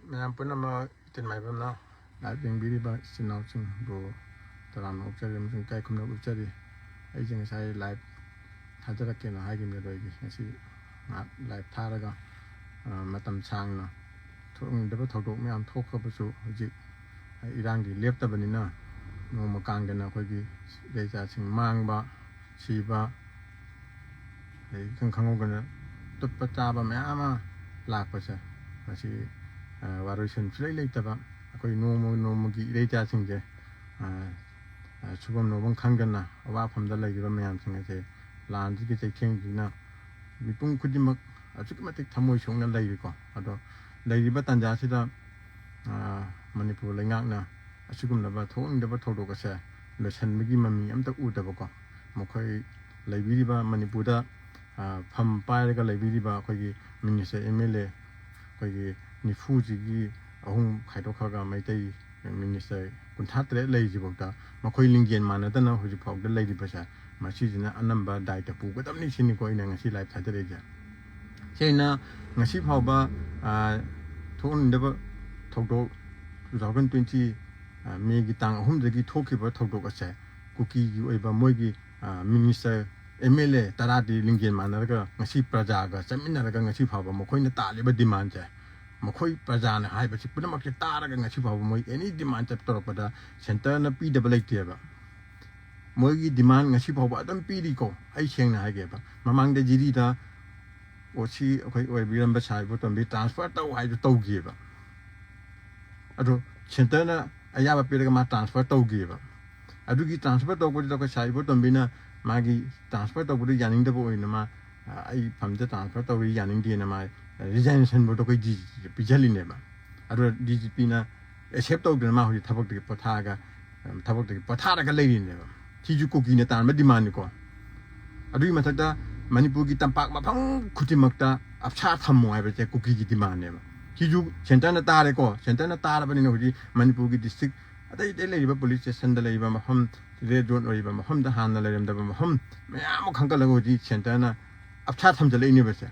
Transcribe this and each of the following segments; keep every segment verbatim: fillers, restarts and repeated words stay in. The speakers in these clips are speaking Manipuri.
ꯃꯌꯥꯝ ꯄꯨꯝꯅꯃꯛ ꯏꯇꯤꯟ ꯃꯥꯏꯕꯝꯅ ꯂꯥꯏꯚ ꯌꯦꯡꯕꯤꯔꯤꯕ ꯏꯆꯤꯟ ꯏꯅꯥꯎꯁꯤꯡꯕꯨ ꯇꯔꯥꯝꯅ ꯑꯣꯛꯆꯔꯤ ꯑꯃꯁꯨꯡ ꯏꯀꯥꯏ ꯈꯨꯝꯅꯕ ꯎꯠꯆꯔꯤ꯫ ꯑꯩꯁꯦ ꯉꯁꯥꯏ ꯂꯥꯏꯚ ꯊꯥꯖꯔꯛꯀꯦꯅ ꯍꯥꯏꯈꯤꯕꯅꯦ, ꯑꯗꯣ ꯑꯩꯒꯤ ꯉꯁꯤ ꯉꯥꯏꯍꯥꯛ ꯂꯥꯏꯚ ꯊꯥꯔꯒ, ꯑ, ꯃꯇꯝ ꯁꯥꯡꯅ ꯊꯣꯛꯅꯤꯡꯗꯕ ꯊꯧꯗꯣꯛ ꯃꯌꯥꯝ ꯊꯣꯛꯈ꯭ꯔꯕꯁꯨ, ꯍꯧꯖꯤꯛ ꯏꯔꯥꯡꯒꯤ ꯂꯦꯞꯇꯕꯅꯤꯅ ꯅꯣꯡꯃ ꯀꯥꯡꯗꯅ ꯑꯩꯈꯣꯏꯒꯤ ꯏꯔꯩꯆꯥꯁꯤꯡ ꯃꯥꯡꯕ, ꯁꯤꯕ, ꯑꯗꯩ ꯏꯈꯪ ꯈꯪꯍꯧꯗꯅ ꯇꯨꯞꯄ ꯆꯥꯕ ꯃꯌꯥꯝ ꯑꯃ ꯂꯥꯛꯄꯁꯦ, ꯃꯁꯤ, ꯑ, ꯋꯥꯔꯣꯏꯁꯤꯟ ꯁꯨꯡꯂꯩ ꯂꯩꯇꯕ, ꯑꯩꯈꯣꯏ ꯅꯣꯡꯃ ꯅꯣꯡꯃꯒꯤ ꯏꯔꯩꯆꯥꯁꯤꯡꯁꯦ, ꯑ, ꯑ, ꯁꯨꯐꯝ ꯅꯣꯝꯐꯝ ꯈꯪꯗꯅ ꯑꯋꯥꯐꯝꯗ ꯂꯩꯔꯤꯕ ꯃꯌꯥꯝꯁꯤꯡ ꯑꯁꯦ ꯂꯥꯟꯁꯤꯒꯤ ꯆꯩꯊꯦꯡꯁꯤꯅ ꯃꯤꯄꯨꯝ ꯈꯨꯗꯤꯡꯃꯛ ꯑꯁꯨꯛꯀꯤ ꯃꯇꯤꯛ ꯊꯃꯣꯏ ꯁꯣꯛꯅ ꯂꯩꯔꯤꯀꯣ꯫ ꯑꯗꯣ ꯂꯩꯔꯤꯕ ꯇꯥꯟꯖꯥꯁꯤꯗ, ꯑ, ꯃꯅꯤꯄꯨꯔ ꯂꯩꯉꯥꯛꯅ ꯑꯁꯤꯒꯨꯝꯂꯕ ꯊꯣꯛꯅꯤꯡꯗꯕ ꯊꯧꯗꯣꯛ ꯑꯁꯦ ꯂꯣꯏꯁꯤꯟꯕꯒꯤ ꯃꯃꯤ ꯑꯝꯇ ꯎꯗꯕꯀꯣ꯫ ꯃꯈꯣꯏ ꯂꯩꯕꯤꯔꯤꯕ ꯃꯅꯤꯄꯨꯔꯗ, ꯑ, ꯐꯝ ꯄꯥꯏꯔꯒ ꯂꯩꯕꯤꯔꯤꯕ ꯑꯩꯈꯣꯏꯒꯤ ꯃꯤꯅꯤꯁꯇꯔ, ꯑꯦꯝ ꯑꯦꯜ ꯑꯦ, ꯑꯩꯈꯣꯏꯒꯤ ꯅꯤꯐꯨꯁꯤꯒꯤ ꯑꯍꯨꯝ ꯈꯥꯏꯗꯣꯛꯈ꯭ꯔꯒ ꯃꯩꯇꯩ ꯃꯤꯅꯤꯁꯇꯔ ꯀꯨꯟꯊ꯭ꯔꯥ ꯇꯔꯦꯠ ꯂꯩꯔꯤꯁꯤꯐꯥꯎꯗ ꯃꯈꯣꯏ ꯂꯤꯡꯖꯦꯜ ꯃꯥꯟꯅꯗꯅ ꯍꯧꯖꯤꯛ ꯐꯥꯎꯗ ꯂꯩꯔꯤꯕꯁꯦ, ꯃꯁꯤꯁꯤꯅ ꯑꯅꯝꯕ ꯗꯥꯏꯇ ꯄꯨꯒꯗꯕꯅꯤ ꯁꯤꯅꯤꯀꯣ ꯑꯩꯅ ꯉꯁꯤ ꯂꯥꯏꯚ ꯊꯥꯖꯔꯛꯏꯁꯦ꯫ ꯁꯤ ꯑꯩꯅ ꯉꯁꯤ ꯐꯥꯎꯕ, ꯑ, ꯊꯣꯛꯍꯟꯅꯤꯡꯗꯕ ꯊꯧꯗꯣꯛ, two thousand twenty, ꯑ, ꯃꯦꯒꯤ ꯇꯥꯡ ꯑꯍꯨꯝꯗꯒꯤ ꯊꯣꯛꯈꯤꯕ ꯊꯧꯗꯣꯛ ꯑꯁꯦ ꯀꯨꯀꯤꯒꯤ ꯑꯣꯏꯕ ꯃꯣꯏꯒꯤ, ꯑ, ꯃꯤꯅꯤꯁꯇꯔ, ꯑꯦꯝ ꯑꯦꯜ ꯑꯦ ꯇꯔꯥꯗꯤ ꯂꯤꯡꯖꯦꯜ ꯃꯥꯟꯅꯔꯒ ꯉꯁꯤ ꯄ꯭ꯔꯖꯥꯒ ꯆꯠꯃꯤꯟꯅꯔꯒ ꯉꯁꯤ ꯐꯥꯎꯕ ꯃꯈꯣꯏꯅ ꯇꯥꯜꯂꯤꯕ ꯗꯤꯃꯥꯟꯁꯦ, ꯃꯈꯣꯏ ꯄ꯭ꯔꯖꯥꯅ ꯍꯥꯏꯕꯁꯤ ꯄꯨꯝꯅꯃꯛꯁꯦ ꯇꯥꯔꯒ ꯉꯁꯤ ꯐꯥꯎꯕ ꯃꯣꯏ ꯑꯦꯅꯤ ꯗꯤꯃꯥꯟ ꯆꯠ ꯇꯧꯔꯛꯄꯗ ꯁꯦꯟꯇꯔꯅ ꯄꯤꯗꯕ ꯂꯩꯇꯦꯕ꯫ ꯃꯣꯏꯒꯤ ꯗꯤꯃꯥꯟ ꯉꯁꯤ ꯐꯥꯎꯕ ꯑꯗꯨꯝ ꯄꯤꯔꯤꯀꯣ꯫ ꯑꯩ ꯁꯦꯡꯅ ꯍꯥꯏꯒꯦꯕ, ꯃꯃꯥꯡꯗ ꯖꯤꯔꯤꯗ ꯑꯣ ꯁꯤ ꯑꯩꯈꯣꯏ ꯑꯣꯏꯕꯤꯔꯝꯕ ꯁꯥꯔ ꯏꯕꯣꯇꯣꯝꯕꯤ ꯇ꯭ꯔꯥꯟꯁꯐꯔ ꯇꯧ ꯍꯥꯏꯗꯣ ꯇꯧꯈꯤꯑꯕ꯫ ꯑꯗꯣ ꯁꯦꯟꯇꯔꯅ ꯑꯌꯥꯕ ꯄꯤꯔꯒ ꯃꯥ ꯇ꯭ꯔꯥꯟꯁꯐꯔ ꯇꯧꯈꯤꯑꯕ꯫ ꯑꯗꯨꯒꯤ ꯇ꯭ꯔꯥꯟꯁꯐꯔ ꯇꯧꯕꯗꯨꯗ ꯑꯩꯈꯣꯏ ꯁꯥꯔ ꯏꯕꯣꯇꯣꯝꯕꯤꯅ ꯃꯥꯒꯤ ꯇ꯭ꯔꯥꯟꯁꯐꯔ ꯇꯧꯕꯗꯨ ꯌꯥꯅꯤꯡꯗꯕ ꯑꯣꯏꯅ ꯃꯥ, ꯑ, ꯑꯩ ꯐꯝꯗ ꯇ꯭ꯔꯥꯟꯁꯐꯔ ꯇꯧꯔꯤ ꯌꯥꯅꯤꯡꯗꯦꯅ ꯃꯥ ꯔꯤꯖꯥꯏꯅꯦꯁꯟ ꯕꯣꯔꯗ ꯑꯩꯈꯣꯏ ꯗꯤ ꯖꯤ ꯄꯤꯁꯤꯜꯂꯤꯅꯦꯕ꯫ ꯑꯗꯨ ꯗꯤ ꯖꯤ ꯄꯤꯅ ꯑꯦꯛꯁꯦꯞ ꯇꯧꯗꯅ ꯃꯥ ꯍꯧꯖꯤꯛ ꯊꯕꯛꯇꯒꯤ ꯄꯣꯊꯥꯔꯒ, ꯊꯕꯛꯇꯒꯤ ꯄꯣꯊꯥꯔꯒ ꯂꯩꯔꯤꯅꯦꯕ꯫ ꯁꯤꯁꯨ ꯀꯨꯀꯤꯅ ꯇꯥꯟꯕ ꯗꯤꯃꯥꯟꯅꯤꯀꯣ꯫ ꯑꯗꯨꯒꯤ ꯃꯊꯛꯇ ꯃꯅꯤꯄꯨꯔꯒꯤ ꯇꯝꯄꯥꯛ ꯃꯐꯝ ꯈꯨꯗꯤꯡꯃꯛꯇ ꯑꯞꯁꯥ ꯊꯝꯃꯣ ꯍꯥꯏꯕꯁꯦ ꯀꯨꯀꯤꯒꯤ ꯗꯤꯃꯥꯟꯅꯦꯕ꯫ ꯁꯤꯁꯨ ꯁꯦꯟꯇꯔꯅ ꯇꯥꯔꯦꯀꯣ꯫ ꯁꯦꯟꯇꯔꯅ ꯇꯥꯔꯕꯅꯤꯅ ꯍꯧꯖꯤꯛ ꯃꯅꯤꯄꯨꯔꯒꯤ ꯗꯤꯁꯇ꯭ꯔꯤꯛ ꯑꯇꯩ ꯑꯇꯩ ꯂꯩꯔꯤꯕ ꯄꯨꯂꯤꯁ ꯁ꯭ꯇꯦꯁꯟꯗ ꯂꯩꯔꯤꯕ ꯃꯐꯝ, ꯔꯦꯗ ꯖꯣꯟ ꯑꯣꯏꯔꯤꯕ ꯃꯐꯝꯗ ꯍꯥꯟꯅ ꯂꯩꯔꯝꯗꯕ ꯃꯐꯝ ꯃꯌꯥꯝ ꯑꯃ ꯈꯟꯒꯠꯂꯒ ꯍꯧꯖꯤꯛ ꯁꯦꯟꯇꯔꯅ ꯑꯞꯁꯥ ꯊꯝꯖꯤꯜꯂꯛꯏꯅꯦꯕ ꯁꯦ꯫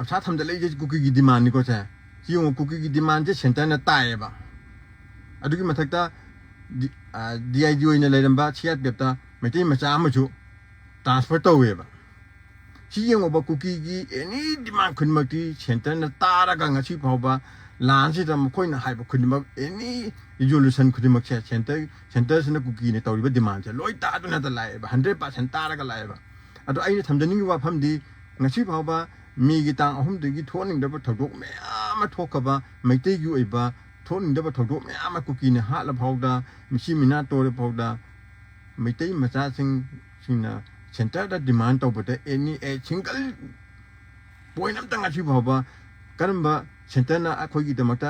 ꯑꯞꯁꯥ ꯊꯝꯖꯤꯜꯂꯛꯏꯁꯦ ꯀꯨꯀꯤꯒꯤ ꯗꯤꯃꯥꯟꯅꯤꯀꯣ ꯁꯦ꯫ ꯁꯤ ꯌꯦꯡꯉꯣ, ꯀꯨꯀꯤꯒꯤ ꯗꯤꯃꯥꯟꯁꯦ ꯁꯦꯟꯇꯔꯅ ꯇꯥꯏꯌꯦꯕ꯫ ꯑꯗꯨꯒꯤ ꯃꯊꯛꯇ ꯗꯤ ꯑꯥꯏ ꯖꯤ ꯑꯣꯏꯅ ꯂꯩꯔꯝꯕ ꯁꯤ ꯑꯥꯔ ꯄꯤ ꯑꯦꯐꯇ ꯃꯩꯇꯩ ꯃꯆꯥ ꯑꯃꯁꯨ ꯇ꯭ꯔꯥꯟꯁꯐꯔ ꯇꯧꯋꯦꯕ꯫ ꯁꯤ ꯌꯦꯡꯉꯣꯕ, ꯀꯨꯀꯤꯒꯤ ꯑꯦꯅꯤ ꯗꯤꯃꯥꯟ ꯈꯨꯗꯤꯡꯃꯛꯇꯤ ꯁꯦꯟꯇꯔꯅ ꯇꯥꯔꯒ ꯉꯁꯤ ꯐꯥꯎꯕ ꯂꯥꯟꯁꯤꯗ ꯃꯈꯣꯏꯅ ꯍꯥꯏꯕ ꯈꯨꯗꯤꯡꯃꯛ, ꯑꯦꯅꯤ ꯔꯤꯖꯣꯂꯨꯁꯟ ꯈꯨꯗꯤꯡꯃꯛꯁꯦ ꯁꯦꯟꯇꯔ ꯁꯦꯟꯇꯔꯁꯤꯅ ꯀꯨꯀꯤꯅ ꯇꯧꯔꯤꯕ ꯗꯤꯃꯥꯟꯁꯦ ꯂꯣꯏ ꯇꯥꯗꯨꯅꯇ ꯂꯥꯛꯑꯦꯕ, ꯍꯟꯗ꯭ꯔꯦꯠ ꯄꯥꯔꯁꯦꯟ ꯇꯥꯔꯒ ꯂꯥꯛꯑꯦꯕ꯫ ꯑꯗꯣ ꯑꯩꯅ ꯊꯝꯖꯅꯤꯡꯉꯤꯕ ꯋꯥꯐꯝꯗꯤ, ꯉꯁꯤ ꯐꯥꯎꯕ ꯃꯦꯒꯤ ꯇꯥꯡ ꯑꯍꯨꯝꯗꯒꯤ ꯊꯣꯛꯍꯟꯅꯤꯡꯗꯕ ꯊꯧꯗꯣꯛ ꯃꯌꯥꯝ ꯑꯃ ꯊꯣꯛꯈ꯭ꯔꯕ, ꯃꯩꯇꯩꯒꯤ ꯑꯣꯏꯕ ꯊꯣꯛꯍꯟꯅꯤꯡꯗꯕ ꯊꯧꯗꯣꯛ ꯃꯌꯥꯝ ꯑꯃ ꯀꯨꯀꯤꯅ ꯍꯥꯠꯂ ꯐꯥꯎꯗ, ꯃꯤꯆꯤ ꯃꯤꯅꯥ ꯇꯣꯔ ꯐꯥꯎꯗ, ꯃꯩꯇꯩ ꯃꯆꯥꯁꯤꯡꯁꯤꯡꯅ ꯁꯦꯟꯇꯔꯗ ꯗꯤꯃꯥꯟ ꯇꯧꯕꯗ ꯑꯦꯅꯤ ꯑꯦ ꯁꯤꯡꯒꯜ ꯄꯣꯏꯟ ꯑꯝꯇ ꯉꯁꯤ ꯐꯥꯎꯕ ꯀꯔꯝꯕ ꯁꯦꯟꯇꯔꯅ ꯑꯩꯈꯣꯏꯒꯤꯗꯃꯛꯇ,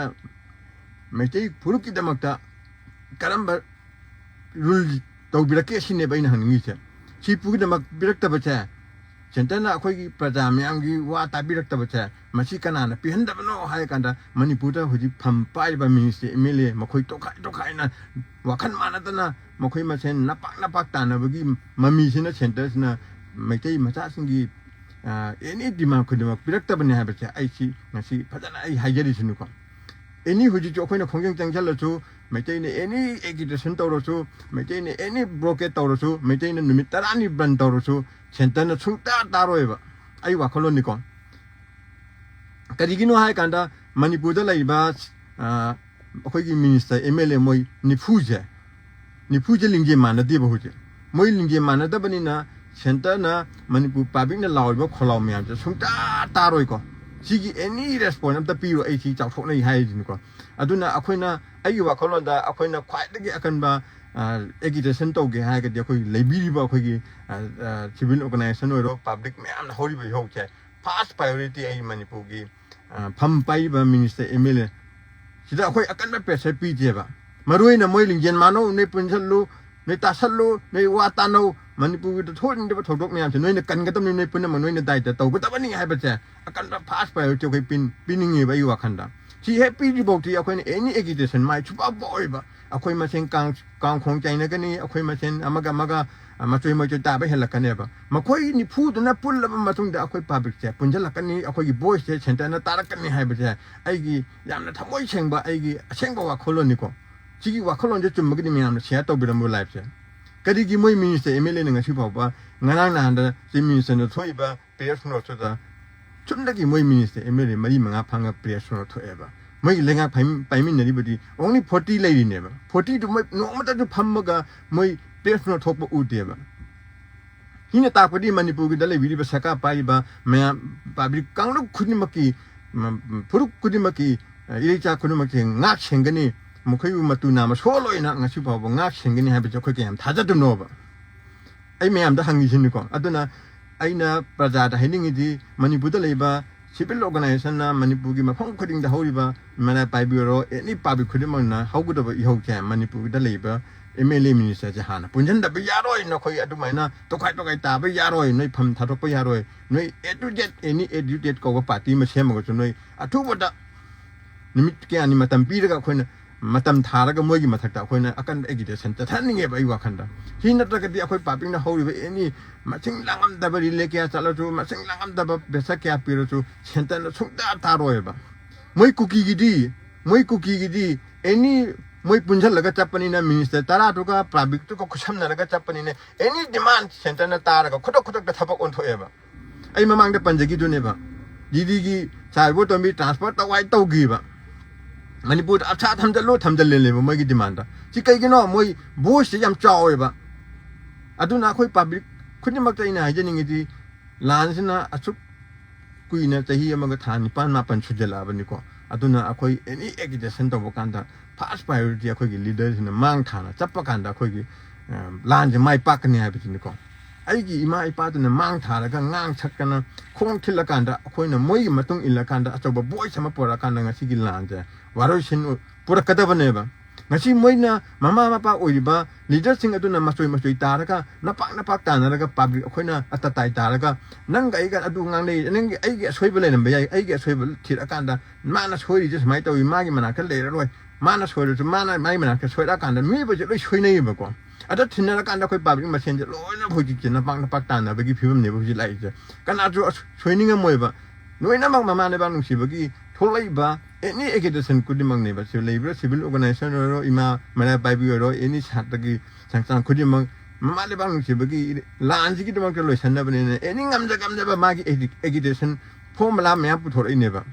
ꯃꯩꯇꯩ ꯐꯨꯔꯨꯞꯀꯤꯗꯃꯛꯇ ꯀꯔꯝꯕ ꯔꯨꯜ ꯇꯧꯕꯤꯔꯛꯀꯦ ꯁꯤꯅꯦꯕ ꯑꯩꯅ ꯍꯪꯅꯤꯡꯉꯤꯁꯦ꯫ ꯁꯤ ꯄꯨꯝꯅꯃꯛ ꯄꯤꯔꯛꯇꯕꯁꯦ, ꯁꯦꯟꯇꯔꯅ ꯑꯩꯈꯣꯏꯒꯤ ꯄ꯭ꯔꯖꯥ ꯃꯌꯥꯝꯒꯤ ꯋꯥ ꯇꯥꯕꯤꯔꯛꯇꯕꯁꯦ, ꯃꯁꯤ ꯀꯅꯥꯅ ꯄꯤꯍꯟꯗꯕꯅꯣ ꯍꯥꯏꯔ ꯀꯥꯟꯗ, ꯃꯅꯤꯄꯨꯔꯗ ꯍꯧꯖꯤꯛ ꯐꯝ ꯄꯥꯏꯔꯤꯕ ꯃꯤꯅꯤꯁꯇ꯭ꯔꯤ, ꯑꯦꯝ ꯑꯦꯜ ꯑꯦ, ꯃꯈꯣꯏ ꯇꯣꯈꯥꯏ ꯇꯣꯈꯥꯏꯅ ꯋꯥꯈꯜ ꯃꯥꯟꯅꯗꯅ ꯃꯈꯣꯏ ꯃꯁꯦꯟ ꯅꯄꯥꯛ ꯅꯄꯥꯛ ꯇꯥꯟꯅꯕꯒꯤ ꯃꯃꯤꯁꯤꯅ ꯁꯦꯟꯇꯔꯁꯤꯅ ꯃꯩꯇꯩ ꯃꯆꯥꯁꯤꯡꯒꯤ ꯑꯦꯅꯤ ꯗꯤꯃꯥꯟ ꯈꯨꯗꯤꯡꯃꯛ ꯄꯤꯔꯛꯇꯕꯅꯤ ꯍꯥꯏꯕꯁꯦ ꯑꯩ ꯁꯤ ꯉꯁꯤ ꯐꯖꯅ ꯑꯩ ꯍꯥꯏꯖꯔꯤꯁꯤꯅꯤꯀꯣ꯫ ꯑꯦꯅꯤ ꯍꯧꯖꯤꯛꯁꯨ ꯑꯩꯈꯣꯏꯅ ꯈꯣꯡꯖꯪ ꯆꯪꯁꯜꯂꯁꯨ, ꯃꯩꯇꯩꯅ ꯑꯦꯅꯤ ꯑꯦꯒꯤꯇꯦꯁꯟ ꯇꯧꯔꯁꯨ, ꯃꯩꯇꯩꯅ ꯑꯦꯅꯤ ꯕ꯭ꯂꯣꯀꯦꯠ ꯇꯧꯔꯁꯨ, ꯃꯩꯇꯩꯅ ꯅꯨꯃꯤꯠ ꯇꯔꯥꯅꯤ ꯕꯟ ꯇꯧꯔꯁꯨ, ꯁꯦꯟꯇꯔꯅ ꯁꯨꯡꯇꯥ ꯇꯥꯔꯣꯏꯕ꯫ ꯑꯩ ꯋꯥꯈꯜꯂꯣꯟꯅꯤꯀꯣ꯫ ꯀꯔꯤꯒꯤꯅꯣ ꯍꯥꯏ ꯀꯥꯟꯗ, ꯃꯅꯤꯄꯨꯔꯗ ꯂꯩꯔꯤꯕ ꯑꯩꯈꯣꯏꯒꯤ ꯃꯤꯅꯤꯁꯇꯔ, ꯑꯦꯝ ꯑꯦꯜ ꯑꯦ ꯃꯣꯏ ꯅꯤꯐꯨꯁꯦ, ꯅꯤꯐꯨꯁꯦ ꯂꯤꯡꯖꯦꯜ ꯃꯥꯟꯅꯗꯦꯕ꯫ ꯍꯧꯖꯤꯛ ꯃꯣꯏ ꯂꯤꯡꯖꯦꯜ ꯃꯥꯟꯅꯗꯕꯅꯤꯅ, ꯁꯦꯟꯇꯔꯅ ꯃꯅꯤꯄꯨꯔ ꯄꯥꯕ꯭ꯂꯤꯛꯅ ꯂꯥꯎꯔꯤꯕ ꯈꯣꯜꯂꯥꯎ ꯃꯌꯥꯝꯁꯦ ꯁꯨꯡꯇꯥ ꯇꯥꯔꯣꯏꯀꯣ꯫ ꯁꯤꯒꯤ ꯑꯦꯅꯤ ꯔꯦꯁꯄꯣꯟꯁ ꯑꯝꯇ ꯄꯤꯔꯣꯏ꯫ ꯑꯩ ꯁꯤ ꯆꯥꯎꯊꯣꯛꯅ ꯍꯥꯏꯔꯤꯁꯤꯅꯤꯀꯣ꯫ ꯑꯗꯨꯅ ꯑꯩꯈꯣꯏꯅ, ꯑꯩꯒꯤ ꯋꯥꯈꯜꯂꯣꯟꯗ ꯑꯩꯈꯣꯏꯅ ꯈ꯭ꯋꯥꯏꯗꯒꯤ ꯑꯀꯟꯕ ꯑꯦꯒꯤꯇꯦꯁꯟ ꯇꯧꯒꯦ ꯍꯥꯏꯔꯒꯗꯤ, ꯑꯩꯈꯣꯏ ꯂꯩꯕꯤꯔꯤꯕ ꯑꯩꯈꯣꯏꯒꯤ ꯁꯤꯚꯤꯜ ꯑꯣꯔꯒꯅꯥꯏꯖꯦꯁꯟ ꯑꯣꯏꯔꯣ, ꯄꯥꯕ꯭ꯂꯤꯛ ꯃꯌꯥꯝꯅ ꯍꯧꯔꯤꯕ ꯏꯍꯧꯁꯦ, ꯐꯥꯔꯁ ꯄ꯭ꯔꯥꯏꯌꯣꯔꯤꯇꯤ ꯑꯩ ꯃꯅꯤꯄꯨꯔꯒꯤ ꯐꯝ ꯄꯥꯏꯔꯤꯕ ꯃꯤꯅꯤꯁꯇꯔ, ꯑꯦꯝ ꯑꯦꯜ ꯑꯦ ꯁꯤꯗ ꯑꯩꯈꯣꯏ ꯑꯀꯟꯕ ꯄ꯭ꯔꯦꯁꯔ ꯄꯤꯗꯦꯕ꯫ ꯃꯔꯨ ꯑꯣꯏꯅ ꯃꯣꯏ ꯂꯤꯡꯖꯦꯜ ꯃꯥꯟꯅꯧ, ꯅꯣꯏ ꯄꯨꯟꯁꯤꯜꯂꯨ, ꯅꯣꯏ ꯇꯥꯁꯜꯂꯨ, ꯅꯣꯏ ꯋꯥ ꯇꯥꯅꯧ, ꯃꯅꯤꯄꯨꯔꯒꯤꯗ ꯊꯣꯛꯍꯟꯅꯤꯡꯗꯕ ꯊꯧꯗꯣꯛ ꯃꯌꯥꯝꯁꯦ ꯅꯣꯏꯅ ꯀꯟꯒꯗꯕꯅꯤ, ꯅꯣꯏ ꯄꯨꯝꯅꯃꯛ ꯅꯣꯏꯅ ꯗꯥꯏꯇ ꯇꯧꯒꯗꯕꯅꯤ ꯍꯥꯏꯕꯁꯦ ꯑꯀꯟꯕ ꯐꯥꯔꯁ ꯄ꯭ꯔꯥꯏꯌꯣꯔꯤꯇꯤ ꯑꯩꯈꯣꯏ ꯄꯤꯅꯤꯡꯉꯦꯕ ꯑꯩꯒꯤ ꯋꯥꯈꯜꯗ꯫ ꯁꯤ ꯍꯦꯛ ꯄꯤꯗ꯭ꯔꯤꯐꯥꯎꯗꯤ ꯑꯩꯈꯣꯏꯅ ꯑꯦꯅꯤ ꯑꯦꯒꯤꯇꯦꯁꯟ ꯃꯥꯏ ꯁꯨꯡꯄꯥ ꯄꯥꯛꯑꯣꯏꯕ꯫ ꯑꯩꯈꯣꯏ ꯃꯁꯦꯟ ꯀꯥꯡ ꯀꯥꯡꯈꯣꯡ ꯆꯥꯏꯅꯒꯅꯤ, ꯑꯩꯈꯣꯏ ꯃꯁꯦꯟ ꯑꯃꯒ ꯑꯃꯒ ꯃꯆꯣꯏ ꯃꯆꯣꯏ ꯇꯥꯕ ꯍꯦꯜꯂꯛꯀꯅꯦꯕ꯫ ꯃꯈꯣꯏ ꯅꯤꯐꯨꯗꯨꯅ ꯄꯨꯜꯂꯕ ꯃꯇꯨꯡꯗ ꯑꯩꯈꯣꯏ ꯄꯕ꯭ꯂꯤꯛꯁꯦ ꯄꯨꯟꯁꯤꯜꯂꯛꯀꯅꯤ, ꯑꯩꯈꯣꯏꯒꯤ ꯚꯣꯏꯁꯁꯦ ꯁꯦꯟꯇꯔꯅ ꯇꯥꯔꯛꯀꯅꯤ ꯍꯥꯏꯕꯁꯦ ꯑꯩꯒꯤ ꯌꯥꯝꯅ ꯊꯃꯣꯏ ꯁꯦꯡꯕ, ꯑꯩꯒꯤ ꯑꯁꯦꯡꯕ ꯋꯥꯈꯜꯂꯣꯟꯅꯤꯀꯣ꯫ ꯁꯤꯒꯤ ꯋꯥꯈꯜꯂꯣꯟꯁꯦ ꯆꯨꯝꯃꯒꯗꯤ ꯃꯌꯥꯝꯅ ꯁꯤꯌꯥꯔ ꯇꯧꯕꯤꯔꯝꯃꯣ ꯂꯥꯏꯐꯁꯦ꯫ ꯀꯔꯤꯒꯤ ꯃꯣꯏ ꯃꯤꯅꯤꯁꯇꯔ ꯑꯦꯝ ꯑꯦꯜ ꯑꯦꯅ ꯉꯁꯤ ꯐꯥꯎꯕ, ꯉꯔꯥꯡ ꯅꯍꯥꯟꯗ ꯆꯤꯐ ꯃꯤꯅꯤꯁꯇꯔꯅ ꯊꯣꯛꯏꯕ ꯄ꯭ꯔꯦꯁ ꯅꯣꯠꯇꯨꯗ ꯆꯨꯝꯅꯒꯤ ꯃꯣꯏ ꯃꯤꯅꯤꯁꯇꯔ ꯑꯦꯝ ꯑꯦꯜ ꯑꯦ ꯃꯔꯤ ꯃꯉꯥ ꯐꯥꯡꯉ ꯄ꯭ꯔꯦꯁ ꯅꯣꯠ ꯊꯣꯛꯑꯦꯕ? ꯃꯣꯏꯒꯤ ꯂꯩꯉꯥꯛ ꯄꯥꯏꯃꯤꯟꯅꯔꯤꯕꯗꯤ ꯑꯣꯡꯂꯤ ꯐꯣꯔꯇꯤ ꯂꯩꯔꯤꯅꯦꯕ꯫ ꯐꯣꯔꯇꯤꯗꯨ ꯃꯣꯏ ꯅꯣꯡꯃꯇꯁꯨ ꯐꯝꯃꯒ ꯃꯣꯏ ꯄ꯭ꯔꯦꯁ ꯅꯣꯠ ꯊꯣꯛꯄ ꯎꯗꯦꯕ꯫ ꯁꯤꯅ ꯇꯥꯛꯄꯗꯤ ꯃꯅꯤꯄꯨꯔꯒꯤꯗ ꯂꯩꯕꯤꯔꯤꯕ ꯁꯔꯀꯥꯔ ꯄꯥꯏꯔꯤꯕ ꯃꯌꯥꯝ, ꯄꯕ꯭ꯂꯤꯛ ꯀꯥꯡꯂꯨꯞ ꯈꯨꯗꯤꯡꯃꯛꯀꯤ, ꯐꯨꯔꯨꯞ ꯈꯨꯗꯤꯡꯃꯛꯀꯤ, ꯏꯔꯩꯆꯥ ꯈꯨꯗꯤꯡꯃꯛꯀꯤ ꯉꯥꯛ ꯁꯦꯟꯒꯅꯤ, ꯃꯈꯣꯏꯕꯨ ꯃꯇꯨ ꯅꯥꯝꯃ ꯁꯣꯛꯂꯣꯏꯅ ꯉꯁꯤ ꯐꯥꯎꯕ ꯉꯥꯛ ꯁꯦꯟꯒꯅꯤ ꯍꯥꯏꯕꯁꯦ ꯑꯩꯈꯣꯏ ꯀꯌꯥꯝ ꯊꯥꯖꯗꯕꯅꯣꯕ? ꯑꯩ ꯃꯌꯥꯝꯗ ꯍꯪꯉꯤꯁꯤꯅꯤꯀꯣ꯫ ꯑꯗꯨꯅ ꯑꯩꯅ ꯄ꯭ꯔꯖꯥꯗ ꯍꯥꯏꯅꯤꯡꯉꯤꯗꯤ, ꯃꯅꯤꯄꯨꯔꯗ ꯂꯩꯕ ꯁꯤꯚꯤꯜ ꯑꯣꯔꯒꯅꯥꯏꯖꯦꯁꯟꯅ, ꯃꯅꯤꯄꯨꯔꯒꯤ ꯃꯐꯝ ꯈꯨꯗꯤꯡꯗ ꯍꯧꯔꯤꯕ ꯃꯤꯔꯥꯏ ꯄꯥꯏꯕꯤ ꯑꯣꯏꯔꯣ, ꯑꯦꯅꯤ ꯄꯕ꯭ꯂꯤꯛ ꯈꯨꯗꯤꯡꯃꯛꯅ ꯍꯧꯒꯗꯕ ꯏꯍꯧꯁꯦ ꯃꯅꯤꯄꯨꯔꯗ ꯂꯩꯕ ꯑꯦꯝ ꯑꯦꯜ ꯑꯦ ꯃꯤꯅꯤꯁꯇꯔꯁꯦ ꯍꯥꯟꯅ ꯄꯨꯟꯁꯤꯟꯗꯕ ꯌꯥꯔꯣꯏ꯫ ꯅꯈꯣꯏ ꯑꯗꯨꯃꯥꯏꯅ ꯇꯣꯈꯥꯏ ꯇꯣꯈꯥꯏ ꯇꯥꯕ ꯌꯥꯔꯣꯏ꯫ ꯅꯣꯏ ꯐꯝ ꯊꯥꯗꯣꯛꯄ ꯌꯥꯔꯣꯏ꯫ ꯅꯣꯏ ꯑꯦ ꯇꯨ ꯖꯦꯠ, ꯑꯦꯅꯤ ꯑꯦ ꯇꯨ ꯖꯦꯠ ꯀꯧꯕ ꯄꯥꯔꯇꯤ ꯑꯃ ꯁꯦꯝꯃꯒꯁꯨ ꯅꯣꯏ ꯑꯊꯨꯕꯗ ꯅꯨꯃꯤꯠ ꯀꯌꯥꯅꯤ ꯃꯇꯝ ꯄꯤꯔꯒ ꯑꯩꯈꯣꯏꯅ ꯃꯇꯝ ꯊꯥꯔꯒ ꯃꯣꯏꯒꯤ ꯃꯊꯛꯇ ꯑꯩꯈꯣꯏꯅ ꯑꯀꯟꯕ ꯑꯦꯒꯤꯇꯦꯁꯟ ꯆꯠꯊꯍꯟꯅꯤꯡꯉꯦꯕ ꯑꯩ ꯋꯥꯈꯜꯗ꯫ ꯁꯤ ꯅꯠꯇ꯭ꯔꯒꯗꯤ ꯑꯩꯈꯣꯏ ꯄꯕ꯭ꯂꯤꯛꯅ ꯍꯧꯔꯤꯕ ꯑꯦꯅꯤ ꯃꯁꯤꯡ ꯂꯥꯡꯉꯝꯗꯕ ꯔꯤꯂꯦ ꯀꯌꯥ ꯆꯠꯂꯁꯨ, ꯃꯁꯤꯡ ꯂꯥꯡꯉꯝꯗꯕ ꯄꯩꯁꯥ ꯀꯌꯥ ꯄꯤꯔꯁꯨ ꯁꯦꯟꯇꯔꯅ ꯁꯨꯡꯇꯥ ꯇꯥꯔꯣꯏꯕ꯫ ꯃꯣꯏ ꯀꯨꯀꯤꯒꯤꯗꯤ, ꯃꯣꯏ ꯀꯨꯀꯤꯒꯤꯗꯤ ꯑꯦꯅꯤ ꯃꯣꯏ ꯄꯨꯟꯁꯤꯜꯂꯒ ꯆꯠꯄꯅꯤꯅ, ꯃꯤꯅꯤꯁꯇꯔ ꯇꯔꯥꯗꯨꯒ ꯄꯕ꯭ꯂꯤꯛꯇꯨꯒ ꯈꯨꯠꯁꯝꯅꯔꯒ ꯆꯠꯄꯅꯤꯅ, ꯑꯦꯅꯤ ꯗꯤꯃꯥꯟ ꯁꯦꯟꯇꯔꯅ ꯇꯥꯔꯒ ꯈꯨꯗꯛ ꯈꯨꯗꯛꯇ ꯊꯕꯛ ꯑꯣꯟꯊꯣꯛꯑꯦꯕ꯫ ꯑꯩ ꯃꯃꯥꯡꯗ ꯄꯟꯖꯈꯤꯗꯨꯅꯦꯕ, ꯗꯤꯜꯂꯤꯒꯤ ꯁꯥꯔ ꯏꯕꯣꯇꯣꯝꯕꯤ ꯇ꯭ꯔꯥꯟꯁꯐꯔ ꯇꯧ ꯍꯥꯏ ꯇꯧꯈꯤꯕ꯫ ꯃꯅꯤꯄꯨꯔꯗ ꯑꯞꯁꯥ ꯊꯝꯖꯜꯂꯨ ꯊꯝꯖꯜꯂꯦꯕ ꯃꯣꯏꯒꯤ ꯗꯤꯃꯥꯟꯗ꯫ ꯁꯤ ꯀꯩꯒꯤꯅꯣ? ꯃꯣꯏ ꯚꯣꯏꯁꯁꯦ ꯌꯥꯝ ꯆꯥꯎꯋꯦꯕ꯫ ꯑꯗꯨꯅ ꯑꯩꯈꯣꯏ ꯄꯕ꯭ꯂꯤꯛ ꯈꯨꯗꯤꯡꯃꯛꯇ ꯑꯩꯅ ꯍꯥꯏꯖꯅꯤꯡꯉꯤꯗꯤ, ꯂꯥꯟꯁꯤꯅ ꯑꯁꯨꯛ ꯀꯨꯏꯅ, ꯆꯍꯤ ꯑꯃꯒ ꯊꯥ ꯅꯤꯄꯥꯟ ꯃꯥꯄꯟ ꯁꯨꯖꯜꯂꯛꯑꯕꯅꯤꯀꯣ꯫ ꯑꯗꯨꯅ ꯑꯩꯈꯣꯏ ꯑꯦꯅꯤ ꯑꯦꯒꯤꯇꯦꯁꯟ ꯇꯧꯕ ꯀꯥꯟꯗ ꯐꯥꯔꯁ ꯄ꯭ꯔꯥꯏꯌꯣꯔꯤꯇꯤ ꯑꯩꯈꯣꯏꯒꯤ ꯂꯤꯗꯔꯁꯤꯅ ꯃꯥꯡ ꯊꯥꯅ ꯆꯠꯄ ꯀꯥꯟꯗ ꯑꯩꯈꯣꯏꯒꯤ, ꯑ, ꯂꯥꯟꯁꯦ ꯃꯥꯏ ꯄꯥꯛꯀꯅꯤ ꯍꯥꯏꯕꯁꯤꯅꯤꯀꯣ꯫ ꯑꯩꯒꯤ ꯏꯃꯥ ꯏꯄꯥꯗꯨꯅ ꯃꯥꯡ ꯊꯥꯔꯒ, ꯉꯥꯡ ꯁꯛꯇꯅ, ꯈꯣꯡ ꯊꯤꯜꯂꯀꯥꯟꯗ ꯑꯩꯈꯣꯏꯅ ꯃꯣꯏꯒꯤ ꯃꯇꯨꯡ ꯏꯜꯂꯀꯥꯟꯗ ꯑꯆꯧꯕ ꯚꯣꯏꯁ ꯑꯃ ꯄꯨꯔꯛꯑꯀꯥꯟꯗ ꯉꯁꯤꯒꯤ ꯂꯥꯟꯁꯦ ꯋꯥꯔꯣꯏꯁꯤꯟ ꯄꯨꯔꯛꯀꯗꯕꯅꯦꯕ꯫ ꯉꯁꯤ ꯃꯣꯏꯅ ꯃꯃꯥ ꯃꯄꯥ ꯑꯣꯏꯔꯤꯕ ꯂꯤꯗꯔꯁꯤꯡ ꯑꯗꯨꯅ ꯃꯆꯣꯏ ꯃꯆꯣꯏ ꯇꯥꯔꯒ, ꯅꯄꯥꯛ ꯅꯄꯥꯛ ꯇꯥꯟꯅꯔꯒ ꯄꯕ꯭ꯂꯤꯛ ꯑꯩꯈꯣꯏꯅ ꯑꯇꯇꯥꯏ ꯇꯥꯔꯒ, ꯅꯪꯒ ꯑꯩꯒ ꯑꯗꯨ ꯉꯥꯡꯅꯩ, ꯅꯪꯒꯤ, ꯑꯩꯒꯤ ꯑꯁꯣꯏꯕ ꯂꯩꯔꯝꯕ ꯌꯥꯏ, ꯑꯩꯒꯤ ꯑꯁꯣꯏꯕ ꯊꯤꯔꯛꯑꯀꯥꯟꯗ ꯃꯥꯅ ꯁꯣꯏꯔꯤꯁꯦ ꯁꯨꯃꯥꯏꯅ ꯇꯧꯏ, ꯃꯥꯒꯤ ꯃꯅꯥꯛꯇ ꯂꯩꯔꯔꯣꯏ, ꯃꯥꯅ ꯁꯣꯏꯔꯁꯨ, ꯃꯥꯅ ꯃꯥꯏ ꯃꯅꯥꯛꯇ ꯁꯣꯏꯔꯛꯑꯀꯥꯟꯗ ꯃꯤꯑꯣꯏꯕꯁꯦ ꯂꯣꯏ ꯁꯣꯏꯅꯩꯌꯦꯕꯀꯣ꯫ ꯑꯗ ꯊꯤꯟꯅꯔꯀꯥꯟꯗ ꯑꯩꯈꯣꯏ ꯄꯥꯕ꯭ꯂꯤꯛ ꯃꯁꯦꯟꯁꯦ ꯂꯣꯏꯅ ꯍꯧꯖꯤꯛꯁꯦ ꯅꯄꯥꯛ ꯅꯄꯥꯛ ꯇꯥꯟꯅꯕꯒꯤ ꯐꯤꯕꯝꯅꯦꯕ ꯍꯧꯖꯤꯛ ꯂꯥꯛꯏꯁꯦ꯫ ꯀꯅꯥꯁꯨ ꯑꯁ ꯁꯣꯏꯅꯤꯡꯉꯝꯃꯣꯏꯕ꯫ ꯂꯣꯏꯅꯃꯛ ꯃꯃꯥ ꯂꯩꯕꯥꯛ ꯅꯨꯡꯁꯤꯕꯒꯤ ꯊꯣꯛꯂꯛꯏꯕ ꯑꯦꯅꯤ ꯑꯦꯒꯤꯇꯦꯁꯟ ꯈꯨꯗꯤꯡꯃꯛꯅꯦꯕ꯫ ꯁꯤ ꯂꯩꯕ꯭ꯔꯥ ꯁꯤꯚꯤꯜ ꯑꯣꯔꯒꯅꯥꯏꯖꯦꯁꯟ ꯑꯣꯏꯔꯣ, ꯏꯃꯥ ꯃꯩꯔꯥ ꯄꯥꯏꯕꯤ ꯑꯣꯏꯔꯣ, ꯑꯦꯅꯤ ꯁꯥꯇ꯭ꯔꯒꯤ ꯁꯪꯁꯊꯥꯟ ꯈꯨꯗꯤꯡꯃꯛ ꯃꯃꯥ ꯂꯩꯕꯥꯛ ꯅꯨꯡꯁꯤꯕꯒꯤ ꯂꯥꯟꯁꯤꯒꯤꯗꯃꯛꯇ ꯂꯣꯏꯁꯟꯅꯕꯅꯤꯅ ꯑꯦꯅꯤ ꯉꯝꯖ ꯉꯝꯖꯕ ꯃꯥꯒꯤ ꯑꯦꯒꯤꯇꯦꯁꯟ ꯐꯣꯔꯃꯨꯂꯥ ꯃꯌꯥꯝ ꯄꯨꯊꯣꯔꯛꯏꯅꯦꯕ꯫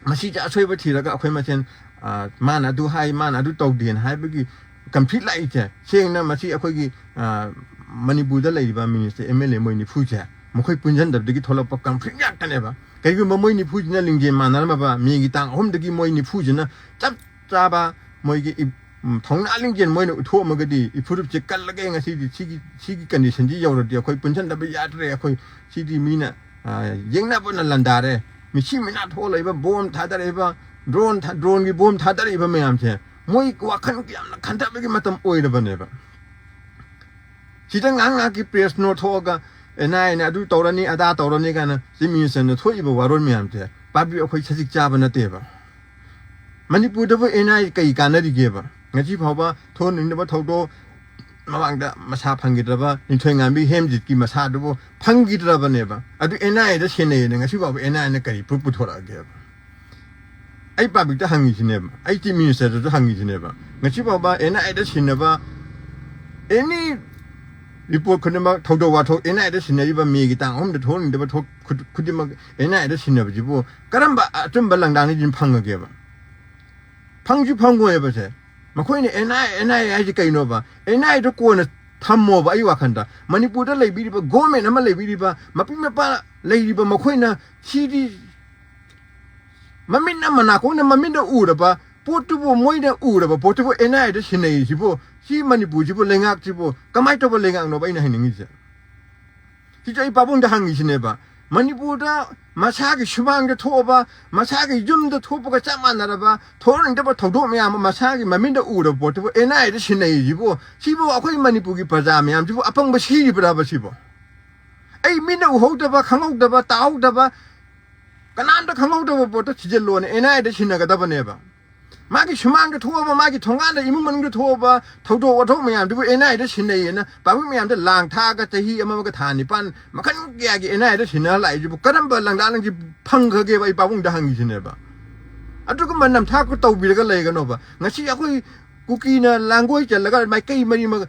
ꯃꯁꯤꯁꯦ ꯑꯁꯣꯏꯕ ꯊꯤꯔꯒ ꯑꯩꯈꯣꯏ ꯃꯁꯦꯟ, ꯑ, ꯃꯥꯅ ꯑꯗꯨ ꯍꯥꯏ, ꯃꯥꯅ ꯑꯗꯨ ꯇꯧꯗꯦꯅ ꯍꯥꯏꯕꯒꯤ ꯀꯟꯐ꯭ꯂꯤꯛ ꯂꯥꯛꯏꯁꯦ꯫ ꯁꯦꯡꯅ ꯃꯁꯤ ꯑꯩꯈꯣꯏꯒꯤ, ꯑ, ꯃꯅꯤꯄꯨꯔꯗ ꯂꯩꯔꯤꯕ ꯃꯤꯅꯤꯁꯇꯔ, ꯑꯦꯝ ꯑꯦꯜ ꯑꯦ ꯃꯣꯏ ꯅꯤꯐꯨꯁꯦ ꯃꯈꯣꯏ ꯄꯨꯟꯁꯤꯟꯗꯕꯗꯒꯤ ꯊꯣꯛꯂꯛꯄ ꯀꯟꯐ꯭ꯂꯤꯛ ꯉꯥꯛꯇꯅꯦꯕ꯫ ꯀꯩꯒꯨꯝꯕ ꯃꯣꯏ ꯅꯤꯐꯨꯁꯤꯅ ꯂꯤꯡꯖꯦꯜ ꯃꯥꯟꯅꯔꯝꯃꯕ, ꯃꯦꯒꯤ ꯇꯥꯡ ꯑꯍꯨꯝꯗꯒꯤ ꯃꯣꯏ ꯅꯤꯐꯨꯁꯤꯅ ꯆꯞ ꯆꯥꯕ ꯃꯣꯏꯒꯤ ꯏ-, ꯎꯝ, ꯊꯧꯅꯥ ꯂꯤꯡꯖꯦꯜ ꯃꯣꯏꯅ ꯎꯠꯊꯣꯛꯑꯝꯃꯒꯗꯤ, "ꯏꯐꯨꯔꯨꯞꯁꯦ ꯀꯜꯂꯒꯦ ꯉꯁꯤꯗꯤ, ꯁꯤꯒꯤ, ꯁꯤꯒꯤ ꯀꯟꯗꯤꯁꯟꯁꯤ ꯌꯧꯔꯗꯤ ꯑꯩꯈꯣꯏ ꯄꯨꯟꯁꯤꯟꯗꯕ ꯌꯥꯗ꯭ꯔꯦ, ꯑꯩꯈꯣꯏ ꯁꯤꯗꯤ ꯃꯤꯅ, ꯑ, ꯌꯦꯡꯅꯕꯅ ꯂꯥꯟꯗꯥꯔꯦ, ꯃꯤꯁꯤ ꯃꯤꯅꯥ ꯊꯣꯛꯂꯛꯏꯕ ꯕꯣꯝ ꯊꯥꯗꯔꯛꯏꯕ, ꯗ꯭ꯔꯣꯟ ꯊꯥ-, ꯗ꯭ꯔꯣꯟꯒꯤ ꯕꯣꯝ ꯊꯥꯗꯔꯛꯏꯕ ꯃꯌꯥꯝꯁꯦ ꯃꯣꯏ ꯋꯥꯈꯜ ꯌꯥꯝꯅ ꯈꯟꯊꯕꯒꯤ ꯃꯇꯝ ꯑꯣꯏꯔꯕꯅꯦꯕ"꯫ ꯁꯤꯗ ꯉꯥꯏꯍꯥꯛ ꯉꯥꯏꯍꯥꯛꯀꯤ ꯄ꯭ꯔꯦꯁ ꯅꯣꯠ ꯊꯣꯛꯑꯒ ꯑꯦꯟ ꯑꯥꯏ ꯑꯦꯅ ꯑꯗꯨ ꯇꯧꯔꯅꯤ, ꯑꯗꯥ ꯇꯧꯔꯅꯤ ꯀꯥꯏꯅ ꯆꯤꯐ ꯃꯤꯅꯤꯁꯇꯔꯅ ꯊꯣꯛꯏꯕ ꯋꯥꯔꯣꯜ ꯃꯌꯥꯝꯁꯦ ꯄꯥꯕ꯭ꯂꯤꯛ ꯑꯩꯈꯣꯏ ꯁꯖꯤꯛ ꯆꯥꯕ ꯅꯠꯇꯦꯕ꯫ ꯃꯅꯤꯄꯨꯔꯗꯕꯨ ꯑꯦꯟ ꯑꯥꯏ ꯑꯦ ꯀꯩ ꯀꯥꯟꯅꯔꯤꯒꯦꯕ? ꯉꯁꯤ ꯐꯥꯎꯕ ꯊꯣꯛꯍꯟꯅꯤꯡꯗꯕ ꯊꯧꯗꯣꯛ, ꯃꯃꯥꯡꯗ ꯃꯁꯥ ꯐꯪꯈꯤꯗ꯭ꯔꯕ ꯅꯤꯡꯊꯣꯏꯉꯥꯝꯕꯤ ꯍꯦꯝꯖꯤꯠꯀꯤ ꯃꯁꯥꯗꯨꯕꯨ ꯐꯪꯈꯤꯗ꯭ꯔꯕꯅꯦꯕ꯫ ꯑꯗꯨ ꯑꯦꯟ ꯑꯥꯏ ꯑꯦꯗ ꯁꯤꯟꯅꯩꯌꯦꯅ ꯉꯁꯤ ꯐꯥꯎꯕ ꯑꯦꯟ ꯑꯥꯏ ꯑꯦꯅ ꯀꯔꯤ ꯄ꯭ꯔꯨꯐ ꯄꯨꯊꯣꯔꯛꯑꯒꯦꯕ? ꯑꯩ ꯄꯥꯕ꯭ꯂꯤꯛꯇ ꯍꯪꯉꯤꯁꯤꯅꯦꯕ, ꯑꯩ ꯆꯤꯐ ꯃꯤꯅꯤꯁꯇꯔꯗꯁꯨ ꯍꯪꯉꯤꯁꯤꯅꯦꯕ꯫ ꯉꯁꯤ ꯐꯥꯎꯕ ꯑꯦꯟ ꯑꯥꯏ ꯑꯦꯗ ꯁꯤꯟꯅꯕ ꯑꯦꯅꯤ ꯔꯤꯄꯣꯔꯠ ꯈꯨꯗꯤꯡꯃꯛ, ꯊꯧꯗꯣꯛ ꯋꯥꯊꯣꯛ, ꯑꯦꯟ ꯑꯥꯏ ꯑꯦꯗ ꯁꯤꯟꯅꯔꯤꯕ ꯃꯦꯒꯤ ꯇꯥꯡ ꯑꯍꯨꯝꯗ ꯊꯣꯛꯍꯟꯅꯤꯡꯗꯕ ꯊꯣꯛ-, ꯈꯨ-, ꯈꯨꯗꯤꯡꯃꯛ ꯑꯦꯟ ꯑꯥꯏ ꯑꯦꯗ ꯁꯤꯟꯅꯕꯁꯤꯕꯨ ꯀꯔꯝꯕ ꯑꯆꯨꯝꯕ ꯂꯪꯗꯥꯡꯅꯤꯗꯨꯅ ꯐꯪꯉꯒꯦꯕ? ꯐꯪꯁꯨ ꯐꯪꯉꯣꯏꯕꯁꯦ꯫ ꯃꯈꯣꯏꯅ and I A, and I A ꯍꯥꯏꯁꯦ ꯀꯩꯅꯣꯕ? ꯑꯦꯟ ꯑꯥꯏ ꯑꯦꯗꯣ ꯀꯣꯟꯅ ꯊꯝꯃꯣꯕ꯫ ꯑꯩ ꯋꯥꯈꯜꯗ ꯃꯅꯤꯄꯨꯔꯗ ꯂꯩꯕꯤꯔꯤꯕ ꯒꯣꯔꯃꯦꯟ ꯑꯃ ꯂꯩꯕꯤꯔꯤꯕ ꯃꯄꯤ ꯃꯄꯥ ꯂꯩꯔꯤꯕ ꯃꯈꯣꯏꯅ ꯁꯤꯗꯤ ꯃꯃꯤꯠꯅ ꯃꯅꯥꯀꯣꯡꯅ ꯃꯃꯤꯠꯅ ꯎꯔꯕ ꯄꯣꯠꯇꯨꯕꯨ, ꯃꯣꯏꯅ ꯎꯔꯕ ꯄꯣꯠꯇꯨꯕꯨ ꯑꯦꯟ ꯑꯥꯏ ꯑꯦꯗ ꯁꯤꯟꯅꯩꯁꯤꯕꯨ, ꯁꯤ ꯃꯅꯤꯄꯨꯔꯁꯤꯕꯨ, ꯂꯩꯉꯥꯛꯁꯤꯕꯨ ꯀꯃꯥꯏꯅ ꯇꯧꯕ ꯂꯩꯉꯥꯛꯅꯣꯕ ꯑꯩꯅ ꯍꯥꯏꯅꯤꯡꯉꯤꯁꯦ? ꯁꯤꯁꯨ ꯑꯩ ꯄꯥꯕꯨꯡꯗ ꯍꯪꯉꯤꯁꯤꯅꯦꯕ꯫ ꯃꯅꯤꯄꯨꯔꯗ ꯃꯁꯥꯒꯤ ꯁꯨꯃꯥꯡꯗ ꯊꯣꯛꯑꯕ, ꯃꯁꯥꯒꯤ ꯌꯨꯝꯗ ꯊꯣꯛꯄꯒ ꯆꯞ ꯃꯥꯟꯅꯔꯕ, ꯊꯣꯛꯍꯟꯅꯤꯡꯗꯕ ꯊꯧꯗꯣꯛ ꯃꯌꯥꯝ ꯑꯃ ꯃꯁꯥꯒꯤ ꯃꯃꯤꯠꯅ ꯎꯔꯕ ꯄꯣꯠꯇꯨꯕꯨ ꯑꯦꯟ ꯑꯥꯏ ꯑꯦꯗ ꯁꯤꯟꯅꯩꯁꯤꯕꯨ, ꯁꯤꯕꯨ ꯑꯩꯈꯣꯏ ꯃꯅꯤꯄꯨꯔꯒꯤ ꯄ꯭ꯔꯖꯥ ꯃꯌꯥꯝꯁꯤꯕꯨ ꯑꯄꯪꯕ ꯁꯤꯔꯤꯕ꯭ꯔꯕ ꯁꯤꯕꯨ? ꯑꯩ ꯃꯤꯠꯅ ꯎꯍꯧꯗꯕ, ꯈꯪꯍꯧꯗꯕ, ꯇꯥꯍꯧꯗꯕ, ꯀꯅꯥꯝꯇ ꯈꯪꯍꯧꯗꯕ ꯄꯣꯠꯇ ꯊꯤꯖꯤꯜꯂꯣꯅ ꯑꯦꯟ ꯑꯥꯏ ꯑꯦꯗ ꯁꯤꯟꯅꯒꯗꯕꯅꯦꯕ꯫ ꯃꯥꯒꯤ ꯁꯨꯃꯥꯡꯗ ꯊꯣꯛꯑꯕ, ꯃꯥꯒꯤ ꯊꯣꯡꯒꯥꯟꯗ, ꯏꯃꯨꯡ ꯃꯅꯨꯡꯗ ꯊꯣꯛꯑꯕ ꯊꯧꯗꯣꯛ ꯋꯥꯊꯣꯛ ꯃꯌꯥꯝꯗꯨꯕꯨ ꯑꯦꯟ ꯑꯥꯏ ꯑꯦꯗ ꯁꯤꯟꯅꯩꯌꯦꯅ ꯄꯥꯕ꯭ꯂꯤꯛ ꯃꯌꯥꯝꯗ ꯂꯥꯡ ꯊꯥꯛꯑꯒ ꯆꯍꯤ ꯑꯃꯒ ꯊꯥ ꯅꯤꯄꯥꯟ ꯃꯈꯜ ꯀꯌꯥꯒꯤ ꯑꯦꯟ ꯑꯥꯏ ꯑꯦꯗ ꯁꯤꯟꯅꯔ ꯂꯥꯛꯏꯁꯤꯕꯨ ꯀꯔꯝꯕ ꯂꯪꯗꯥ ꯂꯪꯁꯤ ꯐꯪꯈ꯭ꯔꯒꯦꯕ? ꯑꯩ ꯄꯥꯕꯨꯡꯗ ꯍꯪꯉꯤꯁꯤꯅꯦꯕ꯫ ꯑꯗꯨꯒꯨꯝꯕ ꯅꯝꯊꯥꯛꯄ ꯇꯧꯕꯤꯔꯒ ꯂꯩꯒꯅꯣꯕ꯫ ꯉꯁꯤ ꯑꯩꯈꯣꯏ ꯀꯨꯀꯤꯅ ꯂꯥꯡꯒꯣꯏ ꯆꯜꯂꯒ ꯃꯥꯏꯀꯩ ꯃꯔꯤꯃꯛ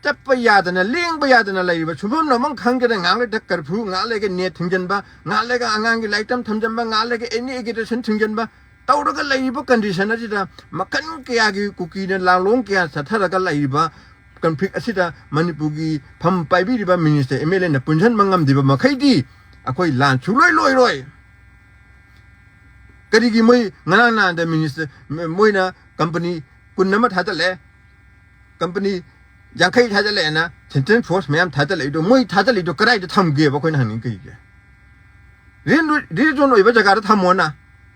ꯆꯠꯄ ꯌꯥꯗꯅ, ꯂꯦꯡꯕ ꯌꯥꯗꯅ ꯂꯩꯔꯤꯕ, ꯁꯨꯡꯐꯝ ꯅꯣꯡꯐꯝ ꯈꯪꯗꯅ, ꯉꯥꯏꯍꯥꯛ ꯂꯩꯇ ꯀꯔꯐ꯭ꯌꯨ, ꯉꯥꯏꯍꯥꯛ ꯂꯩꯒ ꯅꯦꯠ ꯊꯤꯡꯖꯤꯟꯕ, ꯉꯥꯏꯍꯥꯛ ꯂꯩꯒ ꯑꯉꯥꯡꯒꯤ ꯂꯥꯏꯔꯤꯛ ꯇꯝ ꯊꯝꯖꯤꯟꯕ, ꯉꯥꯏꯍꯥꯛ ꯂꯩꯒ ꯑꯦꯅꯤ ꯑꯦꯒꯤꯇꯦꯁꯟ ꯊꯤꯡꯖꯤꯟꯕ ꯇꯧꯔꯒ ꯂꯩꯔꯤꯕ ꯀꯟꯗꯤꯁꯟ ꯑꯁꯤꯗ, ꯃꯈꯜ ꯀꯌꯥꯒꯤ ꯀꯨꯀꯤꯅ ꯂꯥꯡꯂꯣꯡ ꯀꯌꯥ ꯆꯠꯊꯔꯒ ꯂꯩꯔꯤꯕ ꯀꯟꯐ꯭ꯂꯤꯛ ꯑꯁꯤꯗ ꯃꯅꯤꯄꯨꯔꯒꯤ ꯐꯝ ꯄꯥꯏꯕꯤꯔꯤꯕ ꯃꯤꯅꯤꯁꯇꯔ, ꯑꯦꯝ ꯑꯦꯜ ꯑꯦꯅ ꯄꯨꯟꯁꯤꯟꯕ ꯉꯝꯗ꯭ꯔꯤꯕ ꯃꯈꯩꯗꯤ ꯑꯩꯈꯣꯏ ꯂꯥꯟ ꯁꯨꯡꯂꯣꯏ ꯂꯣꯏꯔꯣꯏ꯫ ꯀꯔꯤꯒꯤ ꯃꯣꯏ ꯉꯔꯥꯡ ꯅꯍꯥꯟꯗ ꯃꯤꯅꯤꯁꯇꯔ, ꯃꯣꯏꯅ ꯀꯝꯄꯅꯤ ꯀꯨꯟ ꯑꯃ ꯊꯥꯗꯠꯂꯦ, ꯀꯝꯄꯅꯤ ꯌꯥꯡꯈꯩ ꯊꯥꯗꯠꯂꯦꯅ ꯁꯦꯟꯇ꯭ꯔꯦꯜ ꯐꯣꯔꯁ ꯃꯌꯥꯝ ꯊꯥꯗꯠꯂꯛꯏꯗꯣ, ꯃꯣꯏ ꯊꯥꯗꯠꯂꯤꯗꯣ ꯀꯗꯥꯏꯗ ꯊꯝꯒꯦꯕ? ꯑꯩꯈꯣꯏꯅ ꯍꯪꯅꯤꯡꯉꯤ ꯀꯩꯒꯤ? ꯔꯦꯗ ꯔꯦꯗ ꯖꯣꯟ ꯑꯣꯏꯕ ꯖꯒꯥꯗ ꯊꯝꯃꯣꯅ꯫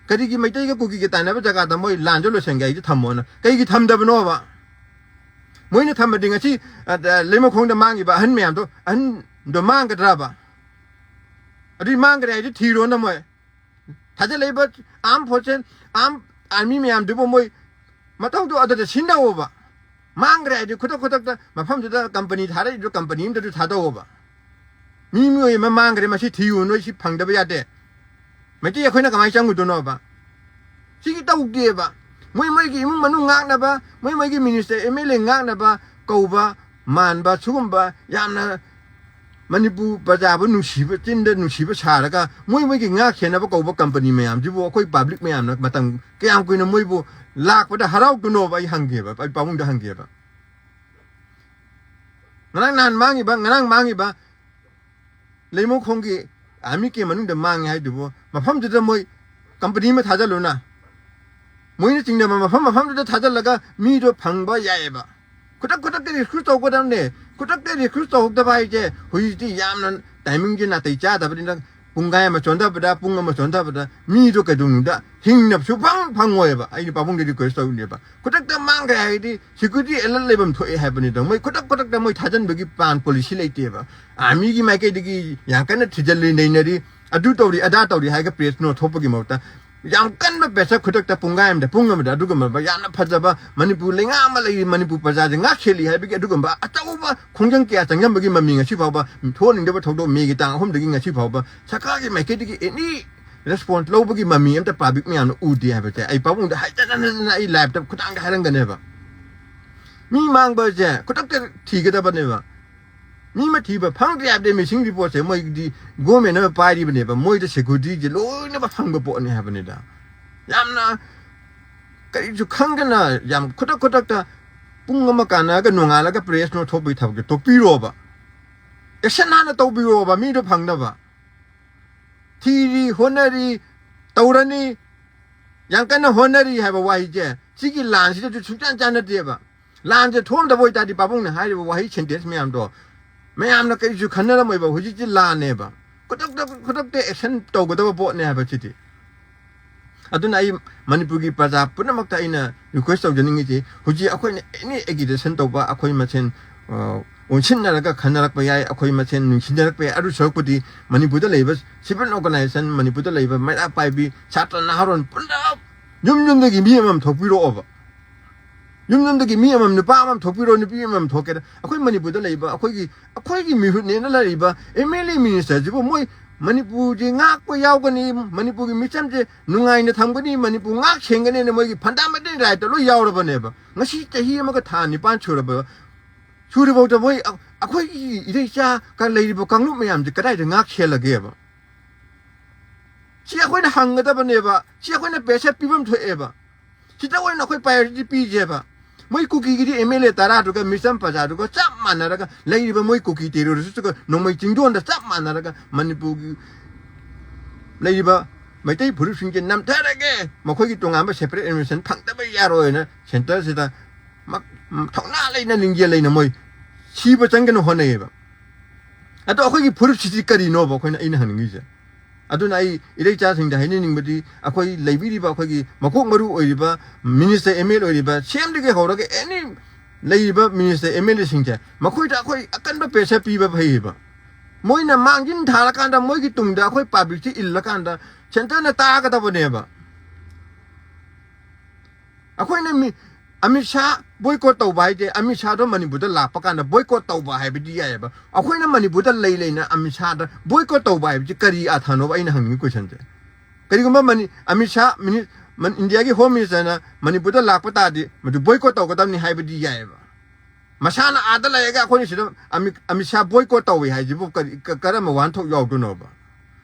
ꯀꯔꯤꯒꯤ ꯃꯩꯇꯩꯒ ꯀꯨꯀꯤꯒ ꯇꯥꯏꯅꯕ ꯖꯒꯥꯗ ꯃꯣꯏ ꯂꯥꯟꯁꯦ ꯂꯣꯏꯁꯟꯒꯦ ꯍꯥꯏꯗꯤ ꯊꯝꯃꯣꯅ ꯀꯩꯒꯤ ꯊꯝꯗꯕꯅꯣꯕ? ꯃꯣꯏꯅ ꯊꯝꯃꯗꯤ ꯉꯁꯤ, ꯑ, ꯂꯩꯃꯈꯣꯡꯗ ꯃꯥꯡꯉꯤꯕ ꯑꯍꯟ ꯃꯌꯥꯝꯗꯣ, ꯑꯍꯟꯗꯣ ꯃꯥꯡꯒꯗ꯭ꯔꯕ? ꯑꯗꯨꯗꯤ ꯃꯥꯡꯈ꯭ꯔꯦ ꯍꯥꯏꯗꯤ ꯊꯤꯔꯣꯅ ꯃꯣꯏ꯫ ꯊꯥꯖꯤꯜꯂꯛꯏꯕ ꯑꯥꯔꯝ ꯐꯣꯔꯁꯦꯁ, ꯑꯥꯔꯝ ꯑꯥꯔꯃꯤ ꯃꯌꯥꯝꯗꯨꯕꯨ ꯃꯣꯏ ꯃꯊꯧꯗꯣ ꯑꯗꯨꯗ ꯁꯤꯟꯗꯧꯕ꯫ ꯃꯥꯡꯈ꯭ꯔꯦ ꯍꯥꯏꯗꯤ ꯈꯨꯗꯛ ꯈꯨꯗꯛꯇ ꯃꯐꯝꯗꯨꯗ ꯀꯝꯄꯅꯤ ꯊꯥꯔꯛꯏꯗꯣ ꯀꯝꯄꯅꯤ ꯑꯃꯗꯁꯨ ꯊꯥꯗꯧꯕ꯫ ꯃꯤ ꯃꯤꯑꯣꯏ ꯑꯃ ꯃꯥꯡꯈ꯭ꯔꯦ, ꯃꯁꯤ ꯊꯤꯌꯨ, ꯅꯣꯏ ꯁꯤ ꯐꯪꯗꯕ ꯌꯥꯗꯦ꯫ ꯃꯩꯇꯩ ꯑꯩꯈꯣꯏꯅ ꯀꯃꯥꯏꯅ ꯆꯪꯉꯨꯗꯣꯏꯅꯣꯕ? ꯁꯤꯒꯤ ꯇꯧꯗꯦꯕ꯫ ꯃꯣꯏ ꯃꯣꯏꯒꯤ ꯏꯃꯨꯡ ꯃꯅꯨꯡ ꯉꯥꯛꯅꯕ, ꯃꯣꯏ ꯃꯣꯏꯒꯤ ꯃꯤꯅꯤꯁꯇꯔ, ꯑꯦꯝ ꯑꯦꯜ ꯑꯦ ꯉꯥꯛꯅꯕ ꯀꯧꯕ ꯃꯥꯟꯕ ꯁꯤꯒꯨꯝꯕ ꯌꯥꯝꯅ ꯃꯅꯤꯄꯨꯔ ꯄ꯭ꯔꯖꯥꯕꯨ ꯅꯨꯡꯁꯤꯕ, ꯆꯤꯟꯗ ꯅꯨꯡꯁꯤꯕ ꯁꯥꯔꯒ ꯃꯣꯏ ꯃꯣꯏꯒꯤ ꯉꯥꯛ ꯁꯦꯟꯅꯕ ꯀꯧꯕ ꯀꯝꯄꯅꯤ ꯃꯌꯥꯝꯁꯤꯕꯨ ꯑꯩꯈꯣꯏ ꯄꯕ꯭ꯂꯤꯛ ꯃꯌꯥꯝꯅ ꯃꯇꯝ ꯀꯌꯥꯝ ꯀꯨꯏꯅ ꯃꯣꯏꯕꯨ ꯂꯥꯛꯄꯗ ꯍꯔꯥꯎꯗꯣꯏꯅꯣꯕ? ꯑꯩ ꯍꯪꯒꯦꯕ, ꯑꯩ ꯄꯥꯕꯨꯡꯗ ꯍꯪꯒꯦꯕ꯫ ꯉꯔꯥꯡ ꯅꯍꯥꯟ ꯃꯥꯡꯉꯤꯕ, ꯉꯔꯥꯡ ꯃꯥꯡꯉꯤꯕ ꯂꯩꯃꯈꯣꯡꯒꯤ ꯑꯥꯔꯃꯤ ꯀꯦꯝ ꯃꯅꯨꯡꯗ ꯃꯥꯡꯉꯦ ꯍꯥꯏꯗꯨꯕꯨ ꯃꯐꯝꯗꯨꯗ ꯃꯣꯏ ꯀꯝꯄꯅꯤ ꯑꯃ ꯊꯥꯖꯜꯂꯨꯅ꯫ ꯃꯣꯏꯅ ꯆꯤꯡꯅꯕ ꯃꯐꯝ ꯃꯐꯝꯗꯨꯗ ꯊꯥꯖꯜꯂꯒ ꯃꯤꯗꯣ ꯐꯪꯕ ꯌꯥꯏꯑꯕ꯫ ꯈꯨꯗꯛ ꯈꯨꯗꯛꯇ ꯔꯤꯀ꯭ꯔꯨꯠ ꯇꯧꯒꯗꯕꯅꯦ꯫ ꯈꯨꯗꯛꯇ ꯔꯤꯀ꯭ꯔꯨꯠ ꯇꯧꯍꯧꯗꯕ ꯍꯥꯏꯁꯦ ꯍꯧꯖꯤꯛꯇꯤ ꯌꯥꯝꯅ ꯇꯥꯏꯃꯤꯡꯁꯦ ꯅꯥꯇꯩ ꯆꯥꯗꯕꯅꯤꯅ ꯄꯨꯡꯈꯥꯏ ꯑꯃ ꯆꯣꯟꯊꯕꯗ, ꯄꯨꯡ ꯑꯃ ꯆꯣꯟꯊꯕꯗ ꯃꯤꯗꯣ ꯀꯩꯗꯧꯅꯨꯡꯗ ꯍꯤꯡꯅꯕꯁꯨ ꯐꯪ ꯐꯪꯉꯣꯏꯕ꯫ ꯑꯩꯅ ꯄꯥꯕꯨꯡꯗ ꯔꯤꯀ꯭ꯋꯦꯁ ꯇꯧꯔꯤꯅꯦꯕ꯫ ꯈꯨꯗꯛꯇ ꯃꯥꯡꯈ꯭ꯔꯦ ꯍꯥꯏꯔꯗꯤ ꯁꯦꯀ꯭ꯌꯨꯔꯤꯇꯤ ꯑꯦꯂꯔꯠ ꯂꯩꯐꯝ ꯊꯣꯛꯑꯦ ꯍꯥꯏꯕꯅꯤꯗ꯫ ꯃꯣꯏ ꯈꯨꯗꯛ ꯈꯨꯗꯛꯇ ꯃꯣꯏ ꯊꯥꯖꯤꯟꯕꯒꯤ ꯄ꯭ꯂꯥꯟ ꯄꯣꯂꯤꯁꯤ ꯂꯩꯇꯦꯕ꯫ ꯑꯥꯔꯃꯤꯒꯤ ꯃꯥꯏꯀꯩꯗꯒꯤ ꯌꯥꯝ ꯀꯟꯅ ꯊꯤꯖꯤꯜꯂꯤ, ꯅꯩꯅꯔꯤ, ꯑꯗꯨ ꯇꯧꯔꯤ, ꯑꯗꯥ ꯇꯧꯔꯤ ꯍꯥꯏꯔꯒ ꯄ꯭ꯔꯦꯁ ꯅꯣꯠ ꯊꯣꯛꯄꯒꯤ ꯃꯍꯨꯠꯇ ꯌꯥꯝ ꯀꯟꯕ ꯄ꯭ꯔꯦꯁꯔ ꯈꯨꯗꯛꯇ ꯄꯨꯡꯈꯥꯏ ꯑꯃꯗ, ꯄꯨꯡ ꯑꯃꯗ ꯑꯗꯨꯒꯨꯝꯕ ꯌꯥꯝꯅ ꯐꯖꯕ ꯃꯅꯤꯄꯨꯔ ꯂꯩꯉꯥꯛ ꯑꯃ ꯂꯩꯔꯤ, ꯃꯅꯤꯄꯨꯔ ꯄ꯭ꯔꯖꯥꯁꯦ ꯉꯥꯛ ꯁꯦꯜꯂꯤ ꯍꯥꯏꯕꯒꯤ ꯑꯗꯨꯒꯨꯝꯕ ꯑꯆꯧꯕ ꯈꯣꯡꯖꯪ ꯀꯌꯥ ꯆꯪꯖꯟꯕꯒꯤ ꯃꯃꯤ ꯉꯁꯤ ꯐꯥꯎꯕ ꯊꯣꯛꯍꯟꯅꯤꯡꯗꯕ ꯊꯧꯗꯣꯛ ꯃꯦꯒꯤ ꯇꯥꯡ ꯑꯍꯨꯝꯗꯒꯤ ꯉꯁꯤ ꯐꯥꯎꯕ ꯁꯔꯀꯥꯔꯒꯤ ꯃꯥꯏꯀꯩꯗꯒꯤ ꯑꯦꯅꯤ ꯔꯦꯁꯄꯣꯟꯁ ꯂꯧꯕꯒꯤ ꯃꯃꯤ ꯑꯝꯇ ꯄꯕ꯭ꯂꯤꯛ ꯃꯌꯥꯝꯅ ꯎꯗꯦ ꯍꯥꯏꯕꯁꯦ ꯑꯩ ꯄꯥꯕꯨꯡꯗ ꯍꯟꯖꯟ ꯍꯟꯖꯟ ꯑꯩ ꯂꯥꯏꯞꯇ ꯈꯨꯊꯥꯡꯗ ꯍꯥꯏꯔꯝꯒꯅꯦꯕ꯫ ꯃꯤ ꯃꯥꯡꯕꯁꯦ ꯈꯨꯗꯛꯇ ꯊꯤꯒꯗꯕꯅꯦꯕ꯫ ꯃꯤ ꯑꯃ ꯊꯤꯕ ꯐꯪꯗ꯭ꯔꯦ ꯍꯥꯏꯕꯗꯤ ꯃꯤꯁꯤꯡ ꯔꯤꯄꯣꯔꯠꯁꯦ ꯃꯣꯏꯗꯤ ꯒꯣꯔꯃꯦꯟꯅ ꯄꯥꯏꯔꯤꯕꯅꯦꯕ, ꯃꯣꯏꯗ ꯁꯦꯀ꯭ꯌꯨꯔꯤꯇꯤꯁꯦ ꯂꯣꯏꯅꯃꯛ ꯐꯪꯕ ꯄꯣꯠꯅꯤ ꯍꯥꯏꯕꯅꯤꯗ꯫ ꯌꯥꯝꯅ ꯀꯔꯤꯁꯨ ꯈꯪꯗꯅ ꯌꯥꯝ ꯈꯨꯗꯛ ꯈꯨꯗꯛꯇ ꯄꯨꯡ ꯑꯃ ꯀꯥꯟꯅꯔꯒ ꯅꯣꯡꯉꯥꯜꯂꯒ ꯄ꯭ꯔꯦꯁ ꯅꯣꯠ ꯊꯣꯛꯄꯒꯤ ꯊꯕꯛꯇꯣ ꯇꯣꯛꯄꯤꯔꯣꯕ꯫ ꯑꯦꯛꯁꯟ ꯍꯥꯟꯅ ꯇꯧꯕꯤꯔꯣꯕ ꯃꯤꯗꯣ ꯐꯪꯅꯕ꯫ ꯊꯤꯔꯤ, ꯍꯣꯠꯅꯔꯤ, ꯇꯧꯔꯅꯤ, ꯌꯥꯝ ꯀꯟꯅ ꯍꯣꯠꯅꯔꯤ ꯍꯥꯏꯕ ꯋꯥꯍꯩꯁꯦ ꯁꯤꯒꯤ ꯂꯥꯟꯁꯤꯗꯁꯨ ꯁꯨꯡꯆꯥꯟ ꯆꯥꯟꯅꯗꯦꯕ꯫ ꯂꯥꯟꯁꯦ ꯊꯣꯛꯑꯝꯗꯕ ꯑꯣꯏꯇꯥꯔꯗꯤ ꯄꯥꯕꯨꯡꯅ ꯍꯥꯏꯔꯤꯕ ꯋꯥꯍꯩ ꯁꯦꯟꯇꯦꯟꯁ ꯃꯌꯥꯝꯗꯣ ꯃꯌꯥꯝꯅ ꯀꯔꯤꯁꯨ ꯈꯟꯅꯔꯝꯃꯣꯏꯕ꯫ ꯍꯧꯖꯤꯛꯇꯤ ꯂꯥꯟꯅꯦꯕ, ꯈꯨꯗꯛꯇ ꯈꯨꯗꯛꯇ ꯑꯦꯛꯁꯟ ꯇꯧꯒꯗꯕ ꯄꯣꯠꯅꯦ ꯍꯥꯏꯕꯁꯤꯗꯤ꯫ ꯑꯗꯨꯅ ꯑꯩ ꯃꯅꯤꯄꯨꯔꯒꯤ ꯄ꯭ꯔꯖꯥ ꯄꯨꯝꯅꯃꯛꯇ ꯑꯩꯅ ꯔꯤꯀ꯭ꯋꯦꯁ ꯇꯧꯖꯅꯤꯡꯉꯤꯁꯤ, ꯍꯧꯖꯤꯛ ꯑꯩꯈꯣꯏꯅ ꯑꯦꯅꯤ ꯑꯦꯒꯤꯇꯦꯁꯟ ꯇꯧꯕ ꯑꯩꯈꯣꯏ ꯃꯁꯦꯟ ꯑ, ꯑꯣꯟꯁꯤꯟꯅꯔꯒ ꯈꯟꯅꯔꯛꯄ ꯌꯥꯏ, ꯑꯩꯈꯣꯏ ꯃꯁꯦꯟ ꯅꯨꯡꯁꯤꯅꯔꯛꯄ ꯌꯥꯏ꯫ ꯑꯗꯨ ꯁꯔꯨꯛꯄꯨꯗꯤ ꯃꯅꯤꯄꯨꯔꯗ ꯂꯩꯔꯤꯕ ꯁꯤꯚꯤꯜ ꯑꯣꯔꯒꯅꯥꯏꯖꯦꯁꯟ, ꯃꯅꯤꯄꯨꯔꯗ ꯂꯩꯔꯤꯕ ꯃꯩꯔꯥ ꯄꯥꯏꯕꯤ, ꯁꯥꯇ꯭ꯔ ꯅꯍꯥꯔꯣꯟ ꯄꯨꯂꯞ ꯌꯨꯝ ꯌꯨꯝꯗꯒꯤ ꯃꯤ ꯑꯃꯃꯝ ꯊꯣꯛꯄꯤꯔꯛꯑꯣꯕ꯫ ꯌꯨꯝ ꯌꯨꯝꯗꯒꯤ ꯃꯤ ꯑꯃꯃꯝ, ꯅꯨꯄꯥ ꯑꯃꯃꯝ ꯊꯣꯛꯄꯤꯔꯣ, ꯅꯨꯄꯤ ꯑꯃꯃꯝ ꯊꯣꯛꯀꯦꯔꯥ, ꯑꯩꯈꯣꯏ ꯃꯅꯤꯄꯨꯔꯗ ꯂꯩꯕ ꯑꯩꯈꯣꯏꯒꯤ, ꯑꯩꯈꯣꯏꯒꯤ ꯃꯤꯍꯨꯠꯅꯦꯅ ꯂꯩꯔꯤꯕ ꯑꯦꯝ ꯑꯦꯜ ꯑꯦ ꯃꯤꯅꯤꯁꯇꯔꯁꯤꯕꯨ ꯃꯣꯏ ꯃꯅꯤꯄꯨꯔꯁꯤ ꯉꯥꯛꯄ ꯌꯥꯎꯒꯅꯤ, ꯃꯅꯤꯄꯨꯔꯒꯤ ꯃꯤꯆꯝꯁꯦ ꯅꯨꯡꯉꯥꯏꯅ ꯊꯝꯒꯅꯤ, ꯃꯅꯤꯄꯨꯔ ꯉꯥꯛ ꯁꯦꯟꯒꯅꯤꯅ ꯃꯣꯏꯒꯤ ꯐꯟꯗꯥꯃꯦꯟꯇꯦꯜ ꯔꯥꯏꯠꯇ ꯂꯣꯏ ꯌꯥꯎꯔꯕꯅꯦꯕ꯫ ꯉꯁꯤ ꯆꯍꯤ ꯑꯃꯒ ꯊꯥ ꯅꯤꯄꯥꯟ ꯁꯨꯔꯕ, ꯁꯨꯔꯤꯐꯥꯎꯗ ꯃꯣꯏ ꯑ-, ꯑꯩꯈꯣꯏꯒꯤ ꯏꯔꯩꯆꯥ ꯀ-, ꯂꯩꯔꯤꯕ ꯀꯥꯡꯂꯨꯞ ꯃꯌꯥꯝꯁꯦ ꯀꯗꯥꯏꯗ ꯉꯥꯛ ꯁꯦꯜꯂꯒꯦꯕ? ꯁꯤ ꯑꯩꯈꯣꯏꯅ ꯍꯪꯒꯗꯕꯅꯦꯕ, ꯁꯤ ꯑꯩꯈꯣꯏꯅ ꯄ꯭ꯔꯦꯁꯔ ꯄꯤꯐꯝ ꯊꯣꯛꯑꯦꯕ꯫ ꯁꯤꯗ ꯑꯣꯏꯅ ꯑꯩꯈꯣꯏ ꯄ꯭ꯔꯥꯏꯌꯣꯔꯤꯇꯤ ꯄꯤꯁꯦꯕ꯫ ꯃꯣꯏ ꯀꯨꯀꯤꯒꯤꯗꯤ ꯑꯦꯝ ꯑꯦꯜ ꯑꯦ ꯇꯔꯥꯗꯨꯒ ꯃꯤꯆꯝ ꯄ꯭ꯔꯖꯥꯗꯨꯒ ꯆꯞ ꯃꯥꯟꯅꯔꯒ ꯂꯩꯔꯤꯕ ꯃꯣꯏ ꯀꯨꯀꯤ ꯇꯦꯔꯣꯔꯤꯁꯇꯨꯒ ꯅꯣꯡꯃꯩ ꯆꯤꯡꯗꯣꯟꯗ ꯆꯞ ꯃꯥꯟꯅꯔꯒ ꯃꯅꯤꯄꯨꯔꯒꯤ ꯂꯩꯔꯤꯕ ꯃꯩꯇꯩ ꯐꯨꯔꯨꯞꯁꯤꯡꯁꯦ ꯅꯝꯊꯔꯒꯦ, ꯃꯈꯣꯏꯒꯤ ꯇꯣꯉꯥꯟꯕ ꯁꯦꯄꯔꯦꯠ ꯑꯦꯗꯃꯤꯅꯤꯁꯇ꯭ꯔꯦꯁꯟ ꯐꯪꯗꯕ ꯌꯥꯔꯣꯏꯅ ꯁꯦꯟꯇꯔꯁꯤꯗ ꯃꯛ-, ꯊꯧꯅꯥ ꯂꯩꯅ ꯂꯤꯡꯖꯦꯜ ꯂꯩꯅ ꯃꯣꯏ ꯁꯤꯕ ꯆꯪꯒꯅ ꯍꯣꯠꯅꯩꯌꯦꯕ꯫ ꯑꯗꯣ ꯑꯩꯈꯣꯏꯒꯤ ꯐꯨꯔꯨꯞꯁꯤꯗꯤ ꯀꯔꯤꯅꯣꯕ ꯑꯩꯈꯣꯏꯅ, ꯑꯩꯅ ꯍꯪꯅꯤꯡꯉꯤꯁꯦ? ꯑꯗꯨꯅ ꯑꯩ ꯏꯔꯩꯆꯥꯁꯤꯡꯗ ꯍꯥꯏꯅꯅꯤꯡꯕꯗꯤ, ꯑꯩꯈꯣꯏ ꯂꯩꯕꯤꯔꯤꯕ ꯑꯩꯈꯣꯏꯒꯤ ꯃꯀꯣꯛ ꯃꯔꯨ ꯑꯣꯏꯔꯤꯕ ꯃꯤꯅꯤꯁꯇꯔ, ꯑꯦꯝ ꯑꯦꯜ ꯑꯣꯏꯔꯤꯕ, ꯁꯤ ꯑꯦꯝꯗꯒꯤ ꯍꯧꯔꯒ ꯑꯦꯅꯤ ꯂꯩꯔꯤꯕ ꯃꯤꯅꯤꯁꯇꯔ, ꯑꯦꯝ ꯑꯦꯜ ꯑꯦꯁꯤꯡꯁꯦ, ꯃꯈꯣꯏꯗ ꯑꯩꯈꯣꯏ ꯑꯀꯟꯕ ꯄ꯭ꯔꯦꯁꯔ ꯄꯤꯕ ꯐꯩꯌꯦꯕ꯫ ꯃꯣꯏꯅ ꯃꯥꯡꯖꯤꯟ ꯊꯥꯔꯀꯥꯟꯗ ꯃꯣꯏꯒꯤ ꯇꯨꯡꯗ ꯑꯩꯈꯣꯏ ꯄꯕ꯭ꯂꯤꯛꯁꯤ ꯏꯜꯂꯀꯥꯟꯗ ꯁꯦꯟꯇꯔꯅ ꯇꯥꯒꯗꯕꯅꯦꯕ꯫ ꯑꯩꯈꯣꯏꯅ ꯃꯤ ꯑꯃꯤꯠ ꯁꯥ ꯕꯣꯏꯀꯣꯠ ꯇꯧꯕ ꯍꯥꯏꯁꯦ, ꯑꯃꯤꯠ ꯁꯥꯗꯣ ꯃꯅꯤꯄꯨꯔꯗ ꯂꯥꯛꯄ ꯀꯥꯟꯗ ꯕꯣꯏꯀꯣꯠ ꯇꯧꯕ ꯍꯥꯏꯕꯗꯤ ꯌꯥꯏꯑꯕ꯫ ꯑꯩꯈꯣꯏꯅ ꯃꯅꯤꯄꯨꯔꯗ ꯂꯩ ꯂꯩꯅ ꯑꯃꯤꯠ ꯁꯥꯗ ꯕꯣꯏꯀꯣꯠ ꯇꯧꯕ ꯍꯥꯏꯕꯁꯤ ꯀꯔꯤ ꯑꯥꯊꯥꯅꯣꯕ? ꯑꯩꯅ ꯍꯪꯅꯤꯡꯉꯤ ꯀꯣꯏꯁꯟꯁꯦ꯫ ꯀꯔꯤꯒꯨꯝꯕ ꯃꯅꯤ ꯑꯃꯤꯠ ꯁꯥ ꯃꯤꯅꯤ ꯃꯟ- ꯏꯟꯗꯤꯌꯥꯒꯤ ꯍꯣꯝ ꯃꯤꯅꯤꯁꯇꯔꯅ ꯃꯅꯤꯄꯨꯔꯗ ꯂꯥꯛꯄ ꯇꯥꯔꯗꯤ ꯃꯗꯨ ꯕꯣꯏꯀꯣꯠ ꯇꯧꯒꯗꯕꯅꯤ ꯍꯥꯏꯕꯗꯤ ꯌꯥꯏꯑꯕ꯫ ꯃꯁꯥꯅ ꯑꯥꯗ ꯂꯩꯔꯒ ꯑꯩꯈꯣꯏꯅ ꯁꯤꯗ ꯑꯃꯤꯠ ꯑꯃꯤꯠ ꯁꯥ ꯕꯣꯏꯀꯣꯠ ꯇꯧꯏ ꯍꯥꯏꯁꯤꯕꯨ ꯀꯔꯤ ꯀ- ꯀꯔꯝꯕ ꯋꯥꯍꯟꯊꯣꯛ ꯌꯥꯎꯗꯣꯏꯅꯣꯕ?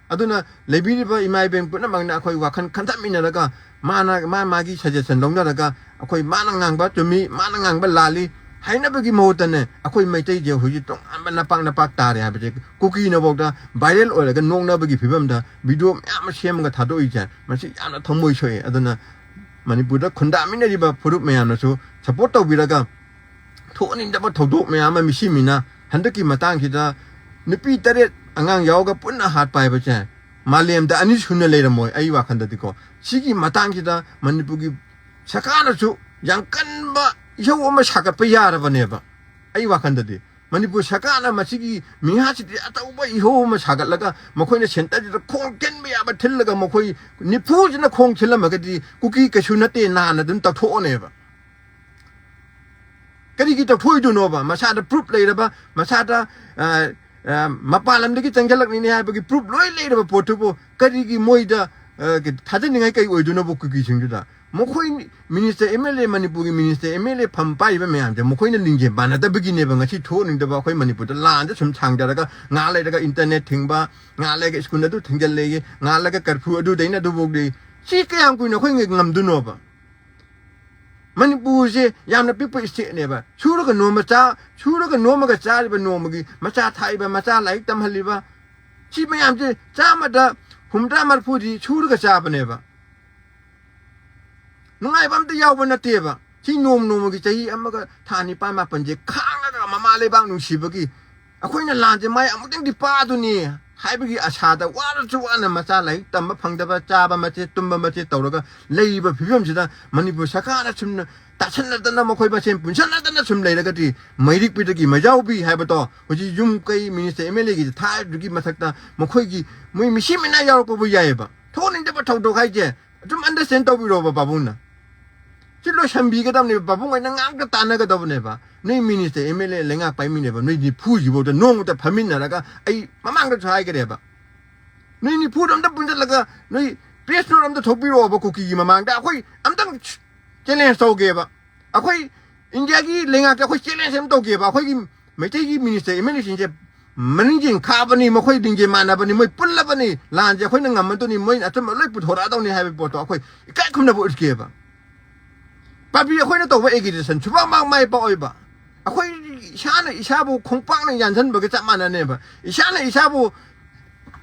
ꯑꯗꯨꯅ ꯂꯩꯕꯤꯔꯤꯕ ꯏꯃꯥ ꯏꯕꯦꯟ ꯄꯨꯝꯅꯃꯛꯅ ꯑꯩꯈꯣꯏ ꯋꯥꯈꯜ ꯈꯟꯊꯃꯤꯟꯅꯔꯒ ꯃꯥꯅ ꯃꯥ ꯃꯥꯒꯤ ꯁꯖꯦꯁꯟ ꯂꯧꯅꯔꯒ ꯑꯩꯈꯣꯏ ꯃꯥꯅ ꯉꯥꯡꯕ ꯆꯨꯝꯃꯤ, ꯃꯥꯅ ꯉꯥꯡꯕ ꯂꯥꯜꯂꯤ ꯍꯥꯏꯅꯕꯒꯤ ꯃꯍꯨꯠꯇꯅꯦ, ꯑꯩꯈꯣꯏ ꯃꯩꯇꯩꯁꯦ ꯍꯧꯖꯤꯛ ꯇꯣꯉꯥꯟꯕ ꯅꯄꯥꯛ ꯅꯄꯥꯛ ꯇꯥꯔꯦ ꯍꯥꯏꯕꯁꯦ ꯀꯨꯀꯤꯅꯐꯥꯎꯗ ꯚꯥꯏꯔꯦꯜ ꯑꯣꯏꯔꯒ ꯅꯣꯛꯅꯕꯒꯤ ꯐꯤꯕꯝꯗ ꯚꯤꯗꯤꯑꯣ ꯃꯌꯥꯝ ꯑꯃ ꯁꯦꯝꯃꯒ ꯊꯥꯗꯣꯛꯏꯁꯦ, ꯃꯁꯤ ꯌꯥꯝꯅ ꯊꯃꯣꯏ ꯁꯣꯛꯑꯦ꯫ ꯑꯗꯨꯅ ꯃꯅꯤꯄꯨꯔꯗ ꯈꯨꯟꯗꯥꯃꯤꯟꯅꯔꯤꯕ ꯐꯨꯔꯨꯞ ꯃꯌꯥꯝꯅꯁꯨ ꯁꯞꯄꯣꯔꯠ ꯇꯧꯕꯤꯔꯒ ꯊꯣꯛꯍꯟꯅꯤꯡꯗꯕ ꯊꯧꯗꯣꯛ ꯃꯌꯥꯝ ꯑꯃ ꯃꯤꯁꯤ ꯃꯤꯅ ꯍꯟꯗꯛꯀꯤ ꯃꯇꯥꯡꯁꯤꯗ ꯅꯨꯄꯤ ꯇꯔꯦꯠ ꯑꯉꯥꯡ ꯌꯥꯎꯔꯒ ꯄꯨꯟꯅ ꯍꯥꯠꯄ ꯍꯥꯏꯕꯁꯦ ꯃꯥꯂꯦꯝꯗ ꯑꯅꯤ ꯁꯨꯅ ꯂꯩꯔꯝꯃꯣꯏ꯫ ꯑꯩ ꯋꯥꯈꯜꯗꯗꯤꯀꯣ, ꯁꯤꯒꯤ ꯃꯇꯥꯡꯁꯤꯗ ꯃꯅꯤꯄꯨꯔꯒꯤ ꯁꯔꯀꯥꯔꯅꯁꯨ ꯌꯥꯝ ꯀꯟꯕ ꯏꯍꯧ ꯑꯃ ꯁꯥꯒꯠꯄ ꯌꯥꯔꯕꯅꯦꯕ꯫ ꯑꯩ ꯋꯥꯈꯜꯗꯗꯤ ꯃꯅꯤꯄꯨꯔ ꯁꯔꯀꯥꯔꯅ ꯃꯁꯤꯒꯤ ꯃꯤꯍꯥꯠꯁꯤꯗꯤ ꯑꯆꯧꯕ ꯏꯍꯧ ꯑꯃ ꯁꯥꯒꯠꯂꯒ ꯃꯈꯣꯏꯅ ꯁꯦꯟꯇꯔꯁꯤꯗ ꯈꯣꯡ ꯊꯤꯟꯕ ꯌꯥꯕ ꯊꯤꯜꯂꯒ ꯃꯈꯣꯏ ꯅꯤꯐꯨꯁꯤꯅ ꯈꯣꯡ ꯊꯤꯜꯂꯝꯃꯒꯗꯤ ꯀꯨꯀꯤ ꯀꯩꯁꯨ ꯅꯠꯇꯦ, ꯅꯥꯅ ꯑꯗꯨꯝ ꯇꯧꯊꯣꯛꯑꯅꯦꯕ꯫ ꯀꯔꯤꯒꯤ ꯇꯧꯊꯣꯛꯏꯗꯨꯅꯣꯕ? ꯃꯁꯥꯗ ꯄ꯭ꯔꯨꯞ ꯂꯩꯔꯕ, ꯃꯁꯥꯗ ꯑ, ꯑ, ꯃꯄꯥꯟ ꯂꯝꯗꯒꯤ ꯆꯪꯁꯤꯜꯂꯛꯂꯤꯅꯦ ꯍꯥꯏꯕꯒꯤ ꯄ꯭ꯔꯨꯞ ꯂꯣꯏ ꯂꯩꯔꯕ ꯄꯣꯠꯇꯨꯕꯨ ꯀꯔꯤꯒꯤ ꯃꯣꯏꯗ ꯑ, ꯊꯥꯖꯅꯤꯡꯉꯥꯏ ꯀꯩ ꯑꯣꯏꯗꯣꯏꯅꯣꯕ ꯀꯨꯀꯤꯁꯤꯡꯗꯨꯗ? ꯃꯈꯣꯏ ꯃꯤꯅꯤꯁꯇꯔ ꯑꯦꯝ ꯑꯦꯜ ꯑꯦ, ꯃꯅꯤꯄꯨꯔꯒꯤ ꯃꯤꯅꯤꯁꯇꯔ ꯑꯦꯝ ꯑꯦꯜ ꯑꯦ ꯐꯝ ꯄꯥꯏꯔꯤꯕ ꯃꯌꯥꯝꯁꯦ ꯃꯈꯣꯏꯅ ꯂꯤꯡꯖꯦꯜ ꯃꯥꯟꯅꯗꯕꯒꯤꯅꯦꯕ ꯉꯁꯤ ꯊꯣꯛꯍꯟꯅꯤꯡꯗꯕ ꯑꯩꯈꯣꯏ ꯃꯅꯤꯄꯨꯔꯗ ꯂꯥꯟꯁꯦ ꯁꯨꯝ ꯁꯥꯡꯊꯔꯒ ꯉꯥ ꯂꯩꯔꯒ ꯏꯟꯇꯔꯅꯦꯠ ꯊꯤꯡꯕ, ꯉꯥ ꯂꯩꯔꯒ ꯁ꯭ꯀꯨꯜ ꯑꯗꯨ ꯊꯤꯡꯖꯤꯜꯂꯦꯌꯦ, ꯉꯥ ꯂꯩꯔꯒ ꯀꯔꯐ꯭ꯌꯨ ꯑꯗꯨꯗꯩꯅ ꯑꯗꯨꯐꯥꯎꯗꯤ ꯁꯤ ꯀꯌꯥꯝ ꯀꯨꯏꯅ ꯑꯩꯈꯣꯏ ꯉꯝꯗꯣꯏꯅꯣꯕ? ꯃꯅꯤꯄꯨꯔꯁꯦ ꯌꯥꯝꯅ ꯄꯤꯛꯄ ꯏꯁꯇꯦꯠꯅꯦꯕ꯫ ꯁꯨꯔꯒ ꯅꯣꯝꯕ ꯆꯥ ꯁꯨꯔꯒ ꯅꯣꯝꯃꯒ ꯆꯥꯔꯤꯕ ꯅꯣꯡꯃꯒꯤ ꯃꯆꯥ ꯊꯥꯛꯏꯕ, ꯃꯆꯥ ꯂꯥꯏꯔꯤꯛ ꯇꯝꯍꯜꯂꯤꯕ, ꯁꯤ ꯃꯌꯥꯝꯁꯦ ꯆꯥꯝꯃꯗ ꯍꯨꯝꯗ꯭ꯔꯥ ꯃꯔꯤꯐꯨꯗꯤ ꯁꯨꯔꯒ ꯆꯥꯕꯅꯦꯕ꯫ ꯅꯨꯡꯉꯥꯏꯕ ꯑꯝꯇ ꯌꯥꯎꯕ ꯅꯠꯇꯦꯕ꯫ ꯁꯤ ꯅꯣꯡꯃ ꯅꯣꯡꯃꯒꯤ ꯆꯍꯤ ꯑꯃꯒ ꯊꯥ ꯅꯤꯄꯥꯟ ꯃꯥꯄꯟꯁꯦ ꯈꯥꯡꯉꯒ ꯃꯃꯥ ꯂꯩꯕꯥꯛ ꯅꯨꯡꯁꯤꯕꯒꯤ ꯑꯩꯈꯣꯏꯅ ꯂꯥꯟꯁꯦ ꯃꯥꯏ ꯑꯃꯨꯛꯇꯪꯗꯤ ꯄꯥꯗꯨꯅꯤ꯫ ꯍꯥꯏꯕꯒꯤ ꯑꯁꯥꯗ ꯋꯥꯔꯁꯨ ꯋꯥꯅ ꯃꯆꯥ ꯂꯥꯏꯔꯤꯛ ꯇꯝꯕ ꯐꯪꯗꯕ, ꯆꯥꯕ ꯃꯆꯦꯠ, ꯇꯨꯝꯕ ꯃꯆꯦꯠ ꯇꯧꯔꯒ ꯂꯩꯔꯤꯕ ꯐꯤꯕꯝꯁꯤꯗ ꯃꯅꯤꯄꯨꯔ ꯁꯔꯀꯥꯔꯅ ꯁꯨꯝ ꯇꯥꯁꯟꯅꯗꯅ, ꯃꯈꯣꯏ ꯃꯁꯦꯟ ꯄꯨꯟꯁꯟꯅꯗꯅ ꯁꯨꯝ ꯂꯩꯔꯒꯗꯤ, ꯃꯩꯔꯤꯛꯄꯤꯗꯒꯤ ꯃꯩꯖꯥꯎꯕꯤ ꯍꯥꯏꯕꯗꯣ ꯍꯧꯖꯤꯛ ꯌꯨꯝ ꯀꯩ, ꯃꯤꯅꯤꯁꯇꯔ, ꯑꯦꯝ ꯑꯦꯜ ꯑꯦꯒꯤ ꯊꯥꯔꯤꯗꯨꯒꯤ ꯃꯊꯛꯇ ꯃꯈꯣꯏꯒꯤ ꯃꯣꯏ ꯃꯤꯁꯤ ꯃꯤꯅꯥ ꯌꯥꯎꯔꯛꯄꯕꯨ ꯌꯥꯏꯑꯕ꯫ ꯊꯣꯛꯍꯟꯅꯤꯡꯗꯕ ꯊꯧꯗꯣꯛ ꯍꯥꯏꯁꯦ ꯑꯗꯨꯝ ꯑꯟꯗꯔꯁꯇꯦꯟ ꯇꯧꯕꯤꯔꯣꯕ ꯄꯥꯕꯨꯡꯅ꯫ ꯁꯤ ꯂꯣꯏꯁꯟꯕꯤꯒꯗꯕꯅꯦꯕ, ꯄꯥꯕꯨꯡ ꯍꯣꯏꯅ ꯉꯥꯛꯇ ꯇꯥꯟꯅꯒꯗꯕꯅꯦꯕ꯫ ꯅꯣꯏ ꯃꯤꯅꯤꯁꯇꯔ, ꯑꯦꯝ ꯑꯦꯜ ꯑꯦ, ꯂꯩꯉꯥꯛ ꯄꯥꯏ ꯃꯤꯅꯦꯕ꯫ ꯅꯣꯏ ꯅꯤꯐꯨꯁꯤꯐꯥꯎꯗ ꯅꯣꯡꯃꯇ ꯐꯝꯃꯤꯟꯅꯔꯒ, ꯑꯩ ꯃꯃꯥꯡꯗꯁꯨ ꯍꯥꯏꯈ꯭ꯔꯦꯕ, ꯅꯣꯏ ꯅꯤꯐꯨꯗꯣ ꯑꯝꯇ ꯄꯨꯟꯁꯤꯜꯂꯒ ꯅꯣꯏ ꯄ꯭ꯔꯦꯁ ꯅꯣꯠ ꯑꯝꯇ ꯊꯣꯛꯄꯤꯔꯛꯑꯣꯕ꯫ ꯀꯨꯀꯤꯒꯤ ꯃꯃꯥꯡꯗ ꯑꯩꯈꯣꯏ ꯑꯝꯇꯪ ꯆꯦꯂꯦꯟꯖ ꯇꯧꯒꯦꯕ꯫ ꯑꯩꯈꯣꯏ ꯏꯟꯗꯤꯌꯥꯒꯤ ꯂꯩꯉꯥꯛꯇ ꯑꯩꯈꯣꯏ ꯆꯦꯂꯦꯟꯖ ꯑꯃ ꯇꯧꯒꯦꯕ꯫ ꯑꯩꯈꯣꯏꯒꯤ ꯃꯩꯇꯩꯒꯤ ꯃꯤꯅꯤꯁꯇꯔ, ꯑꯦꯝ ꯑꯦꯜ ꯑꯦꯁꯤꯡꯁꯦ ꯃꯅꯤꯡꯖꯦꯟ ꯈꯥꯕꯅꯤ, ꯃꯈꯣꯏ ꯂꯤꯡꯖꯦꯜ ꯃꯥꯟꯅꯕꯅꯤ, ꯃꯣꯏ ꯄꯨꯜꯂꯕꯅꯤ, ꯂꯥꯟꯁꯦ ꯑꯩꯈꯣꯏꯅ ꯉꯝꯃꯗꯣꯏꯅꯤ, ꯃꯣꯏꯅ ꯑꯆꯨꯝꯕ ꯂꯣꯏ ꯄꯨꯊꯣꯔꯛꯑꯗꯧꯅꯤ ꯍꯥꯏꯕ ꯄꯣꯠꯇꯣ ꯑꯩꯈꯣꯏ ꯏꯀꯥꯏ ꯈꯨꯝꯅꯕ ꯎꯠꯀꯦꯕ꯫ ꯄꯥꯕꯤ, ꯑꯩꯈꯣꯏꯅ ꯇꯧꯕ ꯑꯦꯒꯤꯇꯦꯁꯟ ꯁꯨꯐꯥꯡ ꯃꯥꯡ ꯃꯥꯏ ꯄꯥꯛꯑꯣꯏꯕ꯫ ꯑꯩꯈꯣꯏ ꯏꯁꯥꯅ ꯏꯁꯥꯕꯨ ꯈꯣꯡꯄꯥꯛꯅ ꯌꯥꯟꯁꯤꯟꯕꯒ ꯆꯞ ꯃꯥꯟꯅꯅꯦꯕ꯫ ꯏꯁꯥꯅ ꯏꯁꯥꯕꯨ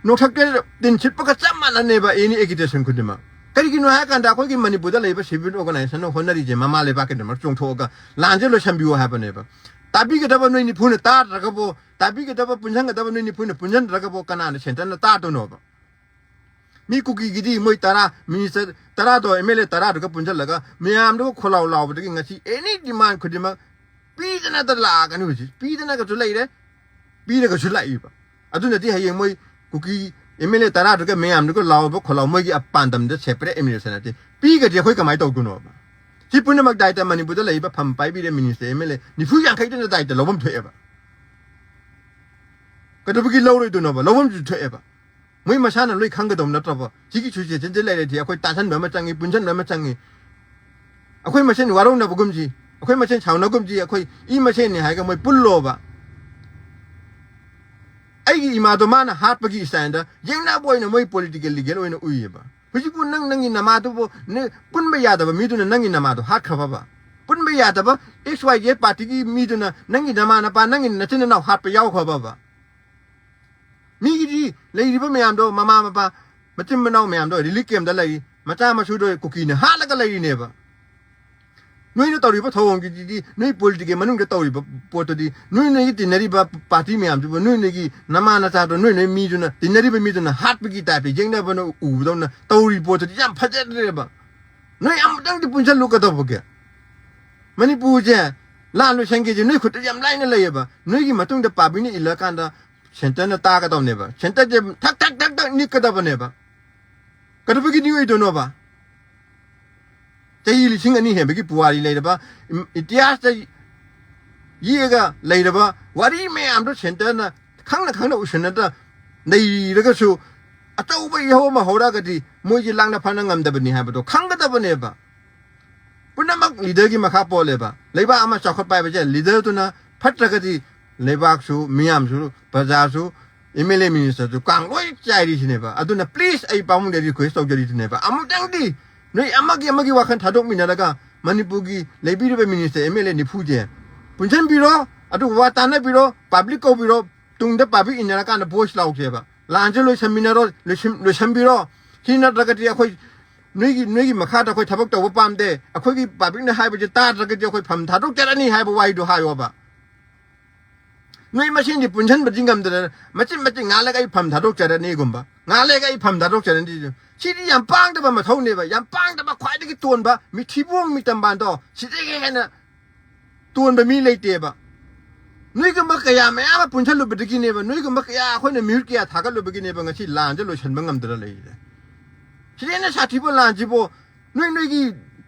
ꯅꯣꯡꯊꯛꯇ ꯇꯤꯟ ꯁꯤꯠꯄꯒ ꯆꯞ ꯃꯥꯟꯅꯅꯦꯕ ꯑꯦꯅꯤ ꯑꯦꯒꯤꯇꯦꯁꯟ ꯈꯨꯗꯤꯡꯃꯛ꯫ ꯀꯔꯤꯒꯤꯅꯣ ꯍꯥꯏ ꯀꯥꯟꯗ ꯑꯩꯈꯣꯏꯒꯤ ꯃꯅꯤꯄꯨꯔꯗ ꯂꯩꯔꯤꯕ ꯁꯤꯚꯤꯜ ꯑꯣꯔꯒꯅꯥꯏꯖꯦꯁꯟꯅ ꯍꯣꯠꯅꯔꯤꯁꯦ ꯃꯃꯥ ꯂꯩꯕꯥꯛꯀꯤꯗꯃꯛ ꯆꯣꯡꯊꯣꯛꯑꯒ ꯂꯥꯟꯁꯦ ꯂꯣꯏꯁꯟꯕꯤꯌꯨ ꯍꯥꯏꯕꯅꯦꯕ꯫ ꯇꯥꯕꯤꯒꯗꯕ ꯅꯣꯏ ꯅꯤꯐꯨꯅ ꯇꯥꯗ꯭ꯔꯒꯕꯨ, ꯇꯥꯕꯤꯒꯗꯕ ꯄꯨꯟꯁꯤꯟꯒꯗꯕ ꯅꯣꯏ ꯅꯤꯐꯨꯅ ꯄꯨꯟꯁꯤꯟꯗ꯭ꯔꯒꯕꯨ ꯀꯅꯥꯅ ꯁꯦꯟꯇꯔꯅ ꯇꯥꯗꯣꯏꯅꯣꯕ? ꯃꯤ ꯀꯨꯀꯤꯒꯤꯗꯤ ꯃꯣꯏ ꯇꯔꯥ, ꯃꯤꯅꯤꯁꯇꯔ ꯇꯔꯥꯗꯣ, ꯑꯦꯝ ꯑꯦꯜ ꯑꯦ ꯇꯔꯥꯗꯨꯒ ꯄꯨꯟꯁꯤꯜꯂꯒ ꯃꯌꯥꯝꯗꯨꯒ ꯈꯣꯜꯂꯥꯎ ꯂꯥꯎꯕꯗꯒꯤ ꯉꯁꯤ ꯑꯦꯅꯤ ꯗꯤꯃꯥꯟ ꯈꯨꯗꯤꯡꯃꯛ ꯄꯤꯗꯅꯇ ꯂꯥꯛꯑꯒꯅꯤ꯫ ꯍꯧꯖꯤꯛ ꯄꯤꯗꯅꯒꯁꯨ ꯂꯩꯔꯦ, ꯄꯤꯔꯒꯁꯨ ꯂꯥꯛꯏꯕ꯫ ꯑꯗꯨꯅꯗꯤ ꯍꯌꯦꯡ ꯃꯣꯏ ꯀꯨꯀꯤ ꯑꯦꯝ ꯑꯦꯜ ꯑꯦ ꯇꯔꯥꯗꯨꯒ ꯃꯌꯥꯝꯗꯨꯒ ꯂꯥꯎꯕ ꯈꯣꯜꯂꯥꯎ, ꯃꯣꯏꯒꯤ ꯄꯥꯟꯗꯝꯗ ꯁꯦꯄꯔꯦꯠ ꯑꯦꯗꯃꯤꯅꯤꯁꯇ꯭ꯔꯦꯁꯟ ꯅꯠꯇꯦ꯫ ꯄꯤꯒꯗꯤ ꯑꯩꯈꯣꯏ ꯀꯃꯥꯏꯅ ꯇꯧꯗꯣꯏꯅꯣꯕ? ꯁꯤ ꯄꯨꯝꯅꯃꯛ ꯗꯥꯏꯇ ꯃꯅꯤꯄꯨꯔꯗ ꯂꯩꯔꯤꯕ ꯐꯝ ꯄꯥꯏꯕꯤꯔꯦ, ꯃꯤꯅꯤꯁꯇꯔ, ꯑꯦꯝ ꯑꯦꯜ ꯑꯦ ꯅꯤꯐꯨ ꯌꯥꯡꯈꯩꯗꯨꯅ ꯗꯥꯏꯇ ꯂꯧꯐꯝ ꯊꯣꯛꯑꯦꯕ꯫ ꯀꯩꯗꯧꯕꯒꯤ ꯂꯧꯔꯣꯏꯗꯣꯏꯅꯣꯕ? ꯂꯧꯐꯝꯁꯨ ꯊꯣꯛꯑꯦꯕ꯫ ꯃꯣꯏ ꯃꯁꯥꯅ ꯂꯣꯏ ꯈꯪꯒꯗꯧ ꯅꯠꯇ꯭ꯔꯕ? ꯁꯤꯒꯤ ꯁꯤꯆꯨꯋꯦꯁꯟꯁꯦ ꯂꯩꯔꯗꯤ ꯑꯩꯈꯣꯏ ꯇꯥꯁꯟꯕ ꯑꯃ ꯆꯪꯉꯤ, ꯄꯨꯟꯁꯟꯕ ꯑꯃ ꯆꯪꯉꯤ꯫ ꯑꯩꯈꯣꯏ ꯃꯁꯦꯟ ꯋꯥꯔꯧꯅꯕꯒꯨꯝꯁꯤ, ꯑꯩꯈꯣꯏ ꯃꯁꯦꯟ ꯁꯥꯎꯅꯒꯨꯝꯁꯤ, ꯑꯩꯈꯣꯏ ꯏ ꯃꯁꯦꯟꯅꯤ ꯍꯥꯏꯔꯒ ꯃꯣꯏ ꯄꯨꯜꯂꯣꯕ꯫ ꯑꯩꯒꯤ ꯏꯃꯥꯗꯣ ꯃꯥꯅ ꯍꯥꯠꯄꯒꯤ ꯁ꯭ꯇꯥꯏꯜꯗ ꯌꯦꯡꯅꯕ ꯑꯣꯏꯅ ꯃꯣꯏ ꯄꯣꯂꯤꯇꯤꯀꯦꯜ ꯂꯤꯒꯦꯜ ꯑꯣꯏꯅ ꯎꯏꯌꯦꯕ꯫ ꯍꯧꯖꯤꯛꯄꯨ ꯅꯪ, ꯅꯪꯒꯤ ꯅꯃꯥꯗꯨꯕꯨ ꯅ-, ꯄꯨꯟꯕ ꯌꯥꯗꯕ ꯃꯤꯗꯨꯅ ꯅꯪꯒꯤ ꯅꯃꯥꯗꯣ ꯍꯥꯠꯈ꯭ꯔꯕꯕ? ꯄꯨꯟꯕ ꯌꯥꯗꯕ ꯑꯦꯛꯁ ꯋꯥꯏ ꯖꯦꯠ ꯄꯥꯔꯇꯤꯒꯤ ꯃꯤꯗꯨꯅ ꯅꯪꯒꯤ ꯅꯃꯥ ꯅꯄꯥ, ꯅꯪꯒꯤ ꯅꯆꯤꯟ ꯅꯅꯥꯎ ꯍꯥꯠꯄ ꯌꯥꯎꯈ꯭ꯔꯕꯕ? ꯃꯤꯒꯤꯗꯤ ꯂꯩꯔꯤꯕ ꯃꯌꯥꯝꯗꯣ, ꯃꯃꯥ ꯃꯄꯥ, ꯃꯆꯤꯟ ꯃꯅꯥꯎ ꯃꯌꯥꯝꯗꯣ ꯔꯤꯂꯤꯐ ꯀꯦꯝꯗ ꯂꯩꯔꯤ, ꯃꯆꯥ ꯃꯁꯨꯗꯣ ꯀꯨꯀꯤꯅ ꯍꯥꯠꯂꯒ ꯂꯩꯔꯤꯅꯦꯕ꯫ ꯅꯣꯏꯅ ꯇꯧꯔꯤꯕ ꯊꯧꯑꯣꯡꯒꯤꯗꯤ, ꯅꯣꯏ ꯄꯣꯂꯤꯇꯤꯀꯦꯜ ꯃꯅꯨꯡꯗ ꯇꯧꯔꯤꯕ ꯄꯣꯠꯇꯨꯗꯤ, ꯅꯣꯏ ꯅꯣꯏꯒꯤ ꯇꯤꯟꯅꯔꯤꯕ ꯄꯥꯔꯇꯤ ꯃꯌꯥꯝꯗꯨꯕꯨ, ꯅꯣꯏ ꯅꯣꯏꯒꯤ ꯅꯃꯥ ꯅꯆꯥꯗꯣ, ꯅꯣꯏ ꯅꯣꯏ ꯃꯤꯗꯨꯅ, ꯇꯤꯟꯅꯔꯤꯕ ꯃꯤꯗꯨꯅ ꯍꯥꯠꯄꯒꯤ ꯇꯥꯏꯞꯇ ꯌꯦꯡꯅꯕꯅ ꯎꯕꯗꯧꯅ ꯇꯧꯔꯤ ꯄꯣꯠꯇꯨꯗꯤ ꯌꯥꯝ ꯐꯖꯗ꯭ꯔꯦꯕ꯫ ꯅꯣꯏ ꯑꯃꯨꯛꯇꯪꯗꯤ ꯄꯨꯟꯁꯜꯂꯨ ꯀꯩꯗꯧꯕꯒꯦ? ꯃꯅꯤꯄꯨꯔꯁꯦ ꯂꯥꯟ ꯂꯣꯏꯁꯟꯒꯦꯁꯦ ꯅꯣꯏ ꯈꯨꯠꯇ ꯌꯥꯝ ꯂꯥꯏꯅ ꯂꯩꯌꯦꯕ꯫ ꯅꯣꯏꯒꯤ ꯃꯇꯨꯡꯗ ꯄꯥꯕꯤꯅ ꯏꯜꯂꯀꯥꯟꯗ ꯁꯦꯟꯇꯔꯅ ꯇꯥꯒꯗꯕꯅꯦꯕ꯫ ꯁꯦꯟꯇꯔꯁꯦ ꯊꯛ ꯊꯛ ꯊꯛ ꯊꯛ ꯅꯤꯛꯀꯗꯕꯅꯦꯕ꯫ ꯀꯩꯗꯧꯕꯒꯤ ꯅꯤꯛꯑꯣꯏꯗꯣꯏꯅꯣꯕ? ꯆꯍꯤ ꯂꯤꯁꯤꯡ ꯑꯅꯤ ꯍꯦꯟꯕꯒꯤ ꯄꯨꯋꯥꯔꯤ ꯂꯩꯔꯕ, ꯏꯝ-, ꯏꯇꯤꯍꯥꯁꯇ ꯌꯦꯛꯑꯒ ꯂꯩꯔꯕ ꯋꯥꯔꯤ ꯃꯌꯥꯝꯗꯣ ꯁꯦꯟꯇꯔꯅ ꯈꯪꯅ ꯈꯪꯅ ꯎꯁꯟꯅꯗ ꯂꯩꯔꯒꯁꯨ, ꯑꯆꯧꯕ ꯏꯍꯧ ꯑꯃ ꯍꯧꯔꯛꯑꯒꯗꯤ ꯃꯣꯏꯁꯦ ꯂꯥꯡꯅ ꯐꯥꯅ ꯉꯝꯗꯕꯅꯤ ꯍꯥꯏꯕꯗꯣ ꯈꯪꯒꯗꯕꯅꯦꯕ꯫ ꯄꯨꯝꯅꯃꯛ ꯂꯤꯗꯔꯒꯤ ꯃꯈꯥ ꯄꯣꯜꯂꯦꯕ꯫ ꯂꯩꯕꯥꯛ ꯑꯃ ꯆꯥꯎꯈꯠꯄ ꯍꯥꯏꯕꯁꯦ ꯂꯤꯗꯔꯗꯨꯅ ꯐꯠꯇ꯭ꯔꯒꯗꯤ ꯂꯩꯕꯥꯛꯁꯨ, ꯃꯤꯌꯥꯝꯁꯨ, ꯄ꯭ꯔꯖꯥꯁꯨ, ꯑꯦꯝ ꯑꯦꯜ ꯑꯦ ꯃꯤꯅꯤꯁꯇꯔꯁꯨ ꯀꯥꯡ ꯂꯣꯏ ꯆꯥꯏꯔꯤꯁꯤꯅꯦꯕ꯫ ꯑꯗꯨꯅ ꯄ꯭ꯂꯤꯁ ꯑꯩ ꯄꯥꯕꯨꯡꯗ ꯔꯤꯀ꯭ꯋꯦꯁ ꯇꯧꯖꯔꯤꯁꯤꯅꯦꯕ, ꯑꯃꯨꯛꯇꯪꯗꯤ ꯅꯣꯏ ꯑꯃꯒꯤ ꯑꯃꯒꯤ ꯋꯥꯈꯜ ꯊꯥꯗꯣꯛꯃꯤꯟꯅꯔꯒ ꯃꯅꯤꯄꯨꯔꯒꯤ ꯂꯩꯕꯤꯔꯤꯕ ꯃꯤꯅꯤꯁꯇꯔ ꯑꯦꯝ ꯑꯦꯜ ꯑꯦ ꯅꯤꯐꯨꯁꯦ ꯄꯨꯟꯁꯤꯟꯕꯤꯔꯣ, ꯑꯗꯨꯒ ꯋꯥ ꯇꯥꯟꯅꯕꯤꯔꯣ, ꯄꯥꯕ꯭ꯂꯤꯛ ꯀꯧꯕꯤꯔꯣ, ꯇꯨꯡꯗ ꯄꯥꯕ꯭ꯂꯤꯛ ꯏꯟꯅꯔꯀꯥꯟꯗ ꯚꯣꯏꯁ ꯂꯥꯎꯁꯦꯕ꯫ ꯂꯥꯟꯁꯦ ꯂꯣꯏꯁꯟꯃꯤꯟꯅꯔꯣ, ꯂꯣꯏꯁꯟ-, ꯂꯣꯏꯁꯟꯕꯤꯔꯣ꯫ ꯁꯤ ꯅꯠꯇ꯭ꯔꯒꯗꯤ ꯑꯩꯈꯣꯏ ꯅꯣꯏꯒꯤ, ꯅꯣꯏꯒꯤ ꯃꯈꯥꯗ ꯑꯩꯈꯣꯏ ꯊꯕꯛ ꯇꯧꯕ ꯄꯥꯝꯗꯦ, ꯑꯩꯈꯣꯏꯒꯤ ꯄꯥꯕ꯭ꯂꯤꯛꯅ ꯍꯥꯏꯕꯁꯦ ꯇꯥꯗ꯭ꯔꯒꯗꯤ ꯑꯩꯈꯣꯏ ꯐꯝ ꯊꯥꯗꯣꯛꯆꯔꯅꯤ ꯍꯥꯏꯕ ꯋꯥꯍꯩꯗꯣ ꯍꯥꯏꯌꯣꯕ꯫ ꯅꯣꯏ ꯃꯁꯦꯟꯗꯤ ꯄꯨꯟꯁꯤꯟꯕꯗꯤ ꯉꯝꯗꯅ ꯃꯆꯤꯟ ꯃꯆꯤꯟ ꯉꯥꯜꯂꯒ ꯑꯩ ꯐꯝ ꯊꯥꯗꯣꯛꯆꯔꯅꯤꯒꯨꯝꯕ, ꯉꯥꯜꯂꯒ ꯑꯩ ꯐꯝ ꯊꯥꯗꯣꯛꯆꯔꯅꯤ꯫ ꯁꯤꯗꯤ ꯌꯥꯝ ꯄꯥꯡꯗꯕ ꯃꯊꯧꯅꯦꯕ, ꯌꯥꯝ ꯄꯥꯡꯗꯕ, ꯈ꯭ꯋꯥꯏꯗꯒꯤ ꯇꯣꯟꯕ ꯃꯤꯊꯤꯕꯣꯡ ꯃꯤꯇꯝꯕꯥꯟꯗꯣ ꯁꯤꯗꯒꯤ ꯍꯦꯟꯅ ꯇꯣꯟꯕ ꯃꯤ ꯂꯩꯇꯦꯕ꯫ ꯅꯣꯏꯒꯨꯝꯕ ꯀꯌꯥ ꯃꯌꯥꯝ ꯑꯃ ꯄꯨꯟꯁꯤꯜꯂꯨꯕꯗꯒꯤꯅꯦꯕ, ꯅꯣꯏꯒꯨꯝꯕ ꯀꯌꯥ ꯑꯩꯈꯣꯏꯅ ꯃꯤꯍꯨꯠ ꯀꯌꯥ ꯊꯥꯒꯠꯂꯨꯕꯒꯤꯅꯦꯕ ꯉꯁꯤ ꯂꯥꯟꯁꯦ ꯂꯣꯏꯁꯤꯟꯕ ꯉꯝꯗꯅ ꯂꯩꯔꯤꯁꯦ꯫ ꯁꯤꯗꯩꯅ ꯁꯥꯊꯤꯕ ꯂꯥꯟꯁꯤꯕꯨ ꯅꯣꯏ ꯅꯣꯏꯒꯤ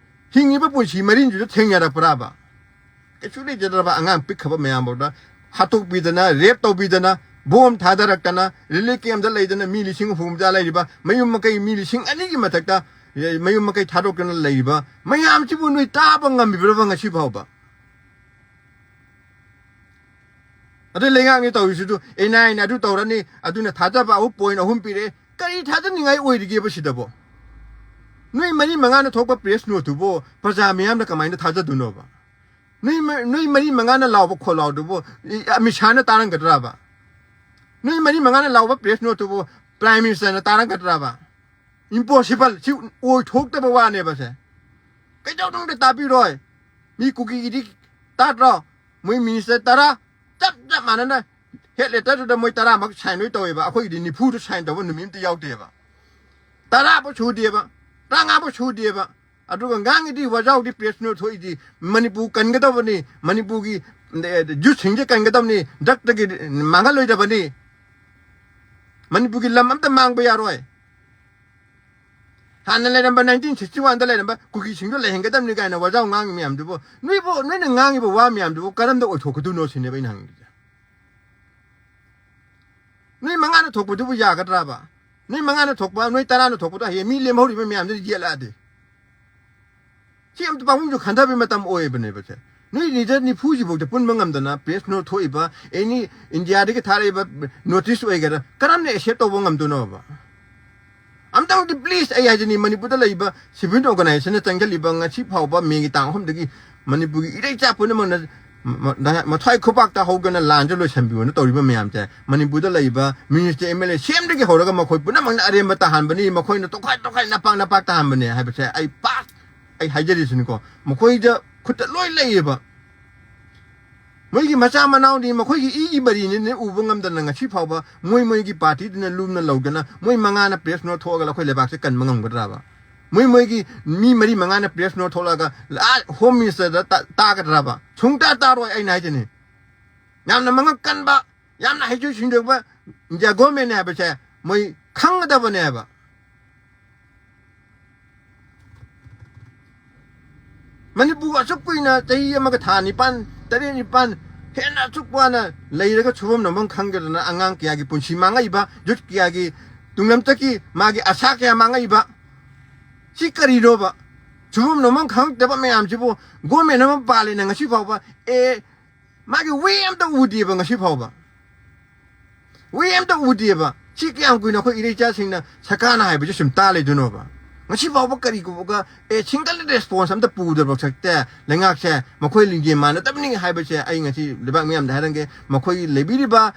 ꯍꯤꯡꯉꯤꯕ ꯄꯨꯟꯁꯤ ꯃꯔꯤꯟꯁꯤꯗ ꯊꯦꯡꯅꯔꯛꯄ꯭ꯔꯥꯕ? ꯀꯩꯁꯨ ꯂꯩꯖꯗ꯭ꯔꯕ ꯑꯉꯥꯡ ꯄꯤꯛꯈ꯭ꯔꯕ ꯃꯌꯥꯝꯐꯥꯎꯗ ꯍꯥꯠꯇꯣꯛꯄꯤꯗꯅ, ꯔꯦꯞ ꯇꯧꯕꯤꯗꯅ, ꯕꯣꯝ ꯊꯥꯗꯔꯛꯇꯅ, ꯔꯤꯂꯤꯐ ꯀꯦꯝꯗ ꯂꯩꯗꯅ ꯃꯤ ꯂꯤꯁꯤꯡ ꯍꯨꯝꯐꯨ ꯍꯨꯝꯗ꯭ꯔꯥ ꯂꯩꯔꯤꯕ, ꯃꯌꯨꯝ ꯃꯀꯩ ꯃꯤ ꯂꯤꯁꯤꯡ ꯑꯅꯤꯒꯤ ꯃꯊꯛꯇ, ꯑꯦ, ꯃꯌꯨꯝ ꯃꯀꯩ ꯊꯥꯗꯣꯛꯇꯅ ꯂꯩꯔꯤꯕ ꯃꯌꯥꯝꯁꯤꯕꯨ ꯅꯣꯏ ꯇꯥꯕ ꯉꯝꯃꯤꯕ꯭ꯔꯕ ꯉꯁꯤ ꯐꯥꯎꯕ? ꯑꯗꯨ ꯂꯩꯉꯥꯛꯅꯤ ꯇꯧꯔꯤꯁꯤꯁꯨ, ꯑꯦꯟ ꯑꯥꯏ ꯑꯦꯅ ꯑꯗꯨ ꯇꯧꯔꯅꯤ, ꯑꯗꯨꯅ ꯊꯥꯖꯕ ꯑꯍꯨꯝ, ꯄꯣꯏꯟ ꯑꯍꯨꯝ ꯄꯤꯔꯛꯑꯦ꯫ ꯀꯔꯤ ꯊꯥꯖꯅꯤꯡꯉꯥꯏ ꯑꯣꯏꯔꯤꯒꯦꯕ ꯁꯤꯗꯕꯣ? ꯅꯣꯏ ꯃꯔꯤ ꯃꯉꯥꯅ ꯊꯣꯛꯄ ꯄ꯭ꯔꯦꯁ ꯅꯣꯠꯇꯨꯕꯨ ꯄ꯭ꯔꯖꯥ ꯃꯤꯌꯥꯝꯅ ꯀꯃꯥꯏꯅ ꯊꯥꯖꯗꯣꯏꯅꯣꯕ? ꯅꯣꯏ ꯃ-, ꯅꯣꯏ ꯃꯔꯤ ꯃꯉꯥꯅ ꯂꯥꯎꯕ ꯈꯣꯜꯂꯥꯎꯗꯨꯕꯨ ꯏ-, ꯑꯃꯤꯠ ꯁꯥꯍꯅ ꯇꯥꯔꯝꯒꯗ꯭ꯔꯕ? ꯅꯣꯏ ꯃꯔꯤ ꯃꯉꯥꯅ ꯂꯥꯎꯕ ꯄ꯭ꯔꯦꯁ ꯅꯣꯠꯇꯨꯕꯨ ꯄ꯭ꯔꯥꯏꯝ ꯃꯤꯅꯤꯁꯇꯔꯅ ꯇꯥꯔꯝꯒꯗ꯭ꯔꯕ? ꯏꯝꯄꯣꯁꯤꯕꯜ꯫ ꯁꯤ ꯑꯣꯏꯊꯣꯛꯇꯕ ꯋꯥꯅꯦꯕ ꯁꯦ꯫ ꯀꯩꯗꯧꯅꯨꯡꯗ ꯇꯥꯕꯤꯔꯣꯏ꯫ ꯃꯤ ꯀꯨꯀꯤꯒꯤꯗꯤ ꯇꯥꯗ꯭ꯔꯣ? ꯃꯣꯏ ꯃꯤꯅꯤꯁꯇꯔ ꯇꯔꯥ ꯆꯞ ꯆꯞ ꯃꯥꯟꯅꯅ ꯍꯦꯠ ꯂꯦꯇꯔꯗꯨꯗ ꯃꯣꯏ ꯇꯔꯥꯃꯛ ꯁꯥꯏꯟ ꯂꯣꯏ ꯇꯧꯋꯦꯕ꯫ ꯑꯩꯈꯣꯏꯒꯤꯗꯤ ꯅꯤꯐꯨꯗꯨ ꯁꯥꯏꯟ ꯇꯧꯕ ꯅꯨꯃꯤꯠ ꯑꯝꯇ ꯌꯥꯎꯗꯦꯕ꯫ ꯇꯔꯥꯐꯥꯎ ꯁꯨꯗꯦꯕ, ꯇꯔꯥꯃꯉꯥꯐꯥꯎ ꯁꯨꯗꯦꯕ꯫ ꯑꯗꯨꯒ ꯉꯥꯡꯉꯤꯗꯤ ꯋꯥꯖꯥꯎꯗꯤ ꯄ꯭ꯔꯦꯁ ꯅꯣꯠ ꯊꯣꯛꯏꯗꯤ ꯃꯅꯤꯄꯨꯔ ꯀꯟꯒꯗꯕꯅꯤ, ꯃꯅꯤꯄꯨꯔꯒꯤ ꯌꯨꯠꯁꯤꯡꯁꯦ ꯀꯟꯒꯗꯕꯅꯤ, ꯗ꯭ꯔꯛꯇꯒꯤ ꯃꯥꯡꯍꯜꯂꯣꯏꯗꯕꯅꯤ, ꯃꯅꯤꯄꯨꯔꯒꯤ ꯂꯝ ꯑꯝꯇ ꯃꯥꯡꯕ ꯌꯥꯔꯣꯏ, ꯍꯥꯟꯅ ꯂꯩꯔꯝꯕ ꯅꯥꯏꯟꯇꯤꯟ ꯁꯤꯛꯁꯇꯤ ꯋꯥꯟꯗ ꯂꯩꯔꯝꯕ ꯀꯨꯀꯤꯁꯤꯡꯗꯣ ꯂꯩꯍꯟꯒꯗꯕꯅꯤ ꯀꯥꯏꯅ ꯋꯥꯖꯥꯎ ꯉꯥꯡꯉꯤ ꯃꯌꯥꯝꯗꯨꯕꯨ, ꯅꯣꯏꯕꯨ, ꯅꯣꯏꯅ ꯉꯥꯡꯉꯤꯕ ꯋꯥ ꯃꯌꯥꯝꯗꯨꯕꯨ ꯀꯔꯝꯗ ꯑꯣꯏꯊꯣꯛꯀꯗꯣꯏꯅꯣ ꯁꯤꯅꯦꯕ ꯑꯩꯅ ꯍꯪꯅꯤꯡꯉꯤꯁꯦ꯫ ꯅꯣꯏ ꯃꯉꯥꯅ ꯊꯣꯛꯄꯗꯨꯕꯨ ꯌꯥꯒꯗ꯭ꯔꯕ? ꯅꯣꯏ ꯃꯉꯥꯅ ꯊꯣꯛꯄ, ꯅꯣꯏ ꯇꯔꯥꯅ ꯊꯣꯛꯄꯗꯣ ꯍꯌꯦꯡ ꯃꯤ ꯂꯦꯝꯍꯧꯔꯤꯕ ꯃꯌꯥꯝꯗꯨꯅ ꯌꯦꯠꯂꯛꯑꯗꯤ? ꯁꯤ ꯑꯝꯇ ꯄꯥꯕꯨꯡꯁꯨ ꯈꯟꯊꯕꯒꯤ ꯃꯇꯝ ꯑꯣꯏꯕꯅꯦꯕ ꯁꯦ꯫ ꯅꯣꯏ ꯂꯤꯗꯔ ꯅꯤꯐꯨꯁꯤꯐꯥꯎꯗ ꯄꯨꯟꯕ ꯉꯝꯗꯅ ꯄ꯭ꯔꯦꯁ ꯅꯣꯠ ꯊꯣꯛꯏꯕ, ꯑꯦꯅꯤ ꯏꯟꯗꯤꯌꯥꯗꯒꯤ ꯊꯥꯔꯛꯏꯕ ꯅꯣꯇꯤꯁ ꯑꯣꯏꯒꯦꯔꯥ, ꯀꯔꯝꯅ ꯑꯦꯛꯁꯦꯞ ꯇꯧꯕ ꯉꯝꯗꯣꯏꯅꯣꯕ? ꯑꯝꯇꯪꯗꯤ ꯄ꯭ꯂꯤꯁ, ꯑꯩ ꯍꯥꯏꯖꯅꯤ, ꯃꯅꯤꯄꯨꯔꯗ ꯂꯩꯕ ꯁꯤꯚꯤꯜ ꯑꯣꯔꯒꯅꯥꯏꯖꯦꯁꯟꯅ ꯆꯪꯁꯤꯜꯂꯤꯕ ꯉꯁꯤ ꯐꯥꯎꯕ ꯃꯦꯒꯤ ꯇꯥꯡ ꯑꯍꯨꯝꯗꯒꯤ ꯃꯅꯤꯄꯨꯔꯒꯤ ꯏꯔꯩꯆꯥ ꯄꯨꯝꯅꯃꯛꯅ ꯃ-, ꯃ-, ꯃꯊ꯭ꯋꯥꯏ ꯈꯨꯄꯥꯛꯇ ꯍꯧꯗꯅ ꯂꯥꯟꯁꯦ ꯂꯣꯏꯁꯤꯟꯕꯤꯌꯣꯅ ꯇꯧꯔꯤꯕ ꯃꯌꯥꯝꯁꯦ, ꯃꯅꯤꯄꯨꯔꯗ ꯂꯩꯔꯤꯕ ꯃꯤꯅꯤꯁꯇꯔ, ꯑꯦꯝ ꯑꯦꯜ ꯑꯦ, ꯁꯤ ꯑꯦꯝꯗꯒꯤ ꯍꯧꯔꯒ ꯃꯈꯣꯏ ꯄꯨꯝꯅꯃꯛꯅ ꯑꯔꯦꯝꯕ ꯇꯥꯍꯟꯕꯅꯤ, ꯃꯈꯣꯏꯅ ꯇꯣꯈꯥꯏ ꯇꯣꯈꯥꯏ ꯅꯄꯥꯛ ꯅꯄꯥꯛ ꯇꯥꯍꯟꯕꯅꯦ ꯍꯥꯏꯕꯁꯦ ꯑꯩ ꯄꯥꯛ, ꯑꯩ ꯍꯥꯏꯖꯔꯤꯁꯤꯅꯤꯀꯣ, ꯃꯈꯣꯏꯗ ꯈꯨꯠꯇ ꯂꯣꯏ ꯂꯩꯌꯦꯕ꯫ ꯃꯣꯏꯒꯤ ꯃꯆꯥ ꯃꯅꯥꯎꯅꯤ, ꯃꯈꯣꯏꯒꯤ ꯏꯒꯤ ꯃꯔꯤꯅꯤꯅ ꯎꯕ ꯉꯝꯗꯅ ꯉꯁꯤ ꯐꯥꯎꯕ ꯃꯣꯏ ꯃꯣꯏꯒꯤ ꯄꯥꯔꯇꯤꯗꯨꯅ ꯂꯨꯝꯅ ꯂꯧꯗꯅ ꯃꯣꯏ ꯃꯉꯥꯅ ꯄ꯭ꯔꯦꯁ ꯅꯣꯠ ꯊꯣꯛꯑꯒ ꯑꯩꯈꯣꯏ ꯂꯩꯕꯥꯛꯁꯦ ꯀꯟꯕ ꯉꯝꯒꯗ꯭ꯔꯕ? ꯃꯣꯏ ꯃꯣꯏꯒꯤ ꯃꯤ ꯃꯔꯤ ꯃꯉꯥꯅ ꯄ꯭ꯔꯦꯁ ꯅꯣꯠ ꯊꯣꯛꯂꯛꯑꯒ ꯑꯥ ꯍꯣꯝ ꯃꯤꯅꯤꯁꯇꯔꯗ ꯇꯥ-, ꯇꯥꯒꯗ꯭ꯔꯕ? ꯁꯨꯡꯇꯥ ꯇꯥꯔꯣꯏ, ꯑꯩꯅ ꯍꯥꯏꯁꯤꯅꯤ꯫ ꯌꯥꯝꯅ ꯃꯉꯛ ꯀꯟꯕ, ꯌꯥꯝꯅ ꯍꯩꯊꯣꯏ ꯁꯤꯡꯊꯣꯏꯕ ꯏꯟꯗꯤꯌꯥ ꯒꯣꯔꯃꯦꯟꯅꯦ ꯍꯥꯏꯕꯁꯦ ꯃꯣꯏ ꯈꯪꯒꯗꯕꯅꯦꯕ꯫ ꯃꯅꯤꯄꯨꯔ ꯑꯁꯨꯛ ꯀꯨꯏꯅ ꯆꯍꯤ ꯑꯃꯒ ꯊꯥ ꯅꯤꯄꯥꯟ, ꯇꯔꯦꯠ ꯅꯤꯄꯥꯟ ꯍꯦꯟꯅ ꯑꯁꯨꯛ ꯋꯥꯅ ꯂꯩꯔꯒ ꯁꯨꯐꯝ ꯅꯣꯝꯐꯝ ꯈꯪꯗꯗꯅ ꯑꯉꯥꯡ ꯀꯌꯥꯒꯤ ꯄꯨꯟꯁꯤ ꯃꯥꯡꯉꯛꯏꯕ, ꯌꯨꯠ ꯀꯌꯥꯒꯤ ꯇꯨꯡꯂꯝꯆꯠꯀꯤ ꯃꯥꯒꯤ ꯑꯁꯥ ꯀꯌꯥ ꯃꯥꯡꯉꯛꯏꯕ, ꯁꯤ ꯀꯔꯤꯅꯣꯕ? ꯁꯨꯐꯝ ꯅꯣꯝꯐꯝ ꯈꯪꯉꯛꯇꯕ ꯃꯌꯥꯝꯁꯤꯕꯨ ꯒꯣꯔꯃꯦꯟ ꯑꯃ ꯄꯥꯜꯂꯦꯅ ꯉꯁꯤ ꯐꯥꯎꯕ ꯑꯦ ꯃꯥꯒꯤ ꯋꯦ ꯑꯝꯇ ꯎꯗꯦꯕ ꯉꯁꯤ ꯐꯥꯎꯕ꯫ ꯋꯦ ꯑꯝꯇ ꯎꯗꯦꯕ꯫ ꯁꯤ ꯀꯌꯥꯝ ꯀꯨꯏꯅ ꯑꯩꯈꯣꯏ ꯏꯔꯩꯆꯥꯁꯤꯡꯅ ꯁꯔꯀꯥꯔꯅ ꯍꯥꯏꯕꯁꯦ ꯁꯨꯝ ꯇꯥ ꯂꯩꯗꯣꯏꯅꯣꯕ? ꯉꯁꯤ ꯐꯥꯎꯕ ꯀꯔꯤꯒꯨꯝꯕꯒ ꯑꯦ ꯁꯤꯡꯒꯜ ꯔꯦꯁꯄꯣꯟꯁ ꯑꯝꯇ ꯄꯨꯗꯕ ꯁꯛꯇ ꯂꯩꯉꯥꯛꯁꯦ ꯃꯈꯣꯏ ꯂꯤꯡꯖꯦꯜ ꯃꯥꯟꯅꯗꯕꯅꯤ ꯍꯥꯏꯕꯁꯦ ꯑꯩ ꯉꯁꯤ ꯂꯩꯕꯥꯛ ꯃꯤꯌꯥꯝꯗ ꯍꯥꯏꯔꯝꯒꯦ꯫ ꯃꯈꯣꯏꯒꯤ ꯂꯩꯕꯤꯔꯤꯕ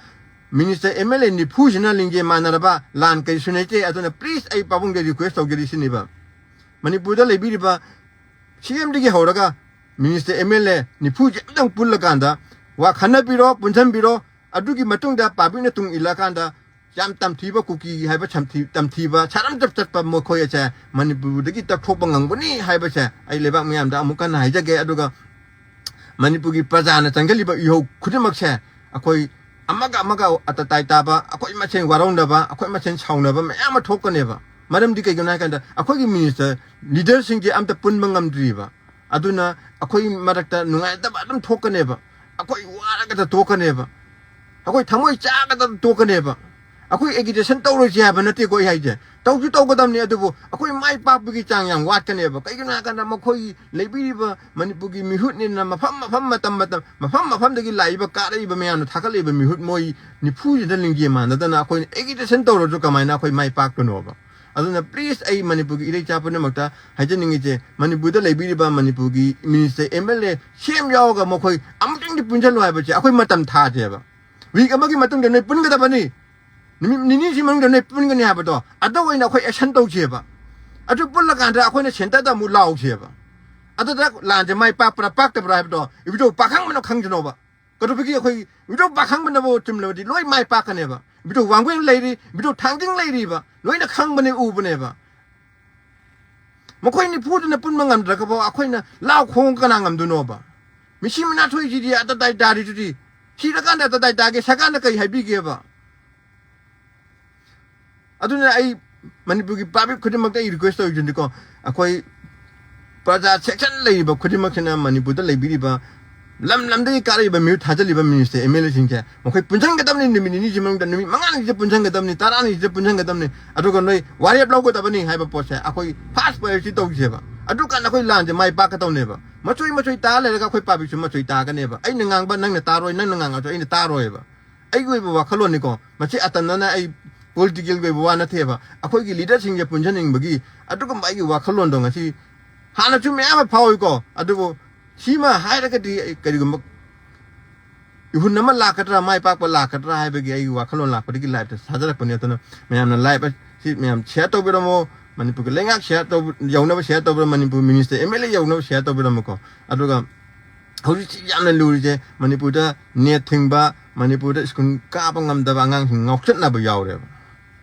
ꯃꯤꯅꯤꯁꯇꯔ ꯑꯦꯝ ꯑꯦꯜ ꯑꯦ ꯅꯤꯐꯨꯁꯤꯅ ꯂꯤꯡꯖꯦꯜ ꯃꯥꯟꯅꯔꯕ ꯂꯥꯟ ꯀꯔꯤꯁꯨ ꯂꯩꯇꯦ꯫ ꯑꯗꯨꯅ ꯄ꯭ꯂꯤꯁ ꯑꯩ ꯄꯥꯕꯨꯡꯗ ꯔꯤꯀ꯭ꯋꯦꯁ ꯇꯧꯖꯔꯤꯁꯤꯅꯦꯕ꯫ ꯃꯅꯤꯄꯨꯔꯗ ꯂꯩꯕꯤꯔꯤꯕ ꯁꯤ ꯑꯦꯝꯗꯒꯤ ꯍꯧꯔꯒ ꯃꯤꯅꯤꯁꯇꯔ ꯑꯦꯝ ꯑꯦꯜ ꯑꯦ ꯅꯤꯐꯨꯁꯦ ꯑꯝꯇꯪ ꯄꯨꯜꯂꯀꯥꯟꯗ ꯋꯥ ꯈꯟꯅꯕꯤꯔꯣ, ꯄꯨꯟꯁꯤꯟꯕꯤꯔꯣ꯫ ꯑꯗꯨꯒꯤ ꯃꯇꯨꯡꯗ ꯄꯥꯕ꯭ꯂꯤꯛꯅ ꯇꯨꯡ ꯏꯜꯂꯀꯥꯟꯗ ꯌꯥꯝ ꯇꯝꯊꯤꯕ ꯀꯨꯀꯤ ꯍꯥꯏꯕ ꯁꯝꯊꯤ-, ꯇꯝꯊꯤꯕ ꯁꯥꯔꯝ ꯆꯞ ꯆꯠꯄ ꯃꯈꯣꯏ ꯑꯁꯦ ꯃꯅꯤꯄꯨꯔꯗꯒꯤ ꯇꯛꯊꯣꯛꯄ ꯉꯝꯒꯅꯤ ꯍꯥꯏꯕꯁꯦ ꯑꯩ ꯂꯩꯕꯥꯛ ꯃꯤꯌꯥꯝꯗ ꯑꯃꯨꯛ ꯀꯟꯅ ꯍꯥꯏꯖꯒꯦ꯫ ꯑꯗꯨꯒ ꯃꯅꯤꯄꯨꯔꯒꯤ ꯄ꯭ꯔꯖꯥꯅ ꯆꯪꯁꯤꯜꯂꯤꯕ ꯏꯍꯧ ꯈꯨꯗꯤꯡꯃꯛꯁꯦ ꯑꯩꯈꯣꯏ ꯑꯃꯒ ꯑꯃꯒ ꯑꯇꯇꯥꯏ ꯇꯥꯕ, ꯑꯩꯈꯣꯏ ꯃꯁꯦꯟ ꯋꯥꯔꯧꯅꯕ, ꯑꯩꯈꯣꯏ ꯃꯁꯦꯟ ꯁꯥꯎꯅꯕ ꯃꯌꯥꯝ ꯑꯃ ꯊꯣꯛꯀꯅꯦꯕ꯫ ꯃꯔꯝꯗꯤ ꯀꯩꯒꯤꯅꯣ ꯍꯥꯏ ꯀꯥꯟꯗ ꯑꯩꯈꯣꯏꯒꯤ ꯃꯤꯅꯤꯁꯇꯔ ꯂꯤꯗꯔꯁꯤꯡꯁꯦ ꯑꯝꯇ ꯄꯨꯟꯕ ꯉꯝꯗ꯭ꯔꯤꯕ꯫ ꯑꯗꯨꯅ ꯑꯩꯈꯣꯏ ꯃꯔꯛꯇ ꯅꯨꯡꯉꯥꯏꯇꯕ ꯑꯗꯨꯝ ꯊꯣꯛꯀꯅꯦꯕ꯫ ꯑꯩꯈꯣꯏ ꯋꯥꯔꯒꯗ ꯇꯣꯛꯀꯅꯦꯕ꯫ ꯑꯩꯈꯣꯏ ꯊꯃꯣꯏ ꯆꯥꯒꯗ ꯇꯣꯛꯀꯅꯦꯕ꯫ ꯑꯩꯈꯣꯏ ꯑꯦꯒꯤꯇꯦꯁꯟ ꯇꯧꯔꯣꯏꯁꯦ ꯍꯥꯏꯕ ꯅꯠꯇꯦꯀꯣ ꯑꯩ ꯍꯥꯏꯁꯦ꯫ ꯇꯧꯁꯨ ꯇꯧꯒꯗꯕꯅꯤ, ꯑꯗꯨꯕꯨ ꯑꯩꯈꯣꯏ ꯃꯥꯏ ꯄꯥꯛꯄꯒꯤ ꯆꯥꯡ ꯌꯥꯝ ꯋꯥꯠꯀꯅꯦꯕ꯫ ꯀꯩꯒꯤꯅꯣ ꯍꯥꯏ ꯀꯥꯟꯗ ꯃꯈꯣꯏ ꯂꯩꯕꯤꯔꯤꯕ ꯃꯅꯤꯄꯨꯔꯒꯤ ꯃꯤꯍꯨꯠꯅꯤꯅ ꯃꯐꯝ ꯃꯐꯝ, ꯃꯇꯝ ꯃꯇꯝ, ꯃꯐꯝ ꯃꯐꯝꯗꯒꯤ ꯂꯥꯛꯏꯕ, ꯀꯥꯔꯛꯏꯕ ꯃꯌꯥꯝꯅ ꯊꯥꯒꯠꯂꯛꯏꯕ ꯃꯤꯍꯨꯠ ꯃꯣꯏ ꯅꯤꯐꯨꯁꯤꯗ ꯂꯤꯡꯖꯦꯜ ꯃꯥꯟꯅꯗꯅ ꯑꯩꯈꯣꯏꯅ ꯑꯦꯒꯤꯇꯦꯁꯟ ꯇꯧꯔꯁꯨ ꯀꯃꯥꯏꯅ ꯑꯩꯈꯣꯏ ꯃꯥꯏ ꯄꯥꯛꯇꯣꯏꯅꯣꯕ? ꯑꯗꯨꯅ please, ꯑꯩ ꯃꯅꯤꯄꯨꯔꯒꯤ ꯏꯔꯩꯆꯥ ꯄꯨꯝꯅꯃꯛꯇ ꯍꯥꯏꯖꯅꯤꯡꯉꯤꯁꯦ, ꯃꯅꯤꯄꯨꯔꯗ ꯂꯩꯕꯤꯔꯤꯕ ꯃꯅꯤꯄꯨꯔꯒꯤ ꯃꯤꯅꯤꯁꯇꯔ, ꯑꯦꯝ ꯑꯦꯜ ꯑꯦ, ꯁꯤ ꯑꯦꯝ ꯌꯥꯎꯔꯒ ꯃꯈꯣꯏ ꯑꯃꯨꯛꯇꯪꯗꯤ ꯄꯨꯟꯁꯤꯜꯂꯨ ꯍꯥꯏꯕꯁꯦ ꯑꯩꯈꯣꯏ ꯃꯇꯝ ꯊꯥꯁꯦꯕ꯫ ꯋꯤꯛ ꯑꯃꯒꯤ ꯃꯇꯨꯡꯗ ꯅꯣꯏ ꯄꯨꯟꯒꯗꯕꯅꯤ, ꯅꯨꯃꯤꯠ ꯅꯤꯅꯤꯁꯤ ꯃꯅꯨꯡꯗ ꯅꯣꯏ ꯄꯨꯟꯒꯅꯤ ꯍꯥꯏꯕꯗꯣ, ꯑꯗꯨ ꯑꯣꯏꯅ ꯑꯩꯈꯣꯏ ꯑꯦꯛꯁꯟ ꯇꯧꯁꯦꯕ꯫ ꯑꯗꯨ ꯄꯨꯜꯂꯀꯥꯟꯗ ꯑꯩꯈꯣꯏꯅ ꯁꯦꯟꯇꯔꯗ ꯑꯃꯨꯛ ꯂꯥꯎꯁꯦꯕ꯫ ꯑꯗꯨꯗ ꯂꯥꯟꯁꯦ ꯃꯥꯏ ꯄꯥꯛꯄ꯭ꯔꯥ ꯄꯥꯛꯇꯕ꯭ꯔꯥ ꯍꯥꯏꯕꯗꯣ ꯏꯕꯨꯙꯧ ꯄꯥꯈꯪꯕꯅ ꯈꯪꯖꯅꯣꯕ꯫ ꯀꯩꯗꯧꯕꯒꯤ ꯑꯩꯈꯣꯏ ꯏꯕꯨꯙꯧ ꯄꯥꯈꯪꯕꯅꯕꯨ ꯆꯨꯝꯂꯕꯗꯤ ꯂꯣꯏ ꯃꯥꯏ ꯄꯥꯛꯀꯅꯦꯕ꯫ ꯏꯕꯨꯙꯧ ꯋꯥꯡꯒꯣꯏ ꯂꯩꯔꯤ, ꯏꯕꯨꯙꯧ ꯊꯥꯡꯖꯤꯡ ꯂꯩꯔꯤꯕ, ꯂꯣꯏꯅ ꯈꯪꯕꯅꯦ, ꯎꯕꯅꯦꯕ꯫ ꯃꯈꯣꯏ ꯅꯤꯐꯨꯗꯨꯅ ꯄꯨꯟꯕ ꯉꯝꯗ꯭ꯔꯒꯕꯣ ꯑꯩꯈꯣꯏꯅ ꯂꯥꯎ ꯈꯣꯡ ꯀꯅꯥ ꯉꯝꯗꯣꯏꯅꯣꯕ? ꯃꯤꯁꯤ ꯃꯤꯅꯥ ꯊꯣꯛꯏꯁꯤꯗꯤ ꯑꯇꯇꯥꯏ ꯇꯥꯔꯤꯗꯨꯗꯤ꯫ ꯁꯤꯔꯀꯥꯟꯗ ꯑꯇꯇꯥꯏ ꯇꯥꯒꯦ, ꯁꯔꯀꯥꯔꯅ ꯀꯩ ꯍꯥꯏꯕꯤꯒꯦꯕ? ꯑꯗꯨꯅ ꯑꯩ ꯃꯅꯤꯄꯨꯔꯒꯤ ꯄꯥꯕ꯭ꯂꯤꯛ ꯈꯨꯗꯤꯡꯃꯛꯇ ꯑꯩ ꯔꯤꯀ꯭ꯋꯦꯁ ꯇꯧꯔꯤꯁꯤꯅꯤꯀꯣ, ꯑꯩꯈꯣꯏ ꯄ꯭ꯔꯖꯥ ꯁꯦꯛꯁꯟ ꯂꯩꯔꯤꯕ ꯈꯨꯗꯤꯡꯃꯛꯁꯤꯅ ꯃꯅꯤꯄꯨꯔꯗ ꯂꯩꯕꯤꯔꯤꯕ ꯂꯝ ꯂꯝꯗꯒꯤ ꯀꯥꯔꯛꯏꯕ ꯃꯤꯍꯨꯠ ꯊꯥꯖꯤꯜꯂꯤꯕ ꯃꯤꯅꯤꯁꯇꯔ, ꯑꯦꯝ ꯑꯦꯜ ꯑꯦꯁꯤꯡꯁꯦ ꯃꯈꯣꯏ ꯄꯨꯟꯁꯤꯟꯒꯗꯕꯅꯤ꯫ ꯅꯨꯃꯤꯠ ꯅꯤꯅꯤꯁꯤ ꯃꯅꯨꯡꯗ, ꯅꯨꯃꯤꯠ ꯃꯉꯥꯅꯤꯁꯤꯗ ꯄꯨꯟꯁꯤꯟꯒꯗꯕꯅꯤ, ꯇꯔꯥꯅꯤꯁꯤꯗ ꯄꯨꯟꯁꯤꯟꯒꯗꯕꯅꯤ꯫ ꯑꯗꯨꯒ ꯅꯣꯏ ꯋꯥꯔꯦꯞ ꯂꯧꯒꯗꯕꯅꯤ ꯍꯥꯏꯕ ꯄꯣꯠꯁꯦ ꯑꯩꯈꯣꯏ ꯐꯥꯁ ꯄ꯭ꯔꯥꯏꯌꯣꯔꯤꯇꯤ ꯇꯧꯁꯦꯕ꯫ ꯑꯗꯨꯀꯥꯟꯗ ꯑꯩꯈꯣꯏ ꯂꯥꯟꯁꯦ ꯃꯥꯏ ꯄꯥꯛꯀꯗꯧꯅꯦꯕ꯫ ꯃꯆꯣꯏ ꯃꯆꯣꯏ ꯇꯥ ꯂꯩꯔꯒ ꯑꯩꯈꯣꯏ ꯄꯥꯕ꯭ꯂꯤꯛꯁꯨ ꯃꯆꯣꯏ ꯇꯥꯒꯅꯦꯕ꯫ ꯑꯩꯅ ꯉꯥꯡꯕ ꯅꯪꯅ ꯇꯥꯔꯣꯏ, ꯅꯪꯅ ꯉꯥꯡꯉꯁꯨ ꯑꯩꯅ ꯇꯥꯔꯣꯏꯕ꯫ ꯑꯩꯒꯤ ꯑꯣꯏꯕ ꯋꯥꯈꯜꯂꯣꯟꯅꯤꯀꯣ꯫ ꯃꯁꯤ ꯑꯇꯝꯅꯅ ꯑꯩ ꯄꯣꯂꯤꯇꯤꯀꯦꯜꯒꯤ ꯑꯣꯏꯕ ꯋꯥ ꯅꯠꯇꯦꯕ꯫ ꯑꯩꯈꯣꯏꯒꯤ ꯂꯤꯗꯔꯁꯤꯡꯁꯦ ꯄꯨꯟꯁꯤꯟꯅꯤꯡꯕꯒꯤ ꯑꯗꯨꯒꯨꯝꯕ ꯑꯩꯒꯤ ꯋꯥꯈꯜꯂꯣꯟꯗꯣ ꯉꯁꯤ ꯍꯥꯟꯅꯁꯨ ꯃꯌꯥꯝ ꯑꯃ ꯐꯥꯎꯏꯀꯣ꯫ ꯑꯗꯨꯕꯨ ꯁꯤꯃ ꯍꯥꯏꯔꯒꯗꯤ ꯑꯩ ꯀꯔꯤꯒꯨꯝꯕ ꯏꯍꯨꯟ ꯑꯃ ꯂꯥꯛꯀꯗ꯭ꯔꯥ, ꯃꯥꯏ ꯄꯥꯛꯄ ꯂꯥꯛꯀꯗ꯭ꯔꯥ ꯍꯥꯏꯕꯒꯤ ꯑꯩꯒꯤ ꯋꯥꯈꯜꯂꯣꯟ ꯂꯥꯛꯄꯗꯒꯤ ꯂꯥꯏꯞꯇ ꯊꯥꯖꯔꯛꯄꯅꯤ꯫ ꯑꯗꯨꯅ ꯃꯌꯥꯝꯅ ꯂꯥꯏꯞ ꯑꯁꯤ ꯃꯌꯥꯝ ꯁꯤꯌꯔ ꯇꯧꯕꯤꯔꯝꯃꯣ꯫ ꯃꯅꯤꯄꯨꯔꯒꯤ ꯂꯩꯉꯥꯛ ꯁꯤꯌꯥꯔ ꯇꯧꯕ ꯌꯧꯅꯕ ꯁꯤꯌꯥꯔ ꯇꯧꯕꯤꯔꯝꯕ, Manipur minister M L A ꯌꯧꯅꯕ ꯁꯤꯌꯥꯔ ꯇꯧꯕꯤꯔꯝꯕꯀꯣ꯫ ꯑꯗꯨꯒ ꯍꯧꯖꯤꯛꯁꯤ ꯌꯥꯝꯅ ꯂꯨꯔꯤꯁꯦ ꯃꯅꯤꯄꯨꯔꯗ ꯅꯦꯠ ꯊꯤꯡꯕ, ꯃꯅꯤꯄꯨꯔꯗ ꯁ꯭ꯀꯨꯜ ꯀꯥꯕ ꯉꯝꯗꯕ ꯑꯉꯥꯡꯁꯤꯡ ꯉꯥꯎꯆꯠꯅꯕ ꯌꯥꯎꯔꯦꯕ꯫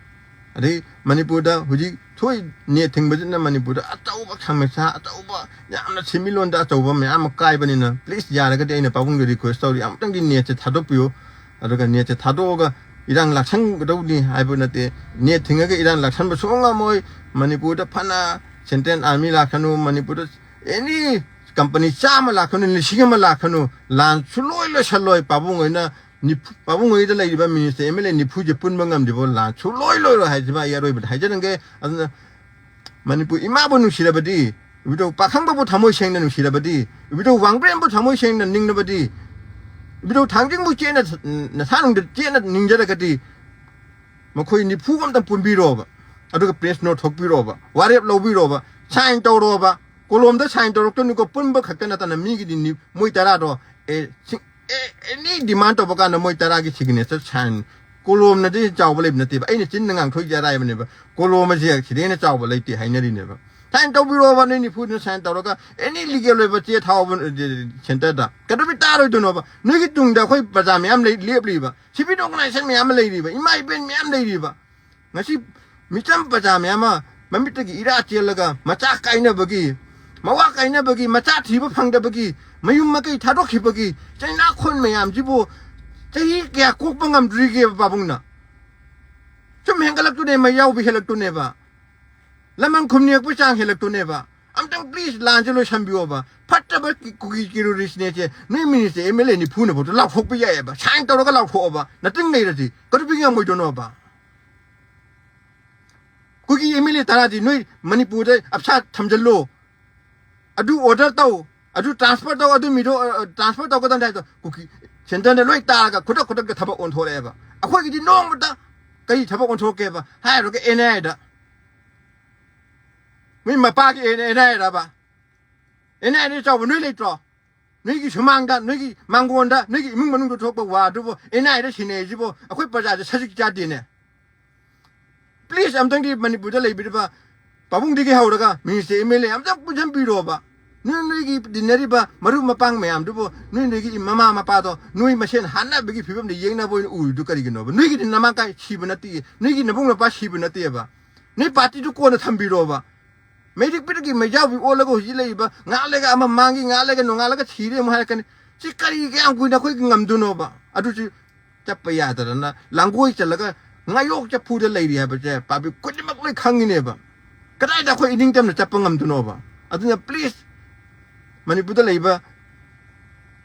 ꯑꯗꯩ ꯃꯅꯤꯄꯨꯔꯗ ꯍꯧꯖꯤꯛ ꯊꯣꯛꯏ ꯅꯦꯠ ꯊꯤꯡꯕꯁꯤꯅ ꯃꯅꯤꯄꯨꯔꯗ ꯑꯆꯧꯕ ꯁꯃꯁ꯭ꯌꯥ, ꯑꯆꯧꯕ, ꯌꯥꯝꯅ ꯁꯦꯟꯃꯤꯠꯂꯣꯟꯗ ꯑꯆꯧꯕ ꯃꯌꯥꯝ ꯑꯃ ꯀꯥꯏꯕꯅꯤꯅ, ꯄ꯭ꯂꯤꯁ, ꯌꯥꯔꯒꯗꯤ ꯑꯩꯅ ꯄꯥꯕꯨꯡꯗ ꯔꯤꯀ꯭ꯋꯦꯁ ꯇꯧꯔꯤ, ꯑꯃꯨꯛꯇꯪꯗꯤ ꯅꯦꯠꯁꯦ ꯊꯥꯗꯣꯛꯄꯤꯌꯨ꯫ ꯑꯗꯨꯒ ꯅꯦꯠꯁꯦ ꯊꯥꯗꯣꯛꯑꯒ ꯏꯔꯥꯡ ꯂꯥꯛꯁꯟꯒꯗꯧꯅꯤ ꯍꯥꯏꯕ ꯅꯠꯇꯦ꯫ ꯅꯦꯠ ꯊꯤꯡꯉꯒ ꯏꯔꯥꯡ ꯂꯥꯛꯁꯟꯕ ꯁꯨꯡꯉꯝ ꯉꯝꯃꯣꯏ꯫ ꯃꯅꯤꯄꯨꯔꯗ ꯐꯅ ꯁꯦꯟꯇ꯭ꯔꯦꯜ ꯑꯥꯔꯃꯤ ꯂꯥꯛꯀꯅꯨ, ꯃꯅꯤꯄꯨꯔꯗ ꯑꯦꯅꯤ ꯀꯝꯄꯅꯤ ꯆꯥꯝꯃ ꯂꯥꯛꯀꯅꯨ, ꯂꯤꯁꯤꯡ ꯑꯃ ꯂꯥꯛꯀꯅꯨ, ꯂꯥꯟ ꯁꯨꯡꯂꯣꯏ ꯂꯣꯏꯁꯜꯂꯣꯏ꯫ ꯄꯥꯕꯨꯡ ꯍꯣꯏꯅ ꯅꯤꯐꯨ, ꯄꯥꯕꯨꯡ ꯍꯣꯏꯗ ꯂꯩꯔꯤꯕ ꯃꯤꯅꯤꯁꯇꯔ ꯑꯦꯝ ꯑꯦꯜ ꯑꯦ ꯅꯤꯐꯨꯁꯦ ꯄꯨꯟꯕ ꯉꯝꯗ꯭ꯔꯤꯕꯣ ꯂꯥꯟ ꯁꯨꯡꯂꯣꯏ ꯂꯣꯏꯔꯣꯏ ꯍꯥꯏꯁꯤꯃ ꯑꯩ ꯑꯔꯣꯏꯕꯗ ꯍꯥꯏꯖꯔꯝꯒꯦ꯫ ꯑꯗꯨꯅ ꯃꯅꯤꯄꯨꯔ ꯏꯃꯥꯕꯨ ꯅꯨꯡꯁꯤꯔꯕꯗꯤ, ꯏꯕꯨꯙꯧ ꯄꯥꯈꯪꯕꯕꯨ ꯊꯃꯣꯏ ꯁꯦꯡꯅ ꯅꯨꯡꯁꯤꯔꯕꯗꯤ, ꯏꯕꯨꯙꯧ ꯋꯥꯡꯕ꯭ꯔꯦꯝꯕꯨ ꯊꯃꯣꯏ ꯁꯦꯡꯅ ꯅꯤꯡꯂꯕꯗꯤ, ꯏꯕꯨꯙꯧ ꯊꯥꯡꯖꯤꯡꯕꯨ ꯆꯦꯠꯅ, ꯅꯁꯥꯅꯨꯡꯗ ꯆꯦꯠꯅ ꯅꯤꯡꯖꯔꯒꯗꯤ, ꯃꯈꯣꯏ ꯅꯤꯐꯨ ꯑꯝꯇ ꯄꯨꯟꯕꯤꯔꯣꯕ꯫ ꯑꯗꯨꯒ ꯄ꯭ꯔꯦꯁ ꯅꯣꯠ ꯊꯣꯛꯄꯤꯔꯣꯕ, ꯋꯥꯔꯦꯞ ꯂꯧꯕꯤꯔꯣꯕ, ꯁꯥꯏꯟ ꯇꯧꯔꯣꯕ꯫ ꯀꯣꯂꯣꯝꯗ ꯁꯥꯏꯟ ꯇꯧꯔꯛꯇꯣꯏꯅꯤꯀꯣ, ꯄꯨꯟꯕ ꯈꯛꯇ ꯅꯠꯇꯅ ꯃꯤꯒꯤꯗꯤ ꯅꯤ-, ꯃꯣꯏ ꯇꯔꯥꯗꯣ ꯑꯦ, ꯁꯤ-, ꯑꯦ, ꯑꯦꯅꯤ ꯗꯤꯃꯥꯟ ꯇꯧꯕ ꯀꯥꯟꯗ ꯃꯣꯏ ꯇꯔꯥꯒꯤ ꯁꯤꯒꯅꯦꯆꯔ ꯁꯥꯏꯟ, ꯀꯣꯂꯣꯝꯅꯗꯤ ꯆꯥꯎꯕ ꯂꯩꯕ ꯅꯠꯇꯦꯕ꯫ ꯑꯩꯅ ꯆꯤꯟꯅ ꯉꯥꯡꯊꯣꯛꯏꯁꯦ ꯑꯔꯥꯏꯕꯅꯦꯕ꯫ ꯀꯣꯂꯣꯝ ꯑꯁꯦ ꯁꯤꯗꯩ ꯍꯦꯟꯅ ꯆꯥꯎꯕ ꯂꯩꯇꯦ ꯍꯥꯏꯅꯔꯤꯅꯦꯕ꯫ ꯁꯥꯏꯟ ꯇꯧꯕꯤꯔꯣꯕ, ꯅꯣꯏ ꯅꯤꯐꯨꯗꯨꯅ ꯁꯥꯏꯟ ꯇꯧꯔꯒ ꯑꯦꯅꯤ ꯂꯤꯒꯦꯜ ꯑꯣꯏꯕ ꯆꯦ ꯊꯥꯎꯕ, ꯑ, ꯁꯦꯟꯇꯔꯗ꯫ ꯀꯩꯗꯧꯕꯩ ꯇꯥꯔꯣꯏꯗꯣꯏꯅꯣꯕ? ꯅꯣꯏꯒꯤ ꯇꯨꯡꯗ ꯑꯩꯈꯣꯏ ꯄ꯭ꯔꯖꯥ ꯃꯌꯥꯝ ꯂꯩ, ꯂꯦꯞꯂꯤꯕ, ꯁꯤꯚꯤꯜ ꯑꯣꯔꯒꯅꯥꯏꯖꯦꯁꯟ ꯃꯌꯥꯝ ꯑꯃ ꯂꯩꯔꯤꯕ, ꯏꯃꯥ ꯏꯕꯦꯟ ꯃꯌꯥꯝ ꯂꯩꯔꯤꯕ꯫ ꯉꯁꯤ ꯃꯤꯆꯝ ꯄ꯭ꯔꯖꯥ ꯃꯌꯥꯝ ꯑꯃ ꯃꯃꯤꯠꯇꯒꯤ ꯏꯔꯥ ꯆꯦꯜꯂꯒ, ꯃꯆꯥ ꯀꯥꯏꯅꯕꯒꯤ, ꯃꯋꯥ ꯀꯥꯏꯅꯕꯒꯤ, ꯃꯆꯥ ꯊꯤꯕ ꯐꯪꯗꯕꯒꯤ, ꯃꯌꯨꯝ ꯃꯀꯩ ꯊꯥꯗꯣꯛꯈꯤꯕꯒꯤ ꯆꯩꯅꯥꯈꯣꯟ ꯃꯌꯥꯝꯁꯤꯕꯨ ꯆꯍꯤ ꯀꯌꯥ ꯀꯣꯛꯄ ꯉꯝꯗ꯭ꯔꯤꯒꯦꯕ ꯄꯥꯕꯨꯡꯅ? ꯁꯨꯝ ꯍꯦꯟꯒꯠꯂꯛꯇꯨꯅꯦ, ꯃꯩ ꯌꯥꯎꯕ ꯍꯦꯜꯂꯛꯇꯨꯅꯦꯕ, ꯂꯃꯟ ꯈꯨꯝꯅꯤꯡꯉꯛꯄ ꯆꯥꯡ ꯍꯦꯜꯂꯛꯇꯨꯅꯦꯕ꯫ ꯑꯝꯇꯪ ꯄ꯭ꯂꯤꯖ ꯂꯥꯟꯁꯦ ꯂꯣꯏꯁꯟꯕꯤꯌꯣꯕ꯫ ꯐꯠꯇꯕ ꯀꯨꯀꯤ ꯇꯦꯔꯣꯔꯤꯁꯅꯦꯁꯦ ꯅꯣꯏ ꯃꯤꯅꯤꯁꯇꯔ ꯑꯦꯝ ꯑꯦꯜ ꯑꯦ ꯅꯤꯐꯨꯅꯕꯨ ꯂꯥꯎꯊꯣꯛꯄ ꯌꯥꯏꯑꯕ, ꯁꯥꯏꯟ ꯇꯧꯔꯒ ꯂꯥꯎꯊꯣꯛꯑꯕ, ꯅꯇꯤꯡ ꯂꯩꯔꯗꯤ ꯀꯩꯗꯧꯕꯒꯤ ꯉꯝꯃꯣꯏꯗꯣꯏꯅꯣꯕ? ꯀꯨꯀꯤ ꯑꯦꯝ ꯑꯦꯜ ꯑꯦ ꯇꯔꯥꯗꯤ ꯅꯣꯏ ꯃꯅꯤꯄꯨꯔꯗ ꯑꯞꯁꯥ ꯊꯝꯖꯜꯂꯣ, ꯑꯗꯨ ꯑꯣꯔꯗꯔ ꯇꯧ, ꯑꯗꯨ ꯇ꯭ꯔꯥꯟꯁꯐꯔ ꯇꯧ, ꯑꯗꯨ ꯃꯤꯗꯣ, ꯑ, ꯑ, ꯇ꯭ꯔꯥꯟꯁꯐꯔ ꯇꯧꯒꯗꯕꯅꯤ ꯍꯥꯏꯗꯣ ꯀꯨꯀꯤ ꯁꯦꯟꯇꯔꯗ ꯂꯣꯏ ꯇꯥꯔꯒ ꯈꯨꯗꯛ ꯈꯨꯗꯛꯇ ꯊꯕꯛ ꯑꯣꯟꯊꯣꯔꯛꯑꯦꯕ꯫ ꯑꯩꯈꯣꯏꯒꯤꯗꯤ ꯅꯣꯡꯃꯇ ꯀꯔꯤ ꯊꯕꯛ ꯑꯣꯟꯊꯣꯔꯛꯀꯦꯕ ꯍꯥꯏꯔꯨꯔꯒ ꯑꯦꯟ ꯑꯥꯏ ꯑꯦꯗ꯫ ꯃꯤ ꯃꯄꯥꯒꯤ ꯑꯦꯟ ꯑꯥꯏ ꯑꯦꯗ ꯍꯥꯏꯔꯕ? ꯑꯦꯟ ꯑꯥꯏ ꯑꯦꯗ ꯆꯥꯎꯕ ꯅꯣꯏ ꯂꯩꯇ꯭ꯔꯣ? ꯅꯣꯏꯒꯤ ꯁꯨꯃꯥꯡꯗ, ꯅꯣꯏꯒꯤ ꯃꯥꯡꯒꯣꯟꯗ, ꯅꯣꯏꯒꯤ ꯏꯃꯨꯡ ꯃꯅꯨꯡꯗ ꯊꯣꯛꯄ ꯋꯥ ꯑꯗꯨꯕꯨ ꯑꯦꯟ ꯑꯥꯏ ꯑꯦꯗ ꯁꯤꯟꯅꯩꯁꯤꯕꯨ ꯑꯩꯈꯣꯏ ꯄ꯭ꯔꯖꯥꯁꯦ ꯁꯖꯤꯛ ꯆꯥꯗꯦꯅꯦ꯫ ꯄ꯭ꯂꯤꯖ, ꯑꯝꯇꯪꯗꯤ ꯃꯅꯤꯄꯨꯔꯗ ꯂꯩꯕꯤꯔꯤꯕ ꯄꯥꯕꯨꯡꯗꯒꯤ ꯍꯧꯔꯒ ꯃꯤꯅꯤꯁꯇꯔ, ꯑꯦꯝ ꯑꯦꯜ ꯑꯦ ꯑꯝꯇ ꯄꯨꯟꯁꯤꯟꯕꯤꯔꯣꯕ꯫ ꯅꯣꯏ ꯅꯣꯏꯒꯤ ꯇꯤꯟꯅꯔꯤꯕ ꯃꯔꯨꯞ ꯃꯄꯥꯡ ꯃꯌꯥꯝꯗꯨꯕꯨ, ꯅꯣꯏ ꯅꯣꯏꯒꯤ ꯃꯃꯥ ꯃꯄꯥꯗꯣ ꯅꯣꯏ ꯃꯁꯦꯟ ꯍꯥꯠꯅꯕꯒꯤ ꯐꯤꯕꯝꯗ ꯌꯦꯡꯅꯕ ꯑꯣꯏꯅ ꯎꯔꯤꯗꯨ ꯀꯔꯤꯒꯤꯅꯣꯕ? ꯅꯣꯏꯒꯤꯗꯤ ꯅꯃꯥ ꯀꯥꯏ ꯁꯤꯕ ꯅꯠꯇꯦ, ꯅꯣꯏꯒꯤ ꯅꯕꯨꯡ ꯅꯄꯥ ꯁꯤꯕ ꯅꯠꯇꯦꯕ꯫ ꯅꯣꯏ ꯄꯥꯔꯇꯤꯗꯨ ꯀꯣꯟꯅ ꯊꯝꯕꯤꯔꯣꯕ꯫ ꯃꯩꯔꯤꯛ ꯄꯤꯔꯛꯀꯤ ꯃꯩꯖꯥꯎꯕꯤ ꯑꯣꯜꯂꯒ ꯍꯧꯖꯤꯛ ꯂꯩꯔꯤꯕ, ꯉꯥꯏꯍꯥꯛ ꯂꯩꯒ ꯑꯃ ꯃꯥꯡꯈꯤ, ꯉꯥꯏꯍꯥꯛ ꯂꯩꯒ ꯅꯣꯡꯉꯥꯜꯂꯒ ꯁꯤꯔꯦ ꯑꯃꯨꯛ ꯍꯥꯏꯔꯛꯀꯅꯤ꯫ ꯁꯤ ꯀꯔꯤ ꯀꯌꯥꯝ ꯀꯨꯏꯅ ꯑꯩꯈꯣꯏ ꯉꯝꯗꯣꯏꯅꯣꯕ? ꯑꯗꯨꯁꯨ ꯆꯠꯄ ꯌꯥꯗꯗꯅ ꯂꯥꯡꯒꯣꯏ ꯆꯠꯂꯒ ꯉꯥꯌꯣꯛ ꯆꯐꯨꯗ ꯂꯩꯔꯤ ꯍꯥꯏꯕꯁꯦ ꯄꯥꯕ꯭ꯂꯤꯛ ꯈꯨꯗꯤꯡꯃꯛ ꯂꯣꯏ ꯈꯪꯉꯤꯅꯦꯕ꯫ ꯀꯗꯥꯏꯗ ꯑꯩꯈꯣꯏ ꯏꯅꯤꯡꯇꯝꯅ ꯆꯠꯄ ꯉꯝꯗꯣꯏꯅꯣꯕ? ꯑꯗꯨꯅ ꯄ꯭ꯂꯤꯖ, ꯃꯅꯤꯄꯨꯔꯗ ꯂꯩꯕ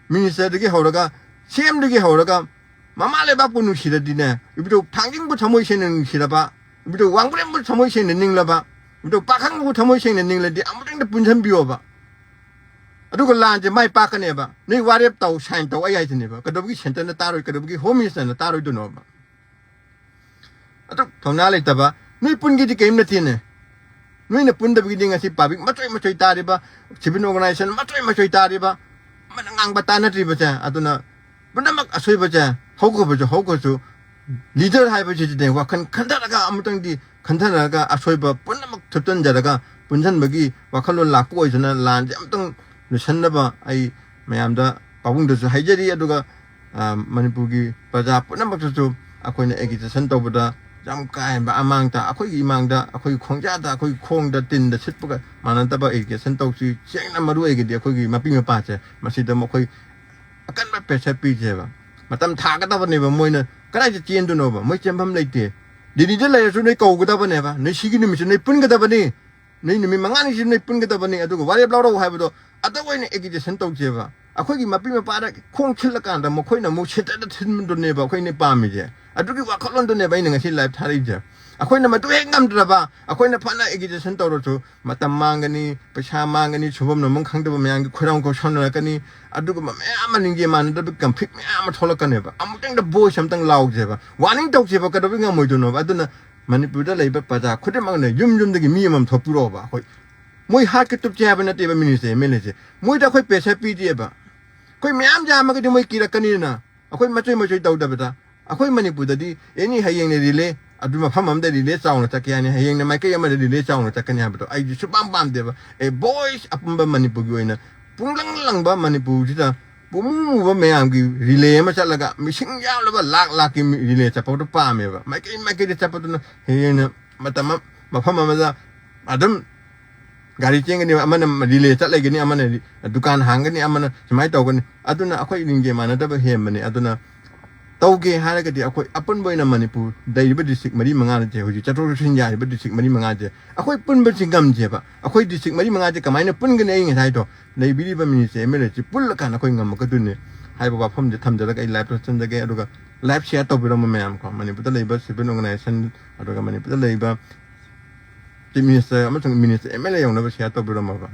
ꯃꯤꯅꯤꯁꯇꯔꯗꯒꯤ ꯍꯧꯔꯒ, ꯁꯤ ꯑꯦꯝꯗꯒꯤ ꯍꯧꯔꯒ, ꯃꯃꯥ ꯂꯩꯕꯥꯛꯄꯨ ꯅꯨꯡꯁꯤꯔꯗꯤꯅꯦ, ꯏꯕꯨꯙꯧ ꯊꯥꯡꯖꯤꯡꯕꯨ ꯊꯃꯣꯏ ꯁꯦꯡꯅ ꯅꯨꯡꯁꯤꯔꯕ, ꯏꯕꯨꯙꯧ ꯋꯥꯡꯕ꯭ꯔꯦꯟꯕꯨ ꯊꯃꯣꯏ ꯁꯦꯡꯅ ꯅꯤꯡꯂꯕ, ꯏꯕꯨꯙꯧ ꯄꯥꯈꯪꯕꯕꯨ ꯊꯃꯣꯏ ꯁꯦꯡꯅ ꯅꯤꯡꯂꯗꯤ ꯑꯃꯨꯛꯇꯪꯗ ꯄꯨꯟꯁꯤꯟꯕꯤꯌꯣꯕ꯫ ꯑꯗꯨꯒ ꯂꯥꯟꯁꯦ ꯃꯥꯏ ꯄꯥꯛꯀꯅꯦꯕ꯫ ꯅꯣꯏ ꯋꯥꯔꯦꯞ ꯇꯧ, ꯁꯥꯏꯟ ꯇꯧ ꯑꯩ ꯍꯥꯏꯁꯤꯅꯦꯕ꯫ ꯀꯩꯗꯧꯕꯒꯤ ꯁꯦꯟꯇꯔꯅ ꯇꯥꯔꯣꯏ, ꯀꯩꯗꯧꯕꯒꯤ ꯍꯣꯝ ꯃꯤꯅꯤꯁꯇꯔꯅ ꯇꯥꯔꯣꯏꯗꯣꯏꯅꯣꯕ? ꯑꯗꯨꯛ ꯊꯧꯅꯥ ꯂꯩꯇꯕ, ꯅꯣꯏ ꯄꯨꯟꯒꯤꯗꯤ ꯀꯔꯤꯝ ꯅꯠꯇꯦꯅꯦ꯫ ꯅꯣꯏꯅ ꯄꯨꯟꯗꯕꯒꯤꯗꯤ ꯉꯁꯤ ꯄꯥꯕ꯭ꯂꯤꯛ ꯃꯆꯣꯏ ꯃꯆꯣꯏ ꯇꯥꯔꯤꯕ, ꯁꯤꯚꯤꯜ ꯑꯣꯔꯒꯅꯥꯏꯖꯦꯁꯟ ꯃꯆꯣꯏ ꯃꯆꯣꯏ ꯇꯥꯔꯤꯕ, ꯑꯃꯅ ꯉꯥꯡꯕ ꯇꯥꯅꯗ꯭ꯔꯤꯕꯁꯦ꯫ ꯑꯗꯨꯅ ꯄꯨꯝꯅꯃꯛ ꯑꯁꯣꯏꯕꯁꯦ ꯍꯧꯈ꯭ꯔꯕꯁꯨ ꯍꯧꯈ꯭ꯔꯁꯨ, ꯂꯤꯗꯔ ꯍꯥꯏꯕꯁꯤꯗꯤꯅꯦ, ꯋꯥꯈꯜ ꯈꯟꯊꯔꯒ, ꯑꯃꯨꯛꯇꯪꯗꯤ ꯈꯟꯊꯔꯒ, ꯑꯁꯣꯏꯕ ꯄꯨꯝꯅꯃꯛ ꯊꯨꯞꯆꯟꯖꯔꯒ ꯄꯨꯟꯁꯤꯟꯕꯒꯤ ꯋꯥꯈꯜꯂꯣꯟ ꯂꯥꯛꯄ ꯑꯣꯏꯗꯅ ꯂꯥꯟꯁꯦ ꯑꯃꯨꯛꯇꯪ ꯂꯣꯏꯁꯤꯟꯅꯕ ꯑꯩ ꯃꯌꯥꯝꯗ, ꯄꯥꯕꯨꯡꯗꯁꯨ ꯍꯥꯏꯖꯔꯤ꯫ ꯑꯗꯨꯒ, ꯑ, ꯃꯅꯤꯄꯨꯔꯒꯤ ꯄ꯭ꯔꯖꯥ ꯄꯨꯝꯅꯃꯛꯇꯁꯨ ꯑꯩꯈꯣꯏꯅ ꯑꯦꯒꯤꯇꯦꯁꯟ ꯇꯧꯕꯗ ꯌꯥꯝ ꯀꯥ ꯍꯦꯟꯕ ꯑꯃꯥꯡꯗ, ꯑꯩꯈꯣꯏꯒꯤ ꯏꯃꯥꯡꯗ, ꯑꯩꯈꯣꯏꯒꯤ ꯈꯣꯡꯖꯥꯗ, ꯑꯩꯈꯣꯏꯒꯤ ꯈꯣꯡꯗ, ꯇꯤꯟꯗ ꯁꯤꯠꯄꯒ ꯃꯥꯟꯅꯗꯕ ꯑꯦꯒꯤꯇꯦꯁꯟ ꯇꯧꯁꯤ꯫ ꯁꯦꯡꯅ ꯃꯔꯨ ꯑꯣꯏꯔꯒꯗꯤ ꯑꯩꯈꯣꯏꯒꯤ ꯃꯄꯤ ꯃꯄꯥꯁꯦ ꯃꯁꯤꯗ ꯃꯈꯣꯏ ꯑꯀꯟꯕ ꯄ꯭ꯔꯦꯁꯔ ꯄꯤꯁꯦꯕ꯫ ꯃꯇꯝ ꯊꯥꯒꯗꯕꯅꯦꯕ꯫ ꯃꯣꯏꯅ ꯀꯗꯥꯏꯗ ꯆꯦꯟꯗꯣꯏꯅꯣꯕ? ꯃꯣꯏ ꯆꯦꯟꯐꯝ ꯂꯩꯇꯦ꯫ ꯗꯤꯜꯂꯤꯗ ꯂꯩꯔꯁꯨ ꯅꯣꯏ ꯀꯧꯒꯗꯕꯅꯦꯕ꯫ ꯅꯣꯏ ꯁꯤꯒꯤ ꯅꯨꯃꯤꯠꯁꯦ ꯅꯣꯏ ꯄꯨꯟꯒꯗꯕꯅꯤ꯫ ꯅꯣꯏ ꯅꯨꯃꯤꯠ ꯃꯉꯥꯅꯤꯁꯤ ꯅꯣꯏ ꯄꯨꯟꯒꯗꯕꯅꯤ꯫ ꯑꯗꯨꯒ ꯋꯥꯔꯦꯞ ꯂꯧꯔꯛꯎ ꯍꯥꯏꯕꯗꯣ ꯑꯗ ꯑꯣꯏꯅ ꯑꯦꯒꯤꯇꯦꯁꯟ ꯇꯧꯁꯦꯕ꯫ ꯑꯩꯈꯣꯏꯒꯤ ꯃꯄꯤ ꯃꯄꯥꯗ ꯈꯣꯡ ꯊꯤꯜꯂꯀꯥꯟꯗ ꯃꯈꯣꯏꯅ ꯑꯃꯨꯛ ꯁꯦꯟꯇꯔꯗ ꯊꯤꯟꯕꯗꯨꯅꯦꯕ ꯑꯩꯈꯣꯏꯅ ꯄꯥꯝꯃꯤꯁꯦ꯫ ꯑꯗꯨꯒꯤ ꯋꯥꯈꯜꯂꯣꯟꯗꯨꯅꯦꯕ ꯑꯩꯅ ꯉꯁꯤ ꯂꯥꯏꯚ ꯊꯥꯔꯛꯏꯁꯦ꯫ ꯑꯩꯈꯣꯏꯅ ꯃꯗꯨ ꯍꯦꯛ ꯉꯝꯗ꯭ꯔꯕ, ꯑꯩꯈꯣꯏꯅ ꯐꯅ ꯑꯦꯒꯤꯇꯦꯁꯟ ꯇꯧꯔꯁꯨ ꯃꯇꯝ ꯃꯥꯡꯒꯅꯤ, ꯄꯩꯁꯥ ꯃꯥꯡꯒꯅꯤ, ꯁꯨꯐꯝ ꯅꯣꯝꯐꯝ ꯈꯪꯗꯕ ꯃꯌꯥꯝꯒꯤ ꯈꯣꯏꯔꯥꯡ ꯈꯣꯏꯁꯥꯎꯅꯔꯛꯀꯅꯤ꯫ ꯑꯗꯨꯒꯨꯝꯕ ꯃꯌꯥꯝ ꯑꯃ ꯅꯤꯡꯖꯦ ꯃꯥꯟꯅꯗꯕ ꯀꯟꯐ꯭ꯂꯤꯛ ꯃꯌꯥꯝ ꯑꯃ ꯊꯣꯛꯂꯛꯀꯅꯦꯕ꯫ ꯑꯃꯨꯛꯇꯪꯗ ꯚꯣꯏꯁ ꯑꯃꯇꯪ ꯂꯥꯎꯁꯦꯕ, ꯋꯥꯔꯅꯤꯡ ꯇꯧꯁꯦꯕ꯫ ꯀꯩꯗꯧꯕꯩ ꯉꯝꯃꯣꯏꯗꯣꯏꯅꯣꯕ? ꯑꯗꯨꯅ ꯃꯅꯤꯄꯨꯔꯗ ꯂꯩꯕ ꯄ꯭ꯔꯖꯥ ꯈꯨꯗꯤꯡꯃꯛꯅ ꯌꯨꯝ ꯌꯨꯝꯗꯒꯤ ꯃꯤ ꯑꯃꯃꯝ ꯊꯣꯛꯄꯤꯔꯛꯑꯣꯕ꯫ ꯑꯩꯈꯣꯏ ꯃꯣꯏ ꯍꯥꯠꯀꯦ ꯇꯨꯞꯁꯦ ꯍꯥꯏꯕ ꯅꯠꯇꯦꯕ ꯃꯤꯅꯤꯁꯇꯔ ꯑꯦꯝ ꯑꯦꯜ ꯑꯦꯁꯦ꯫ ꯃꯣꯏꯗ ꯑꯩꯈꯣꯏ ꯄ꯭ꯔꯦꯁꯔ ꯄꯤꯗꯦꯕ꯫ ꯑꯩꯈꯣꯏ ꯃꯌꯥꯝ ꯌꯥꯝꯃꯒꯗꯤ ꯃꯣꯏ ꯀꯤꯔꯛꯀꯅꯤꯗꯅ꯫ ꯑꯩꯈꯣꯏ ꯃꯆꯣꯏ ꯃꯆꯣꯏ ꯇꯧꯗꯕꯗ꯫ ꯑꯩꯈꯣꯏ ꯃꯅꯤꯄꯨꯔꯗꯗꯤ ꯑꯦꯅꯤ ꯍꯌꯦꯡꯅ ꯔꯤꯂꯦ, ꯑꯗꯨ ꯃꯐꯝ ꯑꯃꯗ ꯔꯤꯂꯦ ꯆꯥꯎꯅ ꯆꯠꯀꯦ ꯍꯥꯏꯅꯤ, ꯍꯌꯦꯡꯅ ꯃꯥꯏꯀꯩ ꯑꯃꯗ ꯔꯤꯂꯦ ꯆꯥꯎꯅ ꯆꯠꯀꯅꯤ ꯍꯥꯏꯕꯗꯣ ꯑꯩꯗꯤ ꯁꯨꯄꯥꯝ ꯄꯥꯝꯗꯦꯕ꯫ ꯑꯦ ꯚꯣꯏꯁ ꯑꯄꯨꯟꯕ ꯃꯅꯤꯄꯨꯔꯒꯤ ꯑꯣꯏꯅ ꯄꯨꯡꯂꯪ ꯂꯪꯕ ꯃꯅꯤꯄꯨꯔꯁꯤꯗ ꯄꯨꯝꯃꯨꯕ ꯃꯌꯥꯝꯒꯤ ꯔꯤꯂꯦ ꯑꯃ ꯆꯠꯂꯒ ꯃꯤꯁꯤꯡ ꯌꯥꯝꯂꯕ ꯂꯥꯛ ꯂꯥꯛꯀꯤ ꯔꯤꯂꯦ ꯆꯠꯄꯗꯣ ꯄꯥꯝꯃꯦꯕ꯫ ꯃꯥꯏꯀꯩ ꯃꯥꯏꯀꯩꯗ ꯆꯠꯄꯗꯨꯅ ꯍꯦꯟꯅ ꯃꯇꯝ ꯑꯃ, ꯃꯐꯝ ꯑꯃꯗ ꯑꯗꯨꯝ ꯒꯥꯔꯤ ꯆꯦꯟꯒꯅꯤ, ꯑꯃꯅ ꯔꯤꯂꯦ ꯆꯠ ꯂꯩꯒꯅꯤ, ꯑꯃꯅ ꯔꯤ-, ꯗꯨꯀꯥꯟ ꯍꯥꯡꯒꯅꯤ, ꯑꯃꯅ ꯁꯨꯃꯥꯏꯅ ꯇꯧꯒꯅꯤ꯫ ꯑꯗꯨꯅ ꯑꯩꯈꯣꯏ ꯂꯤꯡꯖꯦꯜ ꯃꯥꯟꯅꯗꯕ ꯍꯦꯟꯕꯅꯤ꯫ ꯑꯗꯨꯅ ꯇꯧꯒꯦ ꯍꯥꯏꯔꯒꯗꯤ ꯑꯩꯈꯣꯏ ꯑꯄꯨꯟꯕ ꯑꯣꯏꯅ ꯃꯅꯤꯄꯨꯔ ꯂꯩꯔꯤꯕ ꯗꯤꯁꯇ꯭ꯔꯤꯛ ꯃꯔꯤ ꯃꯉꯥꯁꯦ, ꯍꯧꯖꯤꯛ ꯆꯠꯊꯣꯛ ꯆꯠꯁꯤꯟ ꯌꯥꯔꯤꯕ ꯗꯤꯁꯇ꯭ꯔꯤꯛ ꯃꯔꯤ ꯃꯉꯥꯁꯦ ꯑꯩꯈꯣꯏ ꯄꯨꯟꯕꯁꯤ ꯉꯝꯁꯦꯕ꯫ ꯑꯩꯈꯣꯏ ꯗꯤꯁꯇ꯭ꯔꯤꯛ ꯃꯔꯤ ꯃꯉꯥꯁꯦ ꯀꯃꯥꯏꯅ ꯄꯨꯟꯒꯅꯤ? ꯑꯩ ꯉꯁꯥꯏꯗꯣ ꯂꯩꯕꯤꯔꯤꯕ ꯃꯤꯅꯤꯁꯇꯔ ꯑꯦꯝ ꯑꯦꯜ ꯑꯦꯁꯤ ꯄꯨꯜꯂꯀꯥꯟꯗ ꯑꯩꯈꯣꯏ ꯉꯝꯃꯛꯀꯗꯣꯏꯅꯦ꯫ ꯍꯥꯏꯕ ꯋꯥꯐꯝꯁꯦ ꯊꯝꯖꯔꯒ ꯑꯩ ꯂꯥꯏꯞ ꯂꯣꯏꯁꯤꯟꯖꯒꯦ꯫ ꯑꯗꯨꯒ ꯂꯥꯏꯞ ꯁꯤꯌꯥꯔ ꯇꯧꯕꯤꯔꯝꯕ ꯃꯌꯥꯝ ꯀꯣ, ꯃꯅꯤꯄꯨꯔꯗ ꯂꯩꯕ ꯁꯤꯚꯤꯜ ꯑꯣꯔꯒꯅꯥꯏꯖꯦꯁꯟ, ꯑꯗꯨꯒ ꯃꯅꯤꯄꯨꯔꯗ ꯂꯩꯕ ꯆꯤꯐ ꯃꯤꯅꯤꯁꯇꯔ ꯑꯃꯁꯨꯡ ꯃꯤꯅꯤꯁꯇꯔ ꯑꯦꯝ ꯑꯦꯜ ꯑꯦ ꯌꯧꯅꯕ ꯁꯤꯌꯥꯔ ꯇꯧꯕꯤꯔꯝꯃꯕ꯫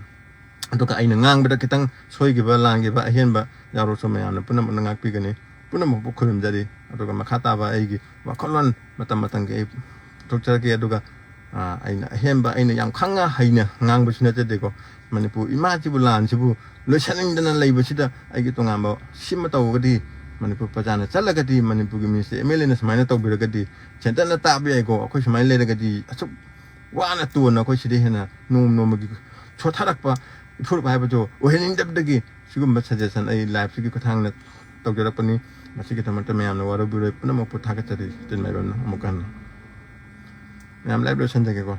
ꯑꯗꯨꯒ ꯑꯩꯅ ꯉꯥꯡꯕꯗ ꯈꯤꯇꯪ ꯁꯣꯏꯈꯤꯕ, ꯂꯥꯟꯈꯤꯕ, ꯑꯍꯦꯟꯕ ꯌꯥꯎꯔꯁꯨ ꯃꯌꯥꯝꯅ ꯄꯨꯝꯅꯃꯛꯅ ꯉꯥꯛꯄꯤꯒꯅꯤ꯫ ꯄꯨꯝꯅꯃꯛꯄꯨ ꯈꯨꯔꯨꯝꯖꯔꯤ꯫ ꯑꯗꯨꯒ ꯃꯈꯥ ꯇꯥꯕ ꯑꯩꯒꯤ ꯋꯥꯈꯜꯂꯣꯟ ꯃꯇꯝ ꯃꯇꯝꯒꯤ ꯑꯩ ꯄꯨꯊꯣꯛꯆꯔꯛꯀꯦ꯫ ꯑꯗꯨꯒ, ꯑ, ꯑꯩꯅ ꯑꯍꯦꯟꯕ, ꯑꯩꯅ ꯌꯥꯝ ꯈꯪꯅ ꯍꯩꯅ ꯉꯥꯡꯕꯁꯨ ꯅꯠꯆꯗꯦꯀꯣ꯫ ꯃꯅꯤꯄꯨꯔ ꯏꯃꯥꯁꯤꯕꯨ ꯂꯥꯟꯁꯤꯕꯨ ꯂꯣꯏꯁꯤꯟꯅꯤꯡꯗꯅ ꯂꯩꯕꯁꯤꯗ ꯑꯩꯒꯤ ꯇꯣꯉꯥꯟꯕ ꯁꯤꯃ ꯇꯧꯔꯒꯗꯤ, ꯃꯅꯤꯄꯨꯔ ꯄ꯭ꯔꯖꯥꯅ ꯆꯠꯂꯒꯗꯤ, ꯃꯅꯤꯄꯨꯔꯒꯤ ꯃꯤꯅꯤꯁꯇꯔ ꯑꯦꯝ ꯑꯦꯜ ꯑꯦꯅ ꯁꯨꯃꯥꯏꯅ ꯇꯧꯕꯤꯔꯒꯗꯤ, ꯁꯦꯟꯇꯔꯅ ꯇꯥꯕ ꯌꯥꯏꯀꯣ꯫ ꯑꯩꯈꯣꯏ ꯁꯨꯃꯥꯏꯅ ꯂꯩꯔꯒꯗꯤ ꯑꯁꯨꯛ ꯋꯥꯅ ꯇꯣꯟꯅ ꯑꯩꯈꯣꯏ ꯁꯤꯗ ꯍꯦꯟꯅ ꯅꯣꯡꯃ ꯅꯣꯡꯃꯒꯤ ꯁꯣꯠꯊꯔꯛꯄ ꯏꯐꯨꯔꯨꯞ ꯍꯥꯏꯕꯗꯨ ꯑꯣꯏꯍꯟꯅꯤꯡꯗꯕꯗꯒꯤ ꯁꯤꯒꯨꯝꯕ ꯁꯖꯦꯁꯟ ꯑꯩ ꯂꯥꯏꯐꯁꯤꯒꯤ ꯈꯨꯠꯊꯥꯡꯗ ꯇꯧꯖꯔꯛꯄꯅꯤ꯫ ꯃꯁꯤꯒꯤꯗꯃꯛꯇ ꯃꯌꯥꯝꯅ ꯋꯥꯔꯧꯕꯤꯔꯣꯏ꯫ ꯄꯨꯝꯅꯃꯛꯄꯨ ꯊꯥꯒꯠꯆꯔꯤ꯫ ꯆꯤꯟꯃꯥꯏꯕꯝꯅ ꯑꯃꯨꯛ ꯍꯟꯅ ꯃꯌꯥꯝ ꯂꯥꯏꯐ ꯂꯣꯏꯁꯤꯟꯖꯒꯦꯀꯣ꯫